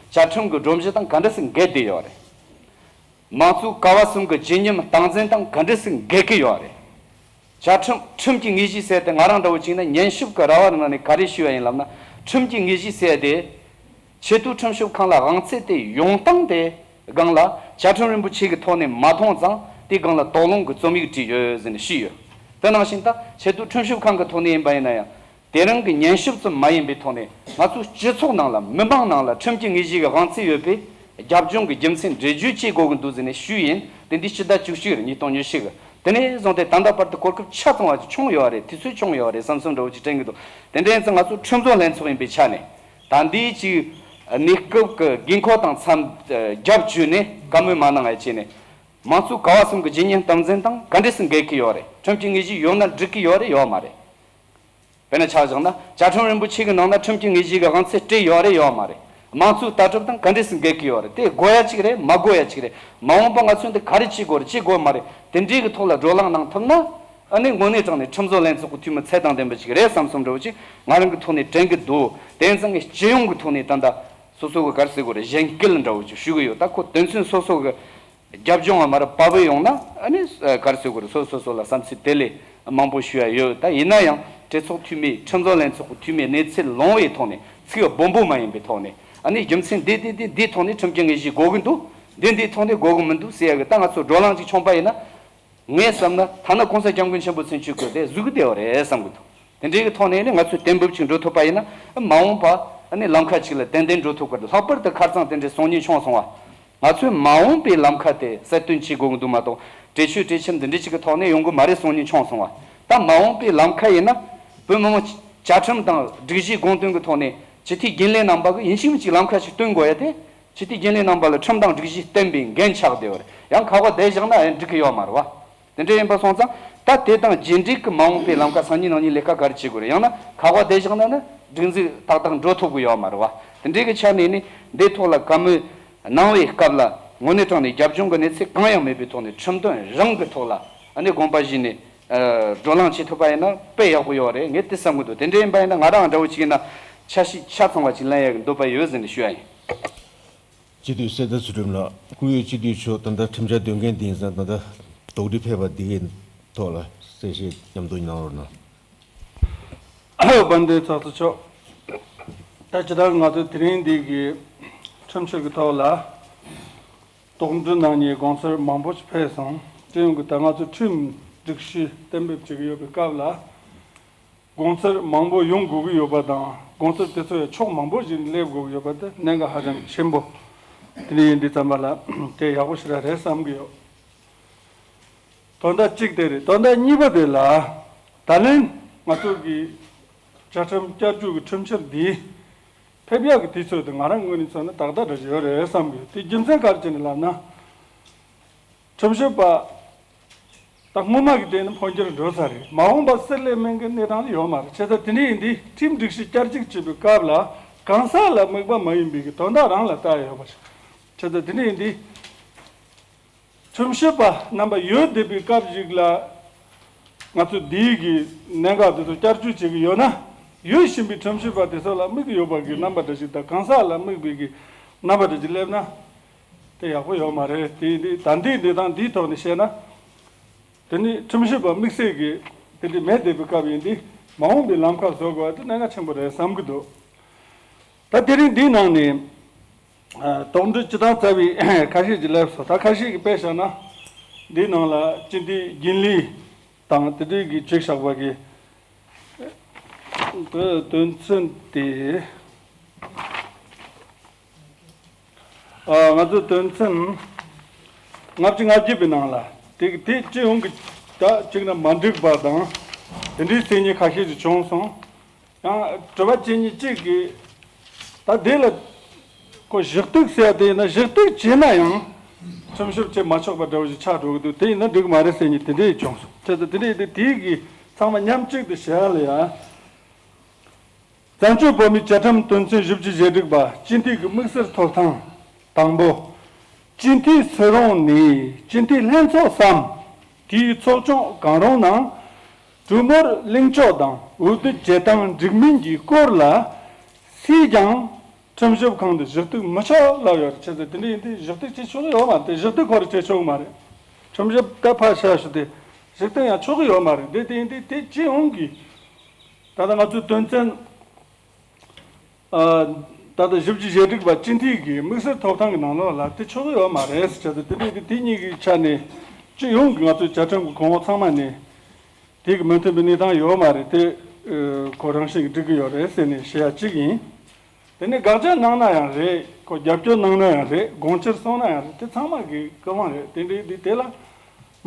བཅའ་ཁྲིམས་ཀྱི་སྒྲོམ་གཞི་དང་ག་འདྲ་ཟིག་འགལ་བསྡད་ཡོད་རེད། མང་གཙོའི་ཀ་བ་གསུམ་གྱི་བརྗིད་ཉམས་སྟངས་འཛིན་དང་ག་འདྲ་ཟིག་འགལ་གྱི་ཡོད་རེད། བཅའ་ཁྲིམས་ཁྲིམས་ཀྱི་དངོས་གཞི་ཟེར་ཏེ་ང་རང་འདྲ་བོ་བྱས་ན་ཉན་ཞིབ་ཀྱི་ར་བ་ནང་ནས་ག་རེ་ཞུས་པ་ཡིན་ལབ་ན། ཁྲིམས་ཀྱི་དངོས་གཞི་ཟེར་ཏེ། ཆེས་མཐོའི་ཁྲིམས་ཞིབ་ཁང་ལ་དབང་ཚད་དེ་ཡོང་སྟངས་དེ་སྒང་ལ་བཅའ་ཁྲིམས་རིན་པོ་ཆེ་གི་ཐོག་ནས་མ་མཐོང་ཙང་དེ་སྒང་ལ་དོགས་སློང་གི་རྩོམ་ཡིག་བྲིས་ཡོད་ཟེར་ནས་ཞུས་ཡོད། དེ་ནང་བཞིན་ད་ཆེས་མཐོའི་ཁྲིམས་ཞིབ་ཁང་གི་ཐོག་ནས་ཡིན་པ་ཡིན་ན་ཡང་། དེ་རིང་གི་ཉན་ཞིབ་ཙམ་མ་ཡིན་པའི་ཐོག་ནས་ང་ཚོའི་སྤྱི་ཚོགས་ནང་ལ་མི་མང་ནང་ལ་ཁྲིམས་ཀྱི་དངོས་གཞི་གི་དབང་ཚད་ཡོད་པའི་རྒྱབ་ལྗོངས་ཀྱི་རྒྱུ་མཚན་འགྲེལ་བརྗོད་བྱེད་དགོས་ཀྱི་འདུག་ཟེར་ནས་ཞུས་ཡིན། དེ་འདི་ཕྱི་ཟླ་བཅུ་གཅིག་རེད། ཉིས་སྟོང་ཉི་ཤུ་གི་ དེ་ནས་བཟུང་སྟེ་ད་ལྟ་བར་དུ་གོ་སྐབས་ཆ་ཚང་བ་ཅིག་བྱུང་ཡོད་རེད། དུས་ཚོད་བྱུང་ཡོད་རེད་བསམ་བསམ་འདྲ་བོ་ཅིག་དྲན་གྱི་འདུག་དེ་འདྲ་ཡིན་ཙང་ང་ཚོ་ཁྲིམས་བཟོ་ལྷན་ཚོགས་ཡིན་པའི་ཆ་ནས་ད་འདིའི་ཅིག་གནས་སྐབས་ཀྱི་དགོས་མཁོ་དང་འཚམ་རྒྱབ་བཅོས་ནས་བཀའ་མོལ་མ་གནང་ཡ་བྱས་ནས། མང་གཙོའི་ཀ་བ་གསུམ་གྱི་ཇི་སྙེད་སྟངས་འཛིན་དང་ག་འདྲས་སེ་འགལ་གྱི་ཡོད་རེད། ཁྲིམས་ཀྱི་དངོས་གཞི་ཡོད་ན་འགྲིག་གི་ཡོད་རེད། ཡོད་མ་རེད། དཔེར་ན་ཆ་བཞག་ན་བཅའ་ཁྲིམས་རིན་པོ་ཆེ་གི་ནང་ན་ཁྲིམས་ཀྱི་དངོས་གཞི་གི་དབང་ཚད་སྤྲད་ཡོད་རེད། ཡོད་མ་རེད། མང་གཙོའི་ལྟ་གྲུབ་དང་ག་འདྲས་སེ་འགལ་གྱི་ཡོད་རེད། དེ་དགོས་ཡ་ཅིག་རེད། མ་དགོས་ཡ་ཅིག་རེད། མ་འོངས་པ་ང་ཚོས་འདི་ག་རེ་བྱེད་དགོས་རེད། བྱེད་དགོས་མ་རེད། དེ་འདྲའི་གི་ཐོག་ལ་བགྲོ་གླེང་གནང་ཐུབ་ན། ཨ་ནི་དངོས་གནས་དྲང་ནས་ཁྲིམས་བཟོ་ལྷན་ཚོགས་ཀྱི་འཐུས་མི་ཚད་དང་ལྡན་པ་ཅིག་རེད་བསམ་བསམ་འདྲ་བོ་ཅིག་ང་རང་གི་ཐོག་ནས་དྲན་གྱི་འདུག་དེ་ཡིན་ཙང་ངས་སྤྱི་ཡོངས་ཀྱི་ཐོག་ནས་ད་ལྟ་སོ་སོ་གི་ག་རེ་ཟེར་དགོས་རེད། གཞན་སྐུལ་འདྲ་བོ་ཅིག་ཞུ་གི་ཡོད། ད་ཁོ་དོན་ཚན་སོ་སོ་གི་རྒྱབ་ལྗོངས་ལ་མར་བབས་ཡོང་ན། ཨ་ནི་ག་རེ་ཟེར་དགོས་རེད། སོ་སོ་སོ་ལ་བསམ་ཚུལ་དེ་ལས་མང་པོ་ཞུ་ཡ་ཡོད། ད་ཡིན་ན་ཡང་གྲོས་ཚོགས་འཐུས་མི། ཁྲིམས་བཟོ་ལྷན་ཚོགས་ཀྱི་འཐུས་མི་གནས་ཚུལ་ལོངས་པའི་ཐོག་ནས། ཚིག་སྦོམ་པོ་མ་ཡིན་པའི་ཐོག་ནས། ཨ་ནི་རྒྱུ་མཚན་འདི་འདི་འདི་འདིའི་ཐོག་ནས་ཁྲིམས་ཀྱི་དངོས་གཞི་དགོས་ཀྱི་འདུག་འདི་འདིའི་ཐོག་ནས་དགོས་ཀྱི་མི་འདུག་ཟེར་ཡ་གི་ད་ང་ཚོ་བགྲོ་གླེང་ཅིག་བྱུང་པ་ཡིན་ན། ངས་བསམ་ན་ཐ་ན་༸གོང་ས་༸སྐྱབས་མགོན་ཆེན་པོ་མཚན་གཅོད་ཀྱི་དེ་བཟོ་གི་བསྡད་པ་རེད་བསམ་གི་འདུག་དེ་འདྲའི་གི་ཐོག་ནས་ནི་ང་ཚོས་གཏན་འབེབས་ཅིག་འགྲོ་ཐུབ་པ་ཡིན་ན། མ་འོངས་པ་ཨ་ནི་ལམ་ཁ་ཅིག་ལ་ཏན་ཏན་འགྲོ་ཐུབ་ཀྱི་རེད། ལྷག་པར་དུ་ཁ་རྩང་དེ་འདྲའི་སང་ཉིན་བྱུང་སོང་བ། ང་ཚོས་མ་འོངས་པའི་ལམ་ཁ་དེ་གསལ་སྟོན་བྱེད་དགོས་ཀྱི་འདུག་མ་གཏོགས་གྲོས་ཆོད་གྲོས་འཆམ་འདི་འདྲ་ཅིག་གི་ཐོག་ནས་ཡོང་གི་མ་རེད། སང་ཉིན་བྱུང་སོང་བ། ད་མ་འོངས་པའི་ལམ་ཁ་ཡིན་ན། བོད་མི་མང་བཅའ་ཁྲིམས་དང་སྒྲིག་གཞིའི་དགོངས་དོན་གྱི་ཐོག་ནས་སྤྱི་འཐུས་རྒྱུན་ལས་རྣམ་པ་གིས་ཡིན་གཅིག་མིན་གཅིག་ལམ་ཁ་ཞིག་སྟོན་དགོས་ཡ་དེ། སྤྱི་འཐུས་རྒྱུན་ལས་རྣམ་པ་ལ་ཁྲིམས་དང་སྒྲིག་གཞི་བརྟེན་པའི་འགན་ཆགས་བསྡད་པ་རེད། ཡང་ཁ་པར་བསྡད་བཞག་ན་ཡང་འགྲིག་གི་ཡོད་མ་རེད་བ། དེ་འདྲ་ཡིན་པ་སོང་ཙང་། ད་དེ་དང་རྗེས་འབྲེལ་གྱི་མ་འོངས་པའི་ལམ་ཁ་སང་ཉིན་གནངས་ཉིན་ལས་ཀ་ག་རེ་བྱེད་དགོས་རེད། ཡང་ན་ཁ་པར་བསྡད་བཞག་ན་ནི་སྒྲིག་འཛུགས་ཏག་ཏག་འགྲོ་ཐུབ་ཀྱི་ཡོད་མ་རེད་བ། དེ་འདྲའི་གི་ཆ་ནས་ནི་འདིའི་ཐོག་ལ་བཀའ་མོལ་གནང་བའི་སྐབས་ལ་དངོས་གནས་དྲང་ནས་རྒྱབ་ལྗོངས་ཀྱི་གནས་ཚུལ་གང་ཡང་མེད་པའི་ཐོག་ནས་ཁྲིམས་དོན་རང་གི་ཐོག་ལ་ཨ་ནི་དགོངས་པ་བཞེས་ནས། ཨ། བགྲོ་གླེང་བྱེད་ཐུབ་པ་ཡིན་ན་དཔེ་ཡག་པོ་ཡོད་རེད། ངས་དེ་བསམ་གྱི་འདུག་དེ་འདྲ་ཡིན་པ་ཡིན་ན་ང་རང་འདྲ་བོ་ཅིག་ཡིན་ན་འཆར་གཞི་ཆ་ཚང་བ་ཅིག་ལེན་ཡག་གི་འདོད་པ་ཡོད་ཟེར་ནས་ཞུ་ཡ་ཡིན། སྤྱི་འཐུས་གསེར་རྟ་ཚུལ་ཁྲིམས་ལགས། སྐུ་ཡོད་སྤྱི་འཐུས་མཆོག་ད་ལྟ་ཁྲིམས་འཆར་འདོན་མཁན་དེ་ཡིན་ཙང་། ད་ལྟ་དོགས་འདྲི་ཕེབས་པ་འདི་གའི་ཐོག་ལ་གསལ་བཤད་མཉམ་དུ་གནང་རོགས་གནང་། དཔལ་ལྡན་ཚོགས་གཙོ་མཆོག་ད་ཇི་ལྟར་ང་ཚོ་དེ་རིང་འདི་གི་ཁྲིམས་ཞིབ་ཀྱི་ཐོག་ལ་དོགས་འདྲི་གནང་མཁན་དགོངས་ཚུལ་མང་པོ་ཞིག་ཕེབས་སོང་། སྤྱི་ཡོངས་ཀྱི་ད་ང་ཚོ་ཁྲིམས་སྒྲིག་གཞི་གཏན་འབེབས་བྱེད་ཀྱི་ཡོད་པའི་སྐབས་ལ། དགོངས་ཚུལ་མང་པོ་ཡོང་དགོས་ཀྱི་ཡོད་པ་དང་། དགོངས་ཚུལ་དེ་ཚོ་ཡང་ཕྱོགས་མང་པོ་ཞིག་ནས་སླེབས་དགོས་ཀྱི་ཡོད་པ་དེ་གནད་འགག་ཧ་ཅང་ཆེན་པོ་དེ་འདྲ་ཡིན་དུས་ཙམ་པ་ལ་དེ་ཡག་པོ་ཞེ་དྲག་རེད་བསམ་གྱི་ཡོད། དོན་དག་གཅིག་དེ་རེད། དོན་དག་གཉིས་པ་དེ་ལ། ད་ལན་ང་ཚོ་གི་བཅའ་ཁྲིམས་བསྐྱར་བཅོས་ཀྱི་ཁྲིམས་ཞིབ་འདི་ཕེབས་ཡག་གི་དུས་ཚོད་དེ་ང་རང་ངོས་ནས་མཚོན་ན་ཏག་ཏག་འདྲ་ཞིག་ཡོད་རེད་བསམ་གྱི་ཡོད། དེ་རྒྱུ་མཚན་ག་རེ་བྱས་ནས་ལབ་ན། ཁྲིམས་ཞིབ་པ་ད་སྔོན་མ་གི་སྟེང་ནས་འཕོ་འགྱུར་འགྲོ་ཚར་རེད། མ་འོངས་པ་གསེར་ལས་སྨན་གྱི་གནས་སྟངས་ཡོད་མ་རེད། བྱས་ཙང་དེ་འདྲ་ཡིན་དུས་ཁྲིམས་སྒྲིག་གཞི་བསྐྱར་ཅིག་བྱེད་པའི་སྐབས་ལ་གང་ཟག་ལ་དམིགས་པ་མ་ཡིན་པའི་གི་དོན་དག་རང་ལ་ལྟ་ཡ་ཡོད་པ་ཞིག་བྱས་ཙང་དེ་འདྲ་ཡིན་དུས། ཁྲིམས་ཞིབ་པ་རྣམ་པ་ཡོད་བསྡད་པའི་སྐབས་ཤིག་ལ་ང་ཚོ་འདིའི་གི་གནད་འགག་དེ་ཚོ་བསྐྱར་བཅོས་བྱེད་ཀྱི་ཡོད་ན། ཡོད་བཞིན་པའི་ཁྲིམས་ཞིབ་པ་དེ་ཚོ་ལ་དམིགས་ཀྱི་ཡོད་པ་གི་རྣམ་པ་འདྲ་ཞིག་དང་། གང་ཟག་ལ་དམིགས་པའི་གི་རྣམ་པ་འདྲ་ཞིག་སླེབས་ན་དེ་ཡག་པོ་ཡོད་མ་རེད། དེ་འདི་ད་ལྟའི་གནས་སྟངས་འདིའི་ཐོག་ནས་བཤད་ན། དེ་ནི་ཁྲིམས་ཞིབ་པ་དམིགས་བསལ་གྱི་དེ་འདྲ་མེད་བསྡད་པའི་སྐབས་ཡིན་དུས། མ་འོངས་པའི་ལམ་ཁ་བཟོ་དགོས་པ་དེ་གནད་འགག་ཆེན་པོ་རེད་བསམ་གྱི་འདུག་ད་དེ་རིང་འདིའི་ནང་ནས། ཨ། དོགས་འདྲི་ཅི་ཐང་རྩ་བའི་ཁ་ཤས་ཀྱི་སླེབས་སོང་། ད་ཁ་ཤས་ཀྱི་དཔེ་བཞག་ན། འདིའི་ནང་ལ་སྤྱི་འཐུས་རྒྱུན་ལས་དང་དེ་འདྲའི་གི་བྱས་བཞག་པ་གི་དོན་ཚན་དེ། ཨ། ང་ཚོའི་དོན་ཚན་ལྔ་བཅུ་ང་བརྒྱད་པའི་ནང་ལ་དེ་དེ་སྤྱི་ཡོངས་ཀྱི་ད་གཅིག་ན་མ་འགྲིག་པ་དང་དེ་འདྲའི་མཚན་ཉིད་ཁ་ཤས་ཀྱི་བྱུང་སོང་། ཡང་དྲི་བ་བྱེད་མཁན་གཅིག་གིས་ད་དེ་ལ་ཁོ་གཞི་གཏུག་ཟེར་ཡ་དེ་ཡིན་ན། གཞི་གཏུག་བྱས་ན་ཡང་ཁྲིམས་ཞིབ་བྱེད་མ་ཆོག་པ་འདྲ་བོ་ཞིག་ཆགས་འགྲོ་གི་འདུག་དེ་ཡིན་ན་འགྲིག་མ་རེད་ཟེར་མཁན་དེ་འདྲ་ཡིས་བྱུང་སོང་། བྱས་ཙང་དེ་འདྲ་ཡིན་དུས་དེའི་གི་ཚང་མ་མཉམ་གཅིག་ཏུ་བྱས་ལ་ཡ། བཙན་བྱོལ་བོད་མིའི་བཅའ་ཁྲིམས་དོན་ཚན་བཞི་བཅུ་ཞེ་དྲུག་པ། སྤྱི་འཐུས་ཀྱི་དམིགས་བསལ་ཐོབ་ཐང་། དང་པོ། སྤྱི་འཐུས་སུ་རུང་ནས་སྤྱི་འཐུས་ལྷན་ཚོགས་སམ། དེའི་ཚོགས་ཆུང་གང་རུང་ནང་གྲོས་མོལ་གླེང་ཕྱོགས་དང་འོས་བསྡུ་བྱེད་སྟངས་འགྲིག་མིན་གྱི་སྐོར་ལ་སུས་ཀྱང་ཁྲིམས་ཞིབ་ཁང་དུ་གཞི་གཏུག་མི་ཆོག་ལབ་ཡོད་རེད། བྱས་ཙང་དེ་འདྲ་ཡིན་དུས་གཞི་གཏུག་བྱེད་ཆོག་གི་ཡོད་མ་རེད། གཞི་གཏུག་ཁོ་རང་བྱེད་ཆོག་གི་མ་རེད། ཁྲིམས་ཞིབ་ད་ཕར་བཞག་ཞུ་དེ། གཞི་གཏུག་ཡང་ཆོག་གི་ཡོད་མ་རེད། དེ་དེ་ཡིན་དུས་དེ་སྤྱི་ཡོངས་ཀྱི། ད་ལྟ་ང་ཚོའི་དོན་ཚན། ཨ། ད་ལྟ་བཞི་བཅུ་ཞེ་དྲུག་པ་སྤྱི་འཐུས་ཀྱི་དམིགས་བསལ་ཐོབ་ཐང་གི་ནང་ལོགས་ལ་དེ་ཆོག་གི་ཡོད་མ་རེད་ཟེར་ཏེ། དེ་འདྲ་དེ་དེ་གཉིས་ཀྱི་ཆ་ནས་སྤྱི་ཡོངས་ཀྱི་ང་ཚོའི་བཅའ་ཁྲིམས་ཀྱི་གོང་འོག་ཚང་མ་ནས་དེ་གི་མི་མཐུན་པའི་གནས་སྟངས་ཡོད་མ་རེད། དེ་ཁོ་རང་བཞིན་གྱིས་འགྲིག་གི་ཡོད་རེད་ཟེར་ནས་བཤད་ཡ་གཅིག་ཡིན། དེ་ནས་དགག་བྱ་གནང་ན་ཡང་རེད། ཁོ་རྒྱབ་སྐྱོར་གནང་ན་ཡང་རེད། དགོངས་འཆར་གསུངས་ན་ཡང་རེད། དེ་ཚང་མ་གི་སྐུ་དབང་རེད། དེ་འདྲ་དེ་དེ་ལ་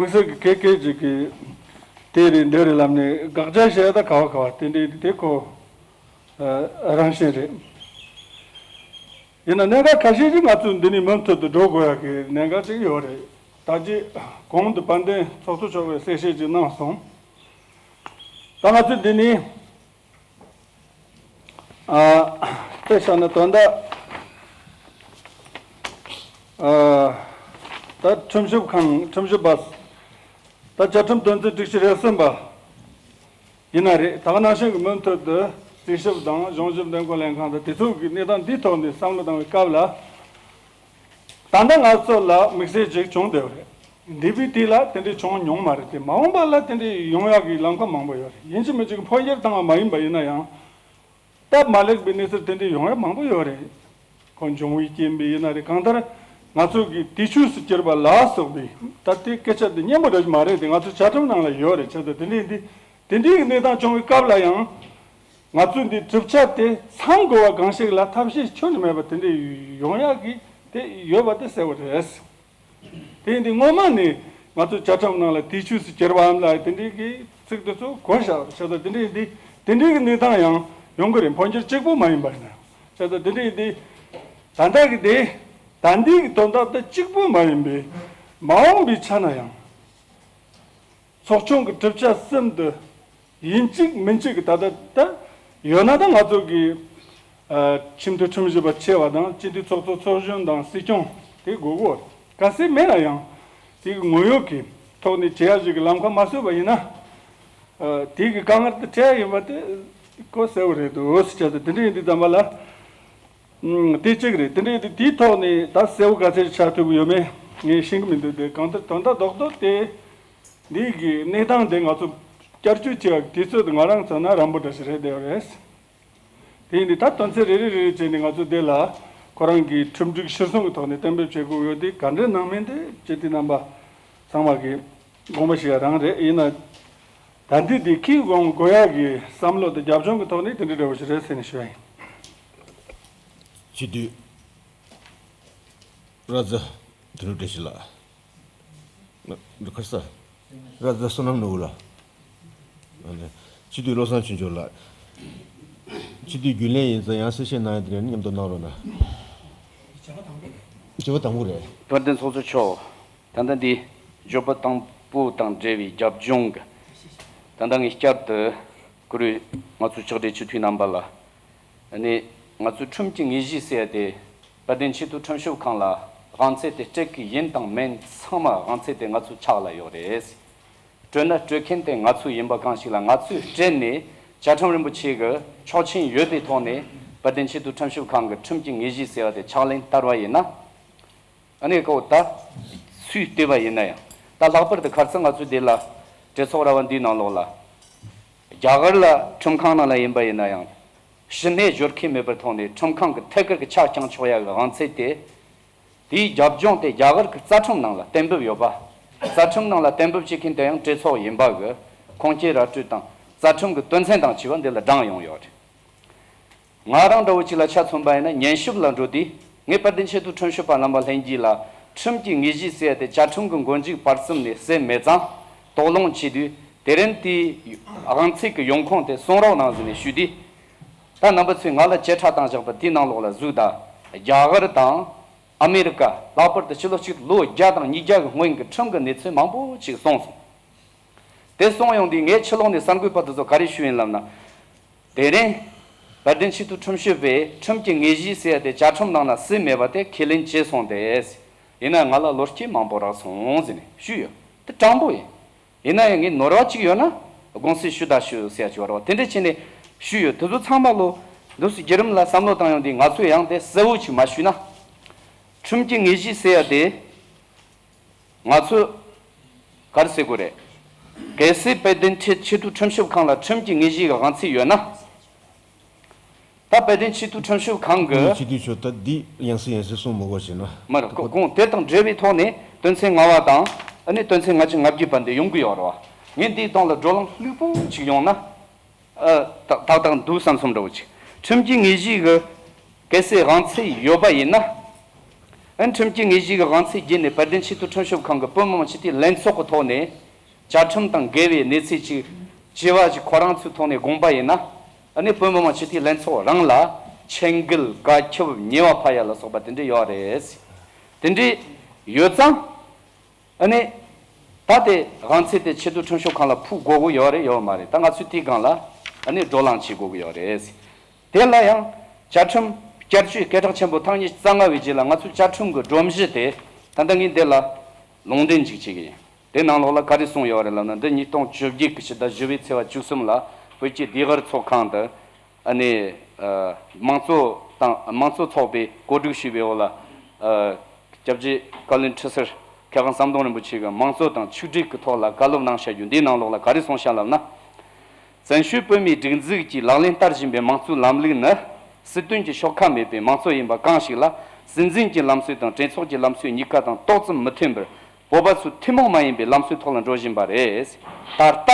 དམིགས་བསལ་གྱི་གལ་གལ་ཅིག་གི་དེ་རེད་འདི་རེད་ལབ་ནས་དགག་བྱ་བཤད་ད་ག་བ་ག་བ་དེ་འདྲའི་དེ་ཁོ་རང་བཞིན་རེད། ཡིན་ན་གནད་འགག་ཁ་ཤས་ཅིག་ང་ཚོས་འདི་ནས་མུ་མཐུད་དུ་འགྲོ་དགོས་ཡག་གི་གནད་འགག་ཅིག་ཡོད་རེད། ད་ཅི་གོང་དུ་དཔལ་ལྡན་ཚོགས་གཙོ་མཆོག་གིས་གསལ་བཤད་ཅིག་གནང་སོང་། ད་ང་ཚོས་འདི་ནས་ཨ་དཔེ་བཞག་ན་དོན་དག་ཨ་ད་ཁྲིམས་ཞིབ་ཁང་ཁྲིམས་ཞིབ་པ་ད་བཅའ་ཁྲིམས་དོན་ཚན་དྲུག་ཅུ་རེ་གསུམ་པ་ཡིན་ན་རེད། ད་ག་ནང་བཞིན་གྱི་མུ་མཐུད་དུ་རྩིས་ཞིབ་དང་གཞུང་ཞིབ་འདེམས་བསྐོ་ལྷན་ཁང་དང་དེ་ཚོ་གི་གནས་སྟངས་འདིའི་ཐོག་ནས་བསམ་བློ་བཏང་བའི་སྐབས་ལ། ད་ལྟ་ང་ཚོ་ལ་དམིགས་བསལ་ཅིག་བྱུང་བསྡད་པ་རེད། འདས་པའི་དུས་ལ་དེ་འདྲའི་བྱུང་མྱོང་མ་རེད་དེ། མ་འོངས་པ་ལ་དེ་འདྲའི་ཡོང་ཡག་གི་ལམ་ཁ་མང་པོ་ཡོད་རེད། ཡིན་གཅིག་མིན་གཅིག་འཕོ་འགྱུར་བཏང་བ་མ་ཡིན་པ་ཡིན་ན་ཡང་། སྟབས་མ་ལེགས་པའི་གནས་ཚུལ་དེ་འདྲའི་ཡོང་ཡག་མང་པོ་ཡོད་རེད། ཁོ་འབྱུང་བའི་རྐྱེན་པས་ཡིན་ན་རེད། གང་ལྟར་ང་ཚོ་གི་དུས་ཆོས་སུ་གྱུར་པ་ལ་སོགས་པའི་ད་ལྟའི་སྐད་ཆ་འདི་སྙན་པོ་འདྲ་ཞིག་མ་རེད་དེ། ང་ཚོ་བཅའ་ཁྲིམས་ནང་ལ་ཡོད་རེད། བྱས་ཙང་དེ་འདྲའི་འདི་དེ་འདྲའི་གནས་སྟངས་བྱུང་བའི་སྐབས་ལ་ཡང་། ང་ཚོས་འདི་གྲུབ་ཆ་དེ་ཚང་དགོས་པ་གང་ཞིག་ལ་ཐབས་ཤེས་ཁྱོན་ནས་མེད་པ་དེ་འདྲའི་ཡོང་ཡག་གི་དེ་ཡོད་པ་དེ་གསལ་པོ་རེད། དེ་ཡིན་དུས་སྔོན་མ་ནས་ང་ཚོ་བཅའ་ཁྲིམས་ནང་ལ་དུས་ཆོས་སུ་གྱུར་པའམ་ལ་དེ་འདྲའི་གི་ཚིག་དེ་ཚོ་གོ་བཞག་བྱས་ཙང་དེ་འདྲའི་འདི་དེ་འདྲའི་གི་གནས་སྟངས་ཡང་ཡོང་གི་རེད། འཕོ་འགྱུར་གཅིག་པོ་མ་ཡིན་པ་ཡིན་ན། བྱས་ཙང་དེ་འདྲའི་འདི་ད་ལྟ་གི་དེ་ད་འདི་གི་དོན་དག་དེ་གཅིག་པོ་མ་ཡིན་པའི་མ་འོངས་པའི་ཆ་ན་ཡང་། ཚོགས་ཆུང་གི་གྲུབ་ཆ་གསུམ་དུ་ཡིན་གཅིག་མིན་གཅིག་གི་ད་ལྟ་ད་ཡོད་ན་ད་ང་ཚོ་གི་ཨ་ཁྲིམས་མཐུན་ཁྲིམས་ཞིབ་པ་ཆེ་བ་དང་སྤྱི་འཐུས་ཚོགས་གཙོ་ཚོགས་གཞོན་དང་སྲིད་སྐྱོང་དེ་དགོས་གོ། གལ་སྲིད་མེད་ན་ཡང་དེ་གི་ངོ་ཡོད་ཀྱི་ཐོག་ནས་བྱེད་ཡ་ཞིག་གི་ལམ་ཁ་མ་བཟོས་པ་ཡིན་ན། ཨ་དེ་གི་དཀའ་ངལ་དེ་འཕྲད་ཡ་ཡིན་པ་དེ་ཁོ་གསལ་པོ་རེད་འདུག་ཟེར་བྱས་ཏེ་དེ་འདྲ་ཡིན་དུས་ཙམ་པ་ལ། ཨུམ། དེ་གཅིག་རེད། དེ་འདྲའི་དེ་དེའི་ཐོག་ནས་ད་གསལ་པོ་ག་ཚད་ཆགས་ཐུབ་ཀྱི་ཡོད་མེད་ངས་ཤེས་ཀྱི་མི་འདུག་དེ་གང་ལྟར་དོན་དག་རྡོག་རྡོག་དེ་འདི་གི་གནས་སྟངས་དེ་ང་ཚོ་བསྐྱར་བཅོས་བྱེད་ཡག་དུས་ཚོད་དེ་ང་རང་ཚོ་ན་རན་པོ་འདྲ་ཞིག་རེད་བསྡད་པ་རེད། དེ་ཡིན་དུས་ད་དོན་ཚན་རེ་རེ་རེ་རེ་བྱས་ནས་ང་ཚོ་འདི་ལ་ཁོ་རང་གི་ཁྲིམས་སྒྲིག་གཞིར་བཟུང་གི་ཐོག་ནས་གཏན་འབེབས་བྱེད་དགོས་ཡོད་དེ་ག་འདྲ་གནང་མིན་དེ་སྤྱི་འཐུས་རྣམ་པ་ཚང་མ་གི་དགོངས་པ་ཞིག་རང་རེད། ཡིན་ན་ད་འདི་འདི་ཁྱི་དགོངས་དགོས་ཡག་གི་བསམ་བློ་དང་རྒྱབ་ལྗོངས་ཀྱི་ཐོག་ནས་དེ་འདྲ་འདྲ་བོ་ཞིག་རེད་ཟེར་ནས་ཞུ་ཡ་ཡིན། སྤྱི་འཐུས་ར་ཛ་དོན་གྲུབ་བཀྲ་ཤིས་ལགས། ཁར་ས་ར་ཛ་བསོད་ནམས་ནོར་བུ་ལགས། སྤྱི་འཐུས་བློ་བཟང་ཆོས་འབྱོར་ལགས། སྤྱི་འཐུས་རྒྱུན་ལས་ཡིན་ཙང་ཡང་གསལ་བཤད་གནང་ཡ་དེ་ནས་མཉམ་དུ་གནང་རོགས་གནང་། བརྗོད་པ་དང་པོ་རེད། དཔལ་ལྡན་ཚོགས་གཙོ་མཆོག་ད་ལྟ་འདི་བརྗོད་པ་དང་པོ་དང་འབྲེལ་བའི་རྒྱབ་ལྗོངས་ཀྱི་ད་ལྟ་ངས་བསྐྱར་དུ་བཀུར་འོས་ང་ཚོའི་ཕྱག་སྦྲེལ་སྤྱི་འཐུས་རྣམ་པ་ལ། ཨ་ནི་ང་ཚོའི་ཁྲིམས་ཀྱི་དངོས་གཞི་ཟེར་ཡ་དེ་དཔལ་ལྡན་ཆེས་མཐོའི་ཁྲིམས་ཞིབ་ཁང་ལ་དབང་ཚད་དེ་སྤྲད་ཀྱི་ཡིན་དང་མིན་ཚང་མ་དབང་ཚད་དེ་ང་ཚོའི་ཕྱག་ལ་ཡོད་རེད། སྤྲོད་ན་སྤྲོད་མཁན་དེ་ང་ཚོ་ཡིན་པ་གང་ཞིག་ལ་ང་ཚོས་སྤྲད་ནས་བཅའ་ཁྲིམས་རིན་པོ་ཆེ་གི་ཆོག་མཆན་ཡོད་པའི་ཐོག་ནས་དཔལ་ལྡན་ཆེས་མཐོའི་ཁྲིམས་ཞིབ་ཁང་གི་ཁྲིམས་ཀྱི་དངོས་གཞི་ཟེར་བ་དེ་ཕྱག་ལེན་བསྟར་བ་ཡིན་ན། ཨ་ནི་ཀོ་ད་སུས་བལྟས་པ་ཡིན་ན་ཡང་ད་ལྷག་པར་དུ་ཁ་སང་ང་ཚོའི་འདི་ལ་གྲོས་ཚོགས་ར་བ་འདིའི་ནང་ལོགས་ལ་རྒྱ་གར་ལ་ཁྲིམས་ཁང་ནང་ལ་ཡིན་པ་ཡིན་ན་ཡང་ཞི་གནས་སྦྱོར་མཁན་མེད་པར་མཐོང་ནས་ཁྲིམས་ཁང་གི་ཐད་ཀར་གྱི་ཆ་བརྐྱངས་ཆོག་ཡ་གི་དབང་ཚད་དེ། དེའི་རྒྱབ་ལྗོངས་དེ་རྒྱ་གར་གྱི་རྩ་ཁྲིམས་ནང་ལ་གཏན་འབེབས་ཡོད་པ། རྩ་ཁྲིམས་ནང་ལ་གཏན་འབེབས་བྱེད་མཁན་དེ་ཡང་གྲོས་ཚོགས་ཡིན་པ་གི་ཁུངས་སྐྱེལ་ར་སྤྲོད་དང་རྩ་ཁྲིམས་ཀྱི་དོན་ཚན་དང་བཅས་པ་འདི་ལ་བགྲངས་ཡོང་ཡོད་རེད། ང་རང་འདྲ་བོ་ཅིག་ལ་ཆ་མཚོན་པ་ཡིན་ན་ཉན་ཞིབ་ལ་འགྲོ་དུས་ངས་དཔལ་ལྡན་ཆེས་མཐོའི་ཁྲིམས་ཞིབ་པ་རྣམ་པ་ལྷན་རྒྱས་ལ་ཁྲིམས་ཀྱི་དངོས་གཞི་ཟེར་ཏེ་བཅའ་ཁྲིམས་ཀྱི་མགོ་མཇུག་བར་གསུམ་ནས་གསལ་མེད་ཙང་དོགས་སློང་བྱེད་དུས་དེ་རིང་དེའི་དབང་ཚད་ཀྱི་ཡོང་ཁུངས་དེ་གསུང་རོགས་གནང་ཟེར་ནས་ཞུས་དུས། ད་རྣམ་པ་ཚོས་ང་ལ་བཅད་ཁྲ་བཏང་བཞག་པ་དེའི་ནང་ལོགས་ལ་གཟིགས་དང་རྒྱ་གར་དང་ཨ་མེ་རི་ཀ་ལྷག་པར་དུ་ཕྱི་ལོ་གཅིག་ལོ་བརྒྱ་དང་ཉིས་བརྒྱ་གི་སྔོན་གྱི་ཁྲིམས་ཀྱི་གནས་ཚུལ་མང་པོ་ཅིག་གསུངས་སོང་། དེ་གསུངས་ཡོང་དུས་ངས་ཕྱི་ལོགས་ནས་གསར་འགོད་པ་དེ་ཚོ་ག་རེ་ཞུས་ཡིན་ལབ་ན། དེ་རིང་དཔལ་ལྡན་ཆེས་མཐོའི་ཁྲིམས་ཞིབ་པས་ཁྲིམས་ཀྱི་དངོས་གཞི་ཟེར་ཡ་དེ་བཅའ་ཁྲིམས་ནང་ན་གསལ་མེད་པ་དེ་ཁས་ལེན་བྱས་སོང་སྟེ། ཡིན་ན་ང་ལ་བློ་སྐྱེད་མང་པོ་རག་སོང་ཟེར་ནས་ཞུས་ཡོད། དེ་དྲང་པོ་ཡིན། ཡིན་ན་ཡང་ངས་ནོར་བ་གཅིག་ཡོད་ན་དགོངས་སེལ་ཞུ་ད་ཞུ་ཟེར་ཡ་ཅིག་ཡོད་རེད་བ། དེ་འདྲ་བྱས་ནས་ཞུས་ཡོད། དེ་ཚོ་ཚང་མ་ལོ་འདུག་སེ་བརྒྱུད་རིམ་ལ་བསམ་བློ་བཏང་ཡོང་དུས་ང་ཚོས་ཡང་དེ་གསལ་བོ་ཅིག་མ་ཞུས་ན། ཁྲིམས་ཀྱི་དངོས་གཞི་ཟེར་ཡ་དེ་ང་ཚོས་ག་རེ་ཟེར་དགོས་རེད། གལ་སྲིད་དཔལ་ལྡན་ཆེས་ཆེས་མཐོའི་ཁྲིམས་ཞིབ་ཁང་ལ་ཁྲིམས་ཀྱི་དངོས་གཞིའི་དབང་ཚད་ཡོད་ན། ད་དཔལ་ལྡན་ཆེས་མཐོའི་ཁྲིམས་ཞིབ་ཁང་གི་ཁོང་གི་སྤྱི་འཐུས་ཚོ་ད་འདི་ཡང་སེ་ཡང་སེ་གསུང་མི་དགོས་ཞེ་ན། མ་རེད། ཁོ་ཁོང་དེ་དང་འབྲེལ་བའི་ཐོག་ནས་དོན་ཚན་ལྔ་བ་དང་ཨ་ནི་དོན་ཚན་ལྔ་བཅུ་ང་བརྒྱད་པ་འདི་ཡོང་གི་ཡོད་རེད་བ། ངས་འདིའི་སྟེང་ལ་བགྲོ་གླེང་ལྷུག་པོ་ཅིག་ཡོང་ན། ཨ་ཏག་ཏག་ཏག་འདུག་བསམ་སོང་འདྲ་བོ་ཅིག་ཁྲིམས་ཀྱི་དངོས་གཞི་གི་གལ་སྲིད་དབང་ཚད་ཡོད་པ་ཡིན་ན། ཨན་ཁྲིམས་ཀྱི་དངོས་གཞིའི་དབང་ཚད་བརྒྱུད་ནས་དཔལ་ལྡན་ཆེས་མཐོའི་ཁྲིམས་ཞིབ་ཁང་གི་བོད་མི་མང་སྤྱི་འཐུས་ལྷན་ཚོགས་ཀྱི་ཐོག་ནས་བཅའ་ཁྲིམས་དང་འགལ་བའི་གནས་ཚུལ་ཅིག་བྱས་པ་ཞིག་ཁོ་རང་ཚོའི་ཐོག་ནས་དགོངས་པ་ཡིན་ན། ཨ་ནི་བོད་མི་མང་སྤྱི་འཐུས་ལྷན་ཚོགས་རང་ལ་ཆད་འགེལ་བཀའ་ཁྱབ་ཉེས་པ་ཕར་ཡ་ལ་སོགས་པ་དེ་འདྲ་ཡོད་རེད། དེ་འདྲ་ཡོད་ཙང་། ཨ་ནི། ད་དེ་དབང་ཚད་དེ་ཆེས་མཐོའི་ཁྲིམས་ཞིབ་ཁང་ལ་ཕུལ་དགོས་ཀྱི་ཡོད་རེད་ཡོད་མ་རེད། ད་ང་ཚོས་དེའི་སྒང་ལ་ཨ་ནི་བགྲོ་གླེང་བྱེད་དགོས་ཀྱི་ཡོད་རེད། དེ་ལ་ཡང་བཅའ་ཁྲིམས་བསྐྱར་བཅོས་སྐད་གྲགས་ཆེན་པོ་ཐེངས་ཉི་ཤུ་རྩ་ལྔ་བའི་རྗེས་ལ་ང་ཚོའི་བཅའ་ཁྲིམས་ཀྱི་སྒྲོམ་གཞི་དེ་ད་ལྟ་ངས་འདི་ལ་ལུང་འདྲེན་ཅིག་བྱེད་ཀྱི་ཡིན། དེ་ནང་ལོགས་ལ་ག་རེ་གསུངས་ཡོད་རེད་ལབ་ན། འདི་ཉིས་སྟོང་བཅོ་བརྒྱད་ཀྱི་ཕྱི་ཟླ་བཞི་པའི་ཚེས་པ་བཅུ་གསུམ་ལ་བོད་ཀྱི་ལྡེ་གར་ཚོགས་ཁང་དུ་ཨ་ནི་ཨ་དམངས་གཙོ་དང་དམངས་གཙོ་ཚོགས་པས་གོ་སྒྲིག་ཞུས་པའི་འོག་ལ། ཨ་སྐྱབས་རྗེ་བཀའ་བློན་ཁྲི་ཟུར་མཁས་དབང་ཟམ་གདོང་རིན་པོ་ཆེ་གིས་དམངས་གཙོ་དང་ཆིག་སྒྲིལ་གྱི་ཐོག་ལ་བཀའ་སློབ་གནང་བཞག་རྒྱུ་འདིའི་ནང་ལོགས་ལ་ག་རེ་གསུངས་བཞག་ལབ་ན། བཙན་བྱོལ་བོད་མིའི་སྒྲིག་འཛུགས་ཀྱིས་ལག་ལེན་བསྟར་བཞིན་པའི་དམངས་གཙོའི་ལམ་ལུགས་ནི། སྲིད་དོན་གྱི་ཤོག་ཁག་མེད་པའི་དམངས་གཙོ་ཡིན་པ་གང་ཞིག་ལ། སྲིད་འཛིན་གྱི་ལམ་སྲོལ་དང་གྲོས་ཚོགས་ཀྱི་ལམ་སྲོལ་གཉིས་ཀ་དང་ཏོག་ཙམ་མི་མཐུན་པར། བོད་པ་ཚོའི་ཐུན་མོང་མ་ཡིན་པའི་ལམ་སྲོལ་ཐོག་ལ་འགྲོ་བཞིན་པ་རེད། ད་ལྟ།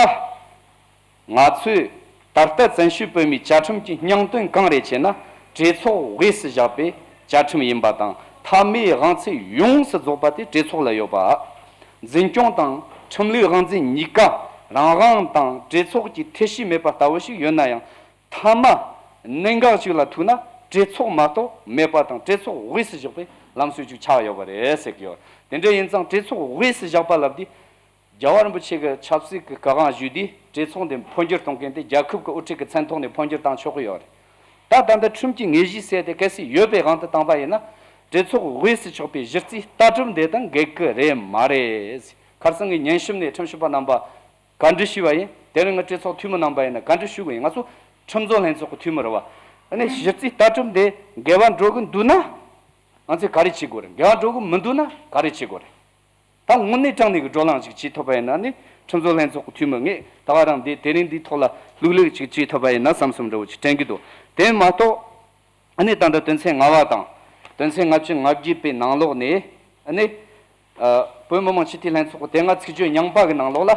ང་ཚོས་ད་ལྟ་བཙན་བྱོལ་བོད་མིའི་བཅའ་ཁྲིམས་ཀྱི་སྙིང་དོན་གང་རེད་ཅེ་ན། གྲོས་ཚོགས་དབུས་སུ་བཞག་པའི་བཅའ་ཁྲིམས་ཡིན་པ་དང་། མཐའ་མའི་དབང་ཚད་ཡོངས་སུ་རྫོགས་པ་དེ་གྲོས་ཚོགས་ལ་ཡོད་པ། འཛིན་སྐྱོང་དང་ཁྲིམས་ལུགས་དབང་འཛིན་གཉིས་ཀ་རང་དབང་དང་གྲོས་ཚོགས་ཀྱི་ཐེ་བྱུས་མེད་པ་ལྟ་བུ་ཞིག་ཡོད་ན་ཡང་། མཐའ་མ་གནད་འགག་ཅིག་ལ་ཐུག་ན་གྲོས་ཚོགས་མ་གཏོགས་མེད་པ་དང་། གྲོས་ཚོགས་དབུས་སུ་བཞག་པའི་ལམ་སྲོལ་ཅིག་ཆགས་ཡོད་པ་རེད་ཟེར་གྱི་ཡོད། དེ་འདྲ་ཡིན་ཙང་གྲོས་ཚོགས་དབུས་སུ་བཞག་པ་ལབ་དུས། རྒྱལ་བ་རིན་པོ་ཆེ་གི་ཆབ་སྲིད་ཀྱི་བཀའ་དབང་ཞུས་དུས་གྲོས་ཚོགས་འདི་འཕོ་འགྱུར་གཏོང་མཁན་དེ་རྒྱལ་ཁབ་ཀྱི་དབུ་ཁྲིད་ཀྱི་མཚན་ཐོག་ནས་འཕོ་འགྱུར་བཏང་ཆོག་གི་ཡོད་རེད། ད་ད་ལྟ་ཁྲིམས་ཀྱི་དངོས་གཞི་ཟེར་དེ་གལ་སྲིད་ཡོད་པའི་དབང་དུ་བཏང་པ་ཡིན་ན། གྲོས་ཚོགས་དབུས་སུ་ཆགས་པའི་གཞི་རྩའི་ལྟ་གྲུབ་འདི་དང་འགལ་གྱི་རེད་མ་རེད། ཁ་སང་གི་ཉན་ཞིབ་ནས་ཁྲིམས་ཞིབ་པ་རྣམ་པ་བཀའ་འདྲི་ཞུས་པ་ཡིན། དེ་རིང་ང་གྲོས་ཚོགས་འཐུས་མི་རྣམ་པ་ཡིན་ན་བཀའ་འདྲི་ཞུ་དགོས་ཡིན། ང་ཚོ་ཁྲིམས་བཟོ་ལྷན་ཚོགས་ཀྱི་འཐུས་མི་རེད་བ། ཨ་ནི་གཞི་རྩའི་ལྟ་གྲུབ་འདི་འགལ་བ་འགྲོ་གི་འདུག་ན། ང་ཚོས་ག་རེ་བྱེད་དགོས་རེད། འགལ་བ་འགྲོ་གི་མི་འདུག་ན་ག་རེ་བྱེད་དགོས་རེད། ད་དངོས་གནས་དྲང་གནས་ཀྱི་བགྲོ་གླེང་ཅིག་བྱེད་ཐུབ་པ་ཡིན་ན་ནི། ཁྲིམས་བཟོ་ལྷན་ཚོགས་ཀྱི་འཐུས་མི་ངས་ད་ག་རང་འདི་དེ་རིང་འདིའི་ཐོག་ལ་ལུག་ལུག་ཅིག་བྱེད་ཐུབ་པ་ཡིན་ན་བསམ་བསམ་འདྲ་བོ་ཅིག་དྲན་གྱི་འདུག་དེ་མ་གཏོགས། ཨ་ནི་ད་ལྟ་དོན་ཚན་ལྔ་པ་དང་དོན་ཚན་ལྔ་བཅུ་ང་བརྒྱད་པའི་ནང་ལོགས་ནས། ཨ་ནི་ཨ་བོད་མི་མང་སྤྱི་འཐུས་ལྷན་ཚོགས་ཀྱི་དེ་སྔ་ཚིག་བརྗོད་རྙིང་པ་གི་ནང་ལོགས་ལ།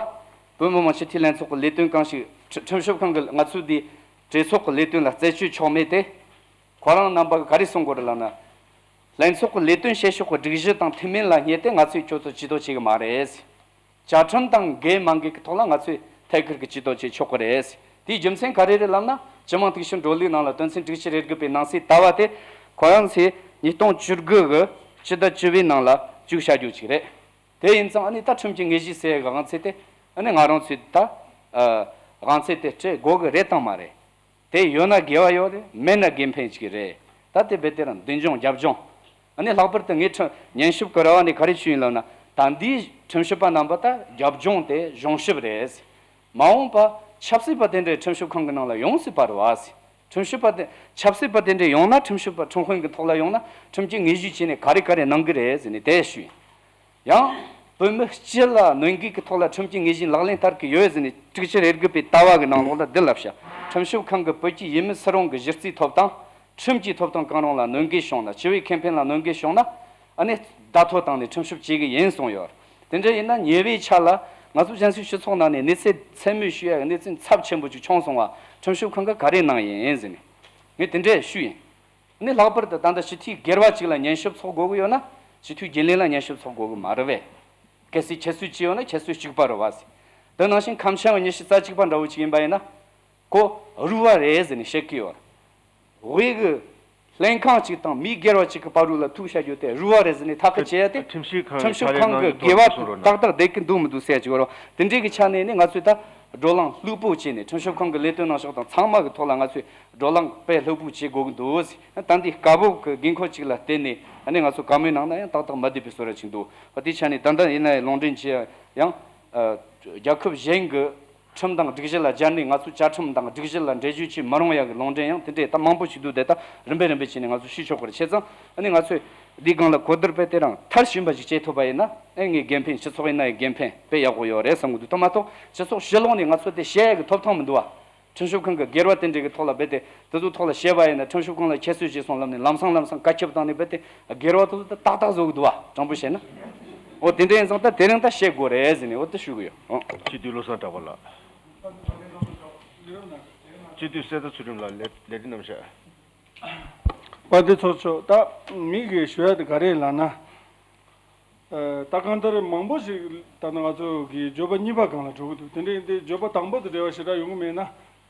བོད་མི་མང་སྤྱི་འཐུས་ལྷན་ཚོགས་ཀྱི་ལས་དོན་གང་ཞིག་ཁྲི་ཁྲིམས་ཞིབ་ཁང་གི་ང་ཚོའི་འདི་གྲོས་ཚོགས་ཀྱི་ལས་དོན་ལ་རྩད་གཅོད་ཆོག་མེད་དེ། ཁོ་རང་རྣམ་པ་གིས་ག་རེ་གསུང་དགོས་རེད་ལབ་ན། ལྷན་ཚོགས་ཀྱི་ལས་དོན་བྱེད་ཕྱོགས་ཀྱི་སྒྲིག་གཞི་དང་མཐུན་མིན་ལ་བསྙད་དེ་ང་ཚོས་ཁྱོད་ཚོ་ཇུས་གཏོགས་བྱེད་ཀྱི་མ་རེད། བཅའ་ཁྲིམས་དང་འགལ་མ་འགལ་གྱི་ཐོག་ལ་ང་ཚོས་ཐད་ཀར་གྱི་ཇུས་གཏོགས་བྱེད་ཆོག་གི་རེད། དེའི་རྒྱུ་མཚན་ག་རེ་རེད་ལབ་ན། སྤྱི་དམངས་སྟེགས་ཤུགས་འགྲོ་ལུགས་ནང་ལ་དོན་ཚན་དྲུག་ཅུ་རེ་དགུ་པའི་ནང་གསེས་ལྟ་བ་དེ་ཁོ་རང་ཚོས་ཉིས་སྟོང་བཅུ་དགུ་གི་སྤྱི་ཟླ་བཅུ་པའི་ནང་ལ་བཅུག་བཞག་རྒྱུ་ཅིག་རེད། དེ་ཡིན་ཙང་ཨ་ནི་ད་ཁྲིམས་ཀྱི་དངོས་གཞི་ཟེར་ཡག་གི་དབང་ཚད་དེ་ཨ་ནི་ང་རང་ཚོས་ད་ཨ་དབང་ཚད་དེ་སྤྲད་དགོས་གི་རེད་དང་མ་རེད། དེ་ཡོད་ན་དགེ་བ་ཡོད་རེད། མེད་ན་དགེ་ཕན་ཅིག་རེད། ད་དེ་རྦད་དེ་རང་མདུན་ལྗོངས་རྒྱབ་ལྗོངས། ཨ་ནི་ལྷག་པར་དུ་ངས་ཁྲིམས་ཉན་ཞིབ་ཀྱི་ར་བ་ནས་ག་རེ་ཞུས་ཡིན་ལབ་ན། ད་འདིའི་ཁྲིམས་ཞིབ་པ་རྣམ་པ་ད་རྒྱབ་ལྗོངས་དེ་གཞུང་ཞིབ་རེད། མ་འོངས་པ་ཆབ་སྲིད་པ་དེ་འདྲའི་ཁྲིམས་ཞིབ་ཁང་གི་ནང་ལ་ཡོང་སྲིད་པ་རེད་བ། ཁྲིམས་ཞིབ་པ་དེ་ཆབ་སྲིད་པ་དེ་འདྲའི་ཡོང་ན། ཁྲིམས་ཞིབ་པ་ཁྲིམས་དཔོན་གྱི་ཐོག་ལ་ཡོང་ན། ཁྲིམས་ཀྱི་དངོས་གཞི་བྱས་ནས་ག་རེ་ག་རེ་གནང་གི་རེད་ཟེར་ནས་དེ་ཞུས་ཡིན། ཡང་། བོད་མི་སྤྱི་ལ་གནོད་འགེལ་གྱི་ཐོག་ལ་ཁྲིམས་ཀྱི་དངོས་གཞི་ལག་ལེན་བསྟར་གྱི་ཡོད་ཟེར་ནས་དྲུག་ཅུ་རེ་དགུ་པའི་ལྟ་བ་གི་ནང་ལོགས་ལ་འདི་ལབ་ཤག་ཁྲིམས་ཞིབ་ཁང་གིས་བོད་ཀྱི་ཡུལ་མི་སུ་རུང་གི་གཞི་རྩའི་ཐོབ་ཐང་། ཁྲིམས་ཀྱི་ཐོབ་ཐང་གང་རུང་ལ་གནོད་འགེལ་བྱུང་ན། སྤྱི་པའི་ཁེ་ཕན་ལ་གནོད་འགེལ་བྱུང་ན། ཨ་ནི་བརྡ་ཐོ་བཏང་ནས་ཁྲིམས་ཞིབ་བྱེད་ཀྱི་ཡིན་གསུངས་ཡོད། དེ་འདྲ་ཡིན་ན་ཉེ་བའི་ཆར་ལ་ང་ཚོ་གཞན་སུའི་སྤྱི་ཚོགས་ནང་ནས་གནས་ཚུལ་ཚད་མེད་ཞུ་ཡ་གི་གནས་ཚུལ་ཚབས་ཆེན་པོ་ཅིག་བྱུང་སོང་བ། ཁྲིམས་ཞིབ་ཁང་གིས་ག་རེ་གནང་ཡིན་ཟེར་ནས་ངས་དེ་འདྲས་ཞུས་ཡིན། ནི་ལྷག་པར་དུ་ད་ལྟ་སྤྱི་འཐུས་སྒེར་བ་གཅིག་ལ་ཉན་ཞིབ་ཚོགས་དགོས་ཀྱི་ཡོད་ན། སྤྱི་འཐུས་རྒྱུན་ལས་ལ་ཉན་ཞིབ་ཚོགས་དགོས་ཀྱི་མ་རེད་པས། གལ་སྲིད་ཁྱད་གསོད་ཅིག་ཡོད་ན་ཁྱད་གསོད་གཅིག་པ་རེད་པ་ཟེར། དེ་ནང་བཞིན་ཁམས་ཆེན་པ་ཉི་ཤུ་རྩ་གཅིག་པ་འདྲ་བོ་ཅིག་ཡིན་པ་ཡིན་ན། ཁོ་རུལ་བ་རེད་ཟེར་ནས་བཤད་ཀྱི་ཡོད། དབུས་ཀྱི་ལྷན་ཁང་གཅིག་དང་མི་སྒེར་བ་གཅིག་གི་བར་དུ་ལ་ཐུག་བཤད་རྒྱུ་དེ་རུལ་བ་རེད་ཟེར་ནས་ཐག་གིས་བཅད་ཡ་དེ། ཁྲིམས་ཞིབ་ཁང་གི་ཁྲིམས་ཞིབ་ཁང་གི་འགལ་བ་ཏག་ཏག་བསྡད་ཀྱི་འདུག་མི་འདུག་ཟེར་ཡ་ཅིག་ཡོད་རེད་པ། དེ་འདྲའི་གི་ཆ་ནས་ནི་ང་ཚོས་ད་བགྲོ་གླེང་ལྷུག་པོ་བྱས་ནས་ཁྲིམས་ཞིབ་ཁང་གི་ལས་དོན་གནང་ཕྱོགས་དང་ཚང་མ་གི་ཐོག་ལ་ང་ཚོས་བགྲོ་གླེང་དཔེ་ལྷུག་པོ་བྱེད་དགོས་ཀྱི་འདུག་ཟེར། ད་འདི་སྐབས་བབ་ཀྱི་དགོས་མཁོ་ཅིག་ལ་བརྟེན་ནས་ཨ་ནི་ང་ཚོ་བཀའ་མོལ་གནང་ན་ཡང་ཏག་ཏག་མ་བསྡད་པའི་བཟོ་འདྲ་ཅིག་འདུག་པ། དེའི་ཆ་ནས་ད་ལྟ་ཡིན་ན་ཡང་ལུང་འདྲེན་བྱེད་ཡ་ཡང་རྒྱལ་ཁབ་གཞན་གྱི་ཁྲིམས་དང་སྒྲིག་གཞི་ལ་སྦྱར་ནས་ང་ཚོའི་བཅའ་ཁྲིམས་དང་སྒྲིག་གཞི་ལ་འགྲེལ་བརྗོད་བྱེད་མི་རུང་ཡ་གི་ལུང་འདྲེན་ཡང་དེ་འདྲས་ད་མང་པོ་ཞིག་འདུག་དེ་ད་རིམ་པས་རིམ་པས་བྱས་ནས་ང་ཚོས་ཤེས་ཆོག་གི་རེད། བྱས་ཙང་ཨ་ནི་ང་ཚོས་འདིའི་སྒང་ལ་གོ་བསྡུར་དཔེ་དེ་རང་མཐར་ཕྱིན་པ་ཞིག་བྱེད་ཐུབ་པ་ཡིན་ན། ཨེ་ངའི་འགན་ཕན། སྤྱི་ཚོགས་ཡིན་ན་ཡང་འགན་ཕན་དཔེ་ཡག་པོ་ཡོད་རེད་བསམ་གི་འདུག་དེ་མ་གཏོགས་སྤྱི་ཚོགས་ཕྱི་ལོགས་ནས་ང་ཚོ་དེ་བཤད་ཡ་གི་ཐོབ་ཐང་མི་འདུག་བ། ཁྲིམས་ཞིབ་ཁང་གི་སྒེར་བ་དེ་འདྲས་གི་ཐོག་ལ་རྦད་དེ་དེ་ཚོའི་ཐོག་ལ་བཤད་པ་ཡིན་ན། ཁྲིམས་ཞིབ་ཁང་ལ་ཁྱད་གསོད་བྱས་སོང་ལབ་ནས་ལམ་སང་ལམ་སང་བཀའ་ཁྱབ་བཏང་ནས་རྦད་དེ་སྒེར་བ་དེ་ཚོ་ད་ཏག་ཏག་བཟོ་གི་འདུག་བ། དྲང་པོ་བཤད་ན། འོ་དེ་འདྲ་ཡིན་ཙང་ད་དེ་རིང་ད་བཤད་དགོས་རེད་ཟེར་ནས་འོ་དེ་ཞུ་གི་ཡོད། ཨོ། སྤྱི་འཐུས་བློ་བཟང་གྲགས་པ་ལགས། སྤྱི་འཐུས་གསེར་རྟ་ཚུལ་ཁྲིམས་ལགས། ལས་ལས་རིམ་ནང་བཞག་དཔལ་ལྡན་ཚོགས་གཙོ་མཆོག་ད་མི་གི་ཞུ་ཡ་དེ་ག་རེ་ལབ་ན། ཨ་ད་གང་ལྟར་མང་པོ་ཞིག་ད་ནི་ང་ཚོ་གི་བརྗོད་པ་གཉིས་པ་སྒང་ལ་འགྲོ་གི་འདུག་དེ་འདྲ་ཡིན་དུས་བརྗོད་པ་དང་པོ་དང་འབྲེལ་བ་ཞེ་དྲག་ཡོང་གི་མེད་ན།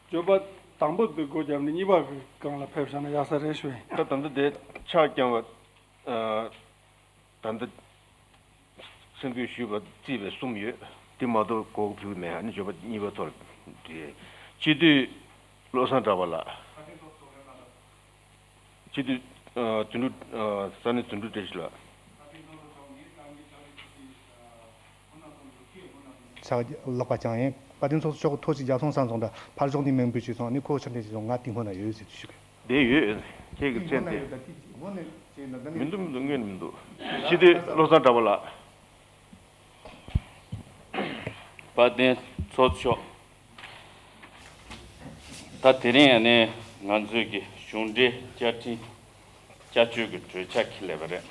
བརྗོད་པ་དང་པོ་དེ་སྒོ་བརྒྱབ་ནས་གཉིས་པ་གི་སྒང་ལ་ཕེབས་བཞག་ན་ཡག་ས་རེད་ཞུ་ཡིན། ད་ད་ལྟ་དེ་ཕྱག་བརྐྱངས་པ། ཨ་ད་ལྟ་སེམས་འགུལ་ཞུས་པ་རྩིས་པའི་གསུམ་ཡོད། དེ་མ་གཏོགས་གོ་སྐབས་ཕུལ་གི་མེད། ཨ་ནི་བརྗོད་པ་གཉིས་པ་ཐོག་ལ་འདྲི། སྤྱི་འཐུས་བློ་བཟང་གྲགས་པ་ལགས། སྤྱི་འཐུས་ཨ་དོན་གྲུབ་ཨ་ས་གནས་དོན་གྲུབ་བཀྲ་ཤིས་ལགས། ཕྱག་ལག་པ་བརྐྱངས་ཡིན། བཀའ་དྲིན་ཚོགས་གཙོ་མཆོག་གི་ཐུགས་རྗེ་རྒྱབ་སོང་ས་མཚོན་དྲ་ཕར་ཕྱོགས་ནས་མིང་འབོད་བྱས་སོང་། ཨ་ནི་ཁོ་ཕྱིར་འཐེན་བྱས་སོང་། ང་དེ་སྔོན་ན་ཡོད་ཟེར་དུ་ཞུ་གི། དེ་ཡོད། ཁྱེད་ཀྱི་མཚན་དེ། མི་འདུག་མི་འདུག་དངོས་ནས་མི་འདུག་སྤྱི་འཐུས་བློ་བཟང་གྲགས་པ་ལགས། དཔལ་ལྡན་ཚོགས་གཙོ་མཆོག་ད་དེ་རིང་ཨ་ནི་ང་ཚོའི་གི་གཞུང་འབྲེལ་བཅའ་ཁྲིམས་བསྐྱར་བཅོས་ཀྱི་གྲོས་འཆར་འཁྱེར་སླེབས་པ་རེད།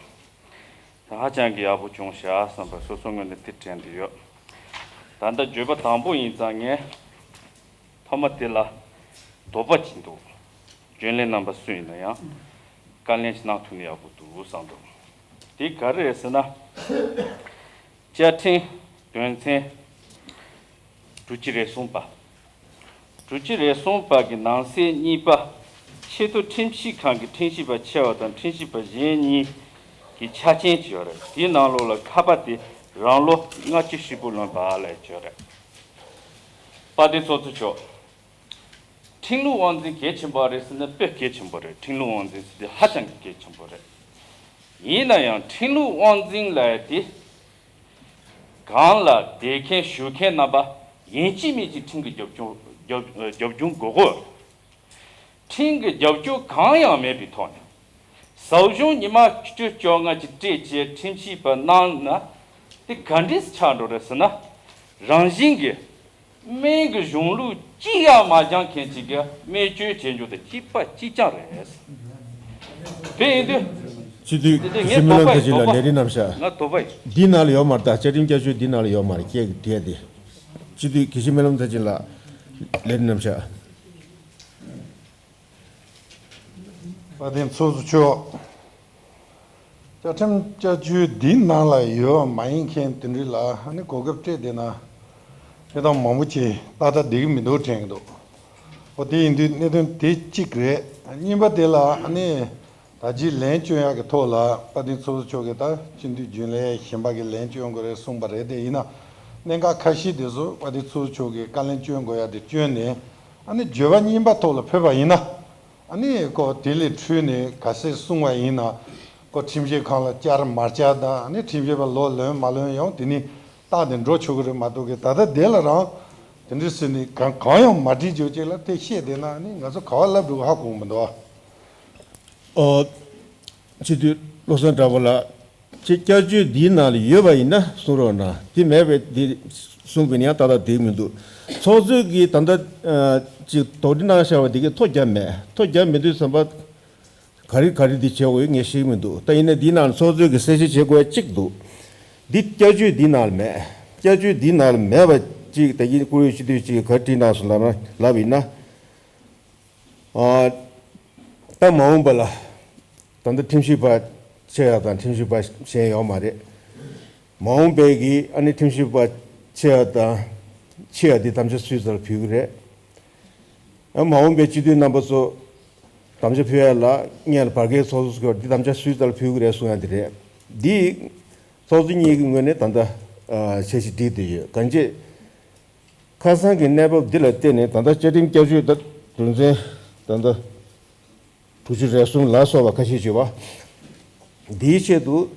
ད་ཧ་ཅང་གི་ཡག་པོ་བྱུང་ཤག་བསམ་པ་སོ་སོ་ངོས་ནས་དེ་དྲན་གྱི་ཡོད། ད་ལྟ་བརྗོད་པ་དང་པོ་ཡིན་ཙང་ངས་ཐོག་མ་དེ་ལ་དོགས་པ་ཅིག་འདུག་རྒྱུན་ལས་རྣམ་པ་སུ་ཡིན་ན་ཡང་བཀའ་ལན་ཞིག་གནང་ཐུབ་ན་ཡག་པོ་འདུག་བསམ་འདུག་དེ་ག་རེ་རེད་ཟེར་ན། བཅའ་ཁྲིམས་དོན་ཚན་དྲུག་ཅུ་རེ་གསུམ་པ། དྲུག་ཅུ་རེ་གསུམ་པ་གི་ནང་གསེས་གཉིས་པ། ཆེས་མཐོ་ཁྲིམས་ཞིབ་ཁང་གི་ཁྲིམས་ཞིབ་པ་ཆེ་བ་དང་ཁྲིམས་ཞིབ་པ་གཞན་གཉིས་ཀྱི་ཆ་རྐྱེན་ཅིག་ཡོད་རེད། དེའི་ནང་ལོགས་ལ་ཁ་པ་དེ་རང་ལོ་ལྔ་བཅུ་ཧྲིལ་པོ་ལོན་པ་ལ་ཡོད་རེད། དཔལ་ལྡན་ཚོགས་གཙོ་མཆོག་ཁྲིམས་ལུགས་དབང་འཛིན་གལ་ཆེན་པོ་རེད་ཟེར་ན་དཔེ་གལ་ཆེན་པོ་རེད། ཁྲིམས་ལུགས་དབང་འཛིན་ཟེར་དེ་ཧ་ཅང་གི་གལ་ཆེན་པོ་རེད། ཡིན་ན་ཡང་ཁྲིམས་ལུགས་དབང་འཛིན་ལབ་ཡ་དེ་སྒང་ལ་བསྡད་མཁན་བཞུགས་མཁན་རྣམ་པ་ཡིན་གཅིག་མིན་གཅིག་ཁྲིམས་ཀྱི་རྒྱབ་ལྗོངས་རྒྱབ་རྒྱབ་ལྗོངས་དགོས་གོ། ཁྲིམས་ཀྱི་རྒྱབ་སྐྱོར་གང་ཡང་མེད་པའི་ཐོག་ནས་ཟབ་སྦྱོང་ཉི་མ་བཅུ་བཅོ་ལྔ་གཅིག་སྤྲད་བྱས་ཁྲིམས་ཞིབ་པ་གནང་ན་དེ་ག་འདྲས་ཆགས་འགྲོ་རེད་ཟེར་ན། རང་བཞིན་གྱིས་སྨན་གྱི་གཞུང་ལུགས་གཅིག་ཡང་མ་སྦྱང་མཁན་གཅིག་གིས་སྨན་བཅོས་བྱེད་རྒྱུ་དེ་གཅིག་པ་གཅིག་རྐྱང་རེད། དེ་ཡིན་དུས། སྤྱི་འཐུས་དེ་དེ་ངས་ཤི་མི་ལོ་དོགས་པ་ཐ་ཅི་ལ་དོགས་པ་ལས་རིམ་རྣམས་ཤག་ང་དོགས་པ་ཡིན། འདིའི་ནང་ལ་ཡོད་མ་རེད། ད་བཅའ་ཁྲིམས་བསྐྱར་བཅོས་འདིའི་ནང་ལ་ཡོད་མ་རེད། ཁྱེད་ཀྱིས་བྲིས་ཏེ། སྤྱི་འཐུས་དགེ་བཤེས་སྨོན་ལམ་མཐར་ཕྱིན་ལགས། ལས་རིམ་རྣམས་ཤག་དཔལ་ལྡན་ཚོགས་གཙོ་མཆོག་བཅའ་ཁྲིམས་བསྐྱར་བཅོས་འདིའི་ནང་ལ་ཡོད་པ་མ་ཡིན་མཁན་དེ་འདྲ་ལ་ཨ་ནི་གོ་སྐབས་སྤྲད་བསྡད་ན་དེ་དང་མང་པོ་ཅིག་ཏག་ཏག་བསྡད་ཀྱི་མི་འདུག་དྲན་གྱི་འདུག་འོ་དེ་ཡིན་དུས་གནད་དོན་དེ་གཅིག་རེད། གཉིས་པ་དེ་ལ་ཨ་ནི། ད་ཅིའི་ལན་བསྐྱོན་ཡག་གི་ཐོག་ལ་དཔལ་ལྡན་ཚོགས་གཙོ་མཆོག་གིས་ད་སྤྱི་འཐུས་རྒྱུན་ལས་གཞན་པ་གི་ལན་བསྐྱོན་དགོས་རེད་གསུངས་པ་རེད། དེ་ཡིན་ན་གནད་འགག་ཁ་ཤས་དེ་ཚོ་དཔལ་ལྡན་ཚོགས་གཙོ་མཆོག་གིས་བཀའ་ལན་བསྐྱོན་དགོས་ཡག་དེ་བསྐྱོན་ནས་ཨ་ནི་བརྗོད་པ་གཉིས་པ་ཐོག་ལ་ཕེབས་པ་ཡིན་ན་ཨ་ནི་ཁོ་དེ་ལས་འཕྲོས་ནས་ག་ཚད་གསུངས་པ་ཡིན་ན་ཁོ་ཁྲིམས་ཞིབ་ཁང་ལ་བསྐྱར་མ་བསྐྱར་དང་ཨ་ནི་ཁྲིམས་ཞིབ་པ་ལོ་ལོན་མ་ལོན་ཡང་དེ་ནི་རྟགས་དེ་འགྲོ་ཆོག་གི་རེད་མ་གཏོགས་གི་ད་ལྟ་དེ་ལ་རང་དེ་འདྲ་ཟེར་ནས་གང་གང་ཡང་མ་བྲིས་རྒྱུ་ཅིག་ལ་དེ་བཤད་བསྡད་ན་ཨ་ནི་ང་ཚོ་ག་བ་ལབ་འགྲོ་གི་ཧ་གོ་གི་མི་འདུག་ཨ། ཨོ། སྤྱི་འཐུས་བློ་བཟང་གྲགས་པ་ལགས། ཅིག་བསྐྱར་བཅོས་འདིའི་ནང་ལ་ཡོད་པ་ཡིན་ན་གསུང་རོགས་གནང་། དེ་མེད་པའི་དེ་གསུང་པ་ཡིན་ན་ཡང་ཏག་ཏག་བསྡད་མི་འདུག་ཚོགས་གཙོས་ཀྱིས་ད་ལྟ་ཨ་ཅིག་དོགས་འདྲི་གནང་བཞག་པ་དེ་གས་ཐོ་བརྒྱབ་མེད། ཐོ་བརྒྱབ་མེད་དུས་ཙམ་པ་ག་རེ་ག་རེ་འདི་བྱེད་དགོས་ངས་ཤེས་ཀྱི་མི་འདུག་ད་ཡིན་ན་འདིའི་ནང་ལ་ཚོགས་གཙོས་ཀྱིས་གསལ་བཤད་བྱེད་དགོས་ཡ་གཅིག་འདུག་འདི་བསྐྱར་བཅོས་འདིའི་ནང་ལ་མེད། བསྐྱར་བཅོས་འདིའི་ནང་ལ་མེད་པ་ཅིག་ད་གིན་བཀུར་འོས་སྤྱི་འཐུས་ཅིག་གིས་ག་རེ་བྲིས་གནང་སོང་ལབ་ན་ལབ་ཡིན་ན། ཨ། ད་མ་འོངས་པ་ལ་ད་ལྟ་ཁྲིམས་ཞིབ་པ་ཆེ་ཡ་དང་ཁྲིམས་ཞིབ་པ་གཞན་ཡོད་མ་རེད། མ་འོངས་པའི་གི་ཨ་ནི་ཁྲིམས་ཞིབ་པ་ཆེ་ཡ་དང་ཆེ་ཡ་འདི་དམ་བཅའ་སུས་ཙམ་ཕུལ་གི་རེད། ཨ་མ་འོངས་པའི་སྤྱི་འཐུས་རྣམ་པ་ཚོ་དམ་བཅའ་ཕུལ་ཡ་ལ་སྔོན་ལ་བར་བརྒལ་ཚོགས་གཙོ་སྐྱོར་འདི་དམ་བཅའ་སུས་ཙམ་ཕུལ་གི་རེད་གསུང་ཡ་འདི་རེད། འདི་ཚོགས་གཙོ་གཉིས་ཀྱི་ངོས་ནས་ད་ལྟ་ཨ་འཆར་གཞི་བསྒྲིགས་བསྡད་ཡོད། གང་ཅི། ཁ་སང་གི་གནས་བབ་འདི་ལ་བརྟེན་ནས་ད་ལྟ་བཅའ་ཁྲིམས་བསྐྱར་བཅོས་ད་དོན་ཚན་ད་ལྟ་དྲུག་ཅུ་རེ་གསུམ་ལ་སོགས་པ་ཁ་ཤས་བརྗོད་པ། འདིའི་ཆེད་དུ་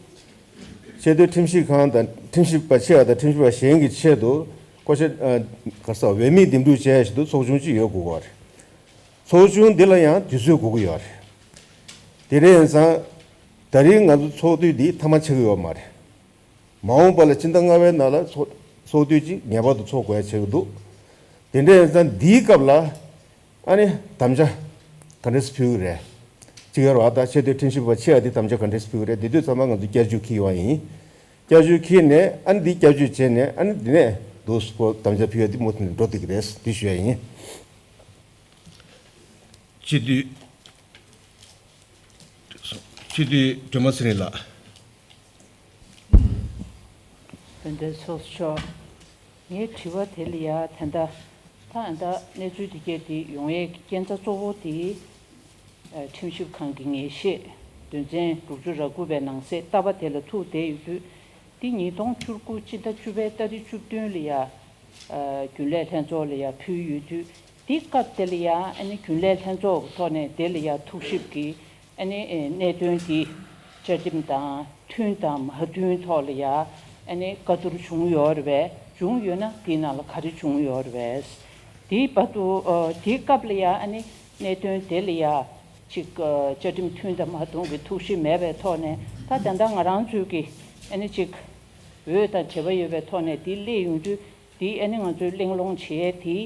ཆེས་མཐོའི་ཁྲིམས་ཞིབ་ཁང་དང་ཁྲིམས་ཞིབ་པ་ཆེ་བ་དང་ཁྲིམས་ཞིབ་པ་གཞན་གྱི་ཆེད་དུ་བསྐོ་བཞག་ཨ་ག་རེ་ཟེར་འོས་མི་འདེམས་སྒྲུག་བྱས་ཞིག་ཏུ་ཚོགས་ཆུང་གཅིག་ཡོད་དགོས་ཀྱི་ཡོད་རེད། ཚོགས་ཆུང་འདི་ལ་ཡང་དུས་ཚོད་དགོས་ཀྱི་ཡོད་རེད། དེ་འདྲ་ཡིན་ཙང་ད་རིང་ང་ཚོ་ཚོགས་དུས་འདི་མཐའ་མ་ཆགས་ཀྱི་ཡོད་མ་རེད། མ་འོངས་པ་ལ་ཕྱི་ཟླ་ལྔ་པའི་ནང་ལ་ཚོགས་ཚོགས་དུས་གཅིག་ངེས་པར་དུ་ཚོགས་དགོས་ཡ་ཆགས་ཀྱི་འདུག་དེ་འདྲ་ཡིན་ཙང་འདིའི་སྐབས་ལ་ཨ་ནི་དམ་བཅའ་ག་འདྲས་ཕུལ་གི་རེད། གཅིག་ཡོད་རེད་བ། ད་ཆེས་མཐོའི་ཁྲིམས་ཞིབ་པ་ཆེ་བ་འདི་དམ་བཅའ་ག་འདྲས་ཕུལ་གི་རེད། དེ་དུས་ཚང་མ་ང་ཚོ་བསྐྱར་བཅོས་འཁྱེར་བ་ཡིན། བསྐྱར་བཅོས་འཁྱེར་ནས་ཨ་ནི་འདི་བསྐྱར་བཅོས་བྱས་ནས་ཨ་ནི་འདི་ནས་འདུག་སེ་དམ་བཅའ་ཕུལ་ཡ་འདི་མུ་མཐུད་ནས་འགྲོ་བསྡད་ཀྱི་རེད། འདི་ཞུ་ཡ་ཡིན། སྤྱི་འཐུས། སྤྱི་འཐུས་སྒྲོལ་མ་ཚེ་རིང་ལགས། དཔལ་ལྡན་ཚོགས་གཙོ་མཆོག་ངའི་དྲི་བ་དེ་ལ་ཡ་ད་ལྟ་ད་ད་གནས་ཚུལ་འདི་གས་འདི་ཡོང་ཡས་ཀྱི་རྐྱེན་རྩ་གཙོ་བོ་དེ། ཨ། ཁྲིམས་ཞིབ་ཁང་གི་ངེས་ཤེས་དོན་ཚན་དྲུག་ཅུ་རེ་དགུ་པའི་ནང་གསེས་ལྟ་བ་དེ་ལ་ཐུག་བསྡད་ཡོད་དུས། འདི་ཉིས་སྟོང་བཅུ་དགུ་སྤྱི་ཟླ་བཅུ་པའི་ཏ་རིག་བཅུ་བདུན་ལ་ཡ། ཨ། རྒྱུན་ལས་ལྷན་ཚོགས་ལ་ཡ་ཕུལ་ཡོད་དུས། འདི་སྐབས་དེ་ལ་ཡ་ཨ་ནི་རྒྱུན་ལས་ལྷན་ཚོགས་ཀྱི་ཐོག་ནས་དེ་ལ་ཡ་ཐུགས་ཞིབ་ཀྱིས་ཨ་ནི་ཨེ་གནད་དོན་འདི་བཅའ་ཁྲིམས་དང་མཐུན་དང་མ་མཐུན་ཐོག་ལ་ཡ་ཨ་ནི་བཀའ་བསྡུར་བྱུང་ཡོད་རེད་པས། བྱུང་ཡོད་ན་དེའི་ནང་ལ་ག་རེ་བྱུང་ཡོད་རེད་པས། དེའི་བར་དུ་ཨ་དེའི་སྐབས་ལ་ཡ་ཨ་ནི་གནད་དོན་དེ་ལ་ཡ་ཅིག་ཨ་བཅའ་ཁྲིམས་མཐུན་དང་མ་མཐུན་གྱི་ཐུགས་ཞིབ་མེད་པའི་ཐོག་ནས། ད་ད་ལྟ་ང་རང་ཚོའི་གི་ཨ་ནི་ཅིག་འོས་དང་འབྲེལ་བ་ཡོད་པའི་ཐོག་ནས་དེ་སླེབས་ཡོང་དུས། དེ་ཨ་ནི་ང་ཚོས་གླེང་སློང་བྱེད་ཡས་དེ་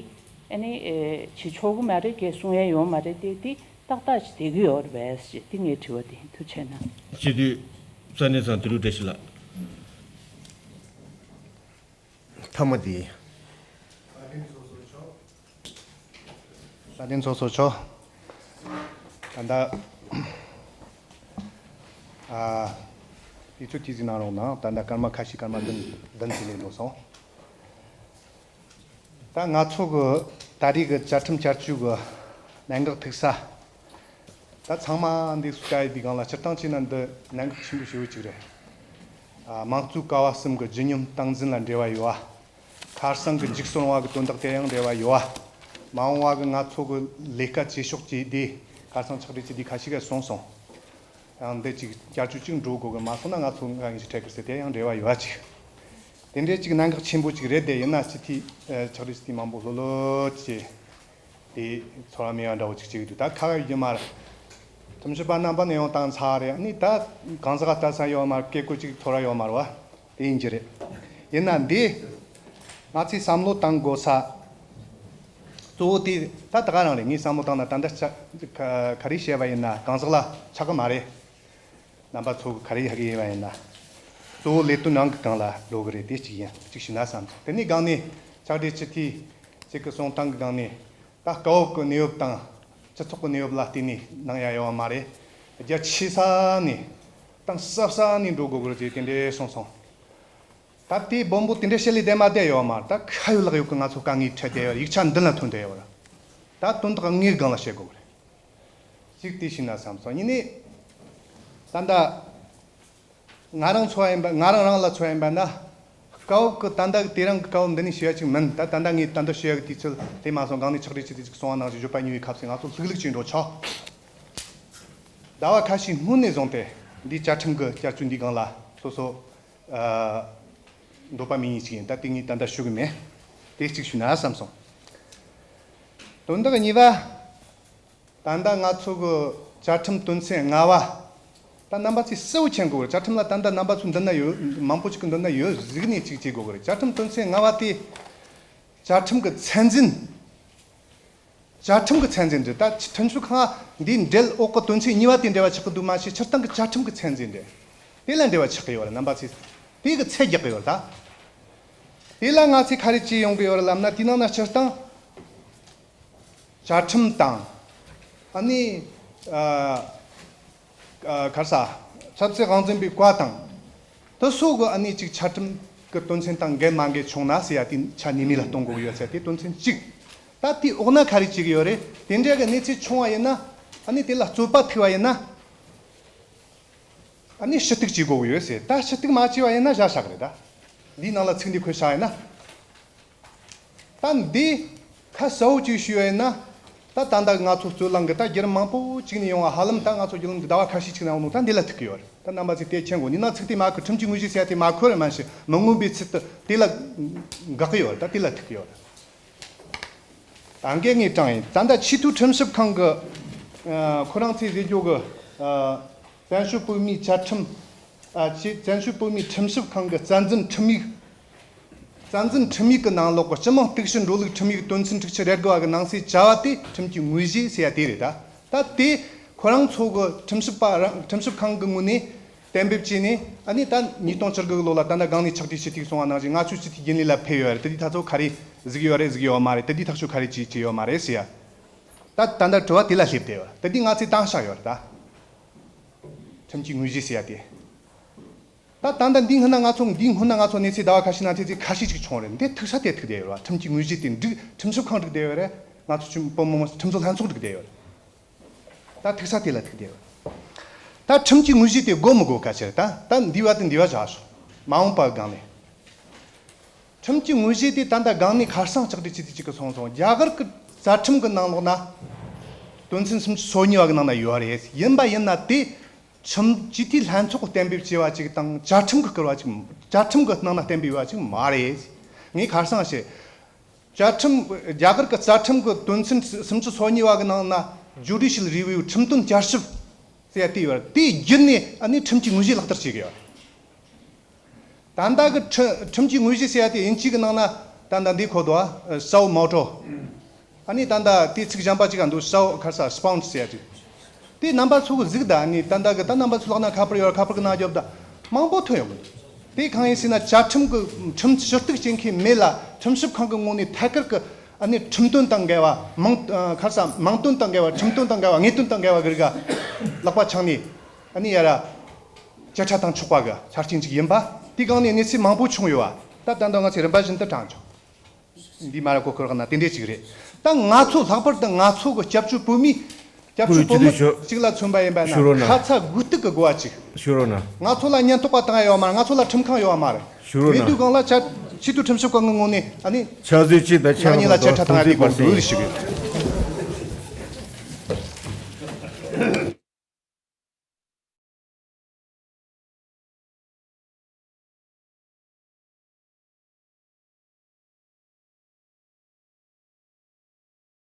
ཨ་ནི་ཨེ་བྱེད་ཆོག་གི་མ་རེད། གས་གསུང་ཡས་ཡོད་མ་རེད། དེ་དེ་ཏག་ཏག་ཅིག་བསྡད་ཀྱི་ཡོད་རེད་པས་ཞེས། དེ་ངའི་དྲི་བ་དེ་ཡིན། ཐུགས་རྗེ་གནང་། སྤྱི་འཐུས་ས་གནས་ཚང་དོན་གྲུབ་བཀྲ་ཤིས་ལགས། མཐའ་མ་དེ། ས་གནས་ཚོགས་གཙོ་མཆོག་ད་ལྟ་ཨ་དུས་ཚོད་ཅིག་གཟིགས་གནང་རོགས་གནང་། ད་ལྟ་སྐར་མ་ཁ་ཤས་སྐར་མ་བདུན་བདུན་ཙམ་ལས་འགྲོ་སོང་། ད་ང་ཚོ་གི་ད་རེས་ཀྱི་བཅའ་ཁྲིམས་བསྐྱར་བཅོས་ཀྱི་གནད་འགག་ཐུག་ས། ད་ཚང་མ་འདི་སུ་ཀ་ཡི་འདི་སྒང་ལ་སྤྱིར་བཏང་བྱས་ན་འདི་གནད་འགག་ཆེན་པོ་ཞེ་པོ་ཅིག་རེད། ཨ། དམངས་གཙོའི་ཀ་བ་གསུམ་གྱི་ལྗིད་སྙོམས་སྟངས་འཛིན་ལ་འབྲེལ་བ་ཡོད་པ། ཁ་སང་གི་འཇིགས་སུ་རུང་བ་གི་དོན་དག་དེ་ཡང་འབྲེལ་བ་ཡོད་པ། མ་འོངས་པ་གི་ང་ཚོ་གི་ལས་ཀ་བྱེད་ཕྱོགས་ཀྱི་དེ་ཁ་སང་ཕྱག་བྲིས་ཀྱི་དེ་ཁ་ཤས་ཀ་གསུངས་སོང་། ཡང་འདི་ཅིག་བསྐྱར་བཅོས་ཅིག་འགྲོ་དགོས་གི་མ་སོང་ན་ང་ཚོ་འགན་ཞིག་འཕྲད་གི་ཟེར། དེ་ཡང་འབྲེལ་བ་ཡོད་པ་ཅིག་དེ་འདྲའི་ཅིག་གནད་འགག་ཆེན་པོ་ཅིག་རེད། དེ་ཡིན་ན་སྤྱི་འཐུས་ཨ་ཕྱག་བྲིས་ཅིག་དེ་མང་པོ་ལྷོད་ལྷོད་བྱས། དེ་ཚོར་བ་མེད་པ་འདྲ་བོ་ཅིག་བྱེད་ཀྱི་འདུག་ད་ཁ་ཡོད་རྒྱུ་མ་རེད། ཁྲིམས་ཞིབ་པ་རྣམ་པ་ནས་ཡོང་བཏང་ཚར་རེད། ཨ་ནི་ད་གང་ཟག་ལྟ་ས་ཡོད་མ་རེད། སྐད་ཀོ་ཅིག་ཚོར་བ་ཡོད་མ་རེད་བ། དེ་ཡིན་གྱི་རེད། ཡིན་ན་འདི་ང་ཚོས་བསམ་བློ་བཏང་དགོས་ས་གཙོ་བོ་དེ་ད་ད་ག་རང་རེད། ངས་བསམ་བློ་བཏང་ན་ད་ལྟ་ཆ་ག་ག་རེ་བཤད་པ་ཡིན་ན་གང་ཟག་ལ་ཆགས་གི་མ་རེད། རྣམ་པ་ཚོ་གི་ག་རེ་ཧ་གི་ཡིན་པ་ཡིན་ན། གཙོ་བོ་ལས་དོན་རང་གི་སྒང་ལ་འགྲོ་གི་རེད། དེ་གཅིག་ཡིན། གཅིག་ཞུས་ན་བསམ་སོང་། དེ་ནས་སྒང་ནས་ཕྱག་སྦྲེལ་སྤྱི་འཐུས་གཅིག་གི་གསུང་སྟངས་ཀྱི་སྒང་ནས། ད་སྐབས་བབ་ཀྱི་གནས་བབ་དང་སྤྱི་ཚོགས་ཀྱི་གནས་བབ་ལ་བལྟས་ནས་གནང་ཡ་ཡོད་པ་མ་རེད། རྒྱ་ཆེ་ས་ནས་གཏིང་ཟབ་ས་ནས་འགྲོ་དགོས་ཀྱི་རེད་ཅེས་དེ་འདྲས་གསུངས་སོང་། ད་དེ་སྦོམ་པོ་དེ་འདྲས་བཤད་ལས་བསྡད་མ་བསྡད་ཡོད་པ་མ་རེད། ད་ཁ་ཡོད་ལག་ཡོད་ཀྱི་ང་ཚོ་དཀའ་ངལ་འཕྲད་བསྡད་ཡོད་རེད། ཡིག་ཆ་མདུན་ལ་ཐོན་བསྡད་ཡོད་རེད། ད་དོན་དག་དངོས་སྒང་ལ་བཤད་དགོས་ཀྱི་རེད། གཅིག་དེ་ཞུས་ན་བསམ་སོང་། གཉིས་ནས་ད་ལྟ། ང་རང་ཚོ་ཡིན་པ། ང་རང་རང་ལ་ཚོ་ཡིན་པ་ན། སྐབས་བབ་ཀྱི་ད་ལྟ་དེ་རིང་གི་སྐབས་བབ་འདི་ནས་ཞུ་ཡ་ཅིག་མིན། ད་ད་ལྟ་ངས་ད་ལྟ་ཞུ་ཡ་གི་དུས་ཚོད་དེ་མ་སོང་། སྒང་ནས་ཕྱག་བྲིས་ཅིག་དེ་ཅིག་གསུང་བ་ནང་བཞིན་བརྗོད་པ་ཉུང་བའི་ཁ་ཟས་ང་ཚོ་ལྷུག་ལྷུག་ཅིག་འགྲོ་ཆོག་ཟླ་བ་ཁ་ཤས་སྔོན་ནས་བཟུང་སྟེ་འདིའི་བཅའ་ཁྲིམས་ཀྱི་བསྐྱར་བཅོས་འདིའི་སྒང་ལ་སོ་སོ་ཨ་འདོད་པ་མེད་མཁན་ཞིག་ཡིན། ད་དེ་ངས་ད་ལྟ་ཞུ་གི་མེད། དེ་གཅིག་ཞུས་ན་བསམ་སོང་། དོན་དག་གཉིས་པ། ད་ལྟ་ང་ཚོ་གི་བཅའ་ཁྲིམས་དོན་ཚན་ལྔ་པ། ད་རྣམ་པ་ཚོས་གསལ་བོ་མཁྱེན་དགོས་རེད། བཅའ་ཁྲིམས་ལ་ད་ལྟ་རྣམ་པ་ཚོ་མདུན་ན་ཡོད། མང་པོ་ཅིག་གི་མདུན་ན་ཡོད། གཟིགས་ནས་ཅིག་བྱེད་དགོས་རེད། བཅའ་ཁྲིམས་དོན་ཚན་ལྔ་པ་དེ་བཅའ་ཁྲིམས་ཀྱི་ཚད་འཛིན། བཅའ་ཁྲིམས་ཀྱི་ཚད་འཛིན་རེད། ད་ཁྲིམས་ཞིབ་ཁང་འདིའི་འབྲེལ་འོག་གི་དོན་ཚན་གཉིས་པ་དེ་འབྲེལ་བ་ཆགས་ཀྱི་འདུག་མ་ཤེས། སྤྱིར་བཏང་གི་བཅའ་ཁྲིམས་ཀྱི་ཚད་འཛིན་རེད། དེ་ལ་འབྲེལ་བ་ཆགས་ཀྱི་ཡོད་རེད། རྣམ་པ་ཚོས་དེ་གི་ཚད་རྒྱག་གི་ཡོད་རེད། ད་དེ་ལ་ང་ཚོས་ག་རེ་བྱས་ཡོང་གི་ཡོད་རེད་ལབ་ན། དེའི་ནང་ན་སྤྱིར་བཏང་བཅའ་ཁྲིམས་དང་། ཨ་ནི་ཨ་ཨ་ག་རེ་ཟ། ཆབ་སྲིད་དབང་འཛིན་པའི་བཀའ་དང་། དེ་སོགས་ཀྱི་ཨ་ནི་ཅིག་བཅའ་ཁྲིམས་ཀྱི་དོན་ཚན་དང་འགལ་མ་འགལ་བྱུང་ན་ཟེར་ཡ་དེ་ཆ་གནས་མེད་ལ་གཏོང་དགོས་ཀྱི་ཡོད་ཟེར། དེ་དོན་ཚན་གཅིག་ད་དེའི་འོག་ན་ག་རེ་བྱེད་ཀྱི་ཡོད་རེད། དེ་འདྲ་གི་གནས་ཚུལ་བྱུང་བ་ཡིན་ན། ཨ་ནི་དེ་ལ་རྩོད་པ་ཐུག་པ་ཡིན་ན། ཨ་ནི་ཞུ་གཏུག་བྱེད་དགོས་ཀྱི་ཡོད་ཟེར། ད་ཞུ་གཏུག་མ་བྱས་པ་ཡིན་ན་བཞག་བཞག་རེད། ད་འདིའི་ནང་ལ་ཚིག་འདི་འཁོད་བཞག་ཡིན་ན། ད་འདི་ཁ་གསལ་བོ་ཅིག་ཞུས་པ་ཡིན་ན། ད་ད་ལྟ་ང་ཚོ་རྩོད་གླེང་གི་ད་བརྒྱུད་རིམ་མང་པོ་ཅིག་ནས་ཡོང་བ། ཧ་ལམ་ད་ང་ཚོ་བརྒྱུད་རིམ་འདི་ཟླ་བ་ཁ་ཤས་ཅིག་ནང་ཡོང་ནོ། ད་འདི་ལ་ཐུག་གི་ཡོད་རེད། ད་རྣམ་པ་ཚོས་དེ་མཁྱེན་དགོས། འདི་ནང་ཚིག་དེ་མ་འཁོད། ཁྲིམས་ཀྱི་དངོས་གཞི་ཟེར་ཡ་དེ་མ་འཁོད་རེད། མ་གཞི་མི་མངོན་པའི་ཚུལ་དུ་དེ་ལ་འགག་གི་ཡོད་རེད། ད་དེ་ལ་ཐུག་གི་ཡོད་རེད། ད་འགན་ངས་དྲངས་ཡིན། ད་ལྟ་ཆེས་མཐོའི་ཁྲིམས་ཞིབ་ཁང་གི་ཨ་ཁོ་རང་ཚོས་བཟོས་རྒྱུ་གི་ཨ་བཙན་བྱོལ་བོད་མིའི་བཅའ་ཁྲིམས། ཨ་ཆེ་བཙན་བྱོལ་བོད་མིའི་ཁྲིམས་ཞིབ་ཁང་གི་རྩ་འཛིན་ཁྲིམས་ཡིག་རྩ་འཛིན་ཁྲིམས་ཡིག་གི་ནང་ལོགས་ཀྱི་སྤྱི་དམངས་གཏུག་བཤེར་འགྲོ་ལུགས་ཁྲིམས་ཡིག་དོན་ཚན་དྲུག་ཅུ་རེ་དགུ་བ་གི་ནང་གསེས་བྱ་བ་དེ་ཁྲིམས་ཀྱི་དངོས་གཞི་ཟེར་ཡ་དེ་རེད། ད་ད་དེ་ཁོ་རང་ཚོ་གི་ཁྲིམས་ཞིབ་པ་རང་ཁྲིམས་ཞིབ་ཁང་གི་ངོས་ནས་གཏན་འབེབས་བྱས་ནས། ཨ་ནི་ད་ཉིས་སྟོང་བཅུ་དགུ་གི་ལོ་ལ་ད་ལྟ་སྒང་ནས་ཕྱག་བྲིས་ཞུས་དུས་གསུངས་པ་ནང་བཞིན་ང་ཚོའི་སྤྱི་འཐུས་རྒྱུན་ལས་ལ་ཕེབས་ཡོད་རེད། དེ་དུས་ད་ཚོ་ག་རེ་གཟིགས་ཡོད་རེད། གཟིགས་ཡོད་མ་རེད། དེ་དུས་ཐག་གཅོད་ག་རེ་བྱས་བྱས་ཡོད་མ་རེད་ཟེར་ཡ། ད་ད་ལྟ་དྲི་བ་དེ་ལ་སླེབས་བསྡད་ཡོད་རེད། ད་འདི་ང་ཚོས་བཏང་བཞག་ཡོད་རེད། ད་ ཁྲིམས་ཀྱི་དངོས་གཞི་ཟེར་ཡ་དེ། ད་ད་ལྟ་འདི་སྔོན་ན་ང་ཚོ་འདི་སྔོན་ན་ང་ཚོ་གནས་ཚུལ་ཟླ་བ་ཁ་ཤས་ནང་ཐེངས་ཚིག་ཁ་ཤས་ཅིག་བྱུང་རེད། འདི་ཐུག་ས་དེ་ཐུག་བསྡད་ཡོད་ར། ཁྲིམས་ཀྱི་དངོས་གཞི་དེ་འགྲིག་ཁྲིམས་ཞིབ་ཁང་འགྲིག་བསྡད་ཡོད་རེད། ང་ཚོ་ཁྲིམས་དཔོན་མང་ཚོགས་ཁྲིམས་བཟོ་ལྷན་ཚོགས་འགྲིག་བསྡད་ཡོད་རེད། ད་ཐུག་ས་དེ་ལ་ཐུག་བསྡད་ཡོད་རེད། ད་ཁྲིམས་ཀྱི་དངོས་གཞི་དེ་དགོས་མི་དགོས་སྐད་ཆ་རེད། ད་ད་འདི་བ་དེ་འདི་བ་བཞག་སོང་། མ་འོངས་པ་སྒང་ནས། ཁྲིམས་ཀྱི་དངོས་གཞི་དེ་ད་ལྟ་སྒང་ནས་ཁ་སང་ལྕགས་སྒྲིག་བྱས་ཏེ་གཅིག་གི་སོང་སོང་། རྒྱ་གར་གྱི་རྩ་ཁྲིམས་ཀྱི་ནང་ལོགས་ན། དོན་ཚན་སུམ་ཅུ་སོ་གཉིས་པ་གི་ནང་ན་ཡོད་རེད། ཡིན་པ་ཡིན་ན་དེ། ཁྲིམས་སྤྱི་འཐུས་ལྷན་ཚོགས་གཏན་འབེབས་བྱས་པ་ཅིག་དང་བཅའ་ཁྲིམས་ཀྱི་བསྐུར་བ་ཅིག་བཅའ་ཁྲིམས་ཀྱི་ནང་ན་གཏན་འབེབས་ཡོད་པ་ཅིག་མ་རེད། ངས་ཁ་སང་བཤད། བཅའ་ཁྲིམས། རྒྱ་གར་གྱི་རྩ་ཁྲིམས་ཀྱི་དོན་ཚན་སུམ་ཅུ་སོ་གཉིས་པ་གི་ནང་ན་Judicial Review ཁྲིམས་དོན་བསྐྱར་ཞིབ་ཟེར་ཡ་དེ་ཡོད་རེད། དེ་བརྒྱུད་ནས་ཨ་ནི་ཁྲིམས་ཀྱི་དངོས་གཞི་ལག་བསྟར་བྱེད་ཀྱི་ཡོད་རེད། ད་ལྟ་གི་ཁྲི- ཁྲིམས་ཀྱི་དངོས་གཞི་ཟེར་ཡ་དེ་དབྱིན་ཇི་གི་ནང་ན་ད་ལྟ་འདི་འཁོད་འདུག་ཨ། suo motu། ཨ་ནི་ད་ལྟ་དེའི་ཚིག་གཞན་པ་ཅིག་ག་འདུག suo ཁ་ས་སྤོན་ཇི་ཟེར་ཡ་ཅིག་དེ་རྣམ་པ་ཚོ་གི་གཟིགས་ད། ཨ་ནི་ད་ལྟ་གི་ད་རྣམ་པ་ཚོ་ལག་ན་ཁ་པར་ཡོད། ཁ་པར་གི་ནང་རྒྱོབ་ད་མང་པོ་ཐོན་ཡོང་གི་འདུག་དེ་གང་ཡིན་ཟེར་ན་བཅའ་ཁྲིམས་གི་ཁྲིམས་ཞུ་གཏུག་བྱེད་མཁན་མེད་ལ། ཁྲིམས་ཞིབ་ཁང་གི་ངོས་ནས་ཐད་ཀར་གི་ཨ་ནི་ཁྲིམས་དོན་དང་འགལ་བ་མང་ཁ་ས་མིང་དོན་དང་འགལ་བ། ཁྲིམས་དོན་དང་འགལ་བ། ངེས་དོན་དང་འགལ་བ་གི་རིགས་ལག་པ་འཆང་ནས། ཨ་ནི་ཡ་ར། བཅད་ཁྲ་བཏང་ཆོག་པ་གི་ཆ་རྐྱེན་ཅིག་ཡིན་པ། དེ་སྒང་ནས་གནས་ཚུལ་མང་པོ་བྱུང་ཡོད་པ། ད་ད་ལྟ་ང་ཚོས་རིམ་པ་བཞིན་དུ་དྲངས་ཆོག་འདི་མ་ར་གོ་ཁོར་ན་དེ་འདྲས་ཅིག་རེད། ད་ང་ཚོ་ལྷག་པར་དུ་ང་ཚོ་གི་སྐྱབས་བཅོལ་བོད་མི། སྐྱབས་བཅོལ་བོད་མི་ཅིག་ལ་མཚོན་པ་ཡིན་པ་ན་ཤུ་རོ་ན། ཁ་ཚ་དགོས་གཏུག་གི་དགོས་པ་ཅིག་ཤུ་རོ་ན། ང་ཚོ་ལ་ཉེན་རྟོག་པ་བཏང་ཡ་ཡོད་མ་རེད། ང་ཚོ་ལ་ཁྲིམས་ཁང་ཡོད་པ་མ་རེད། ཤུ་རོ་མེད་ན། དུས་སྒང་ལ་ཆ་ཆེས་མཐོའི་ཁྲིམས་ཞིབ་ཁང་གི་ངོས་ནས་ཨ་ནི། ཆ་ཟོས་ཅིག་དང་ཆ་ཉིན་ལ་ཆ་ཁྲ་བཏང་ཡ་དེ་དགོངས་འདུག་ཞིག་ཡོད།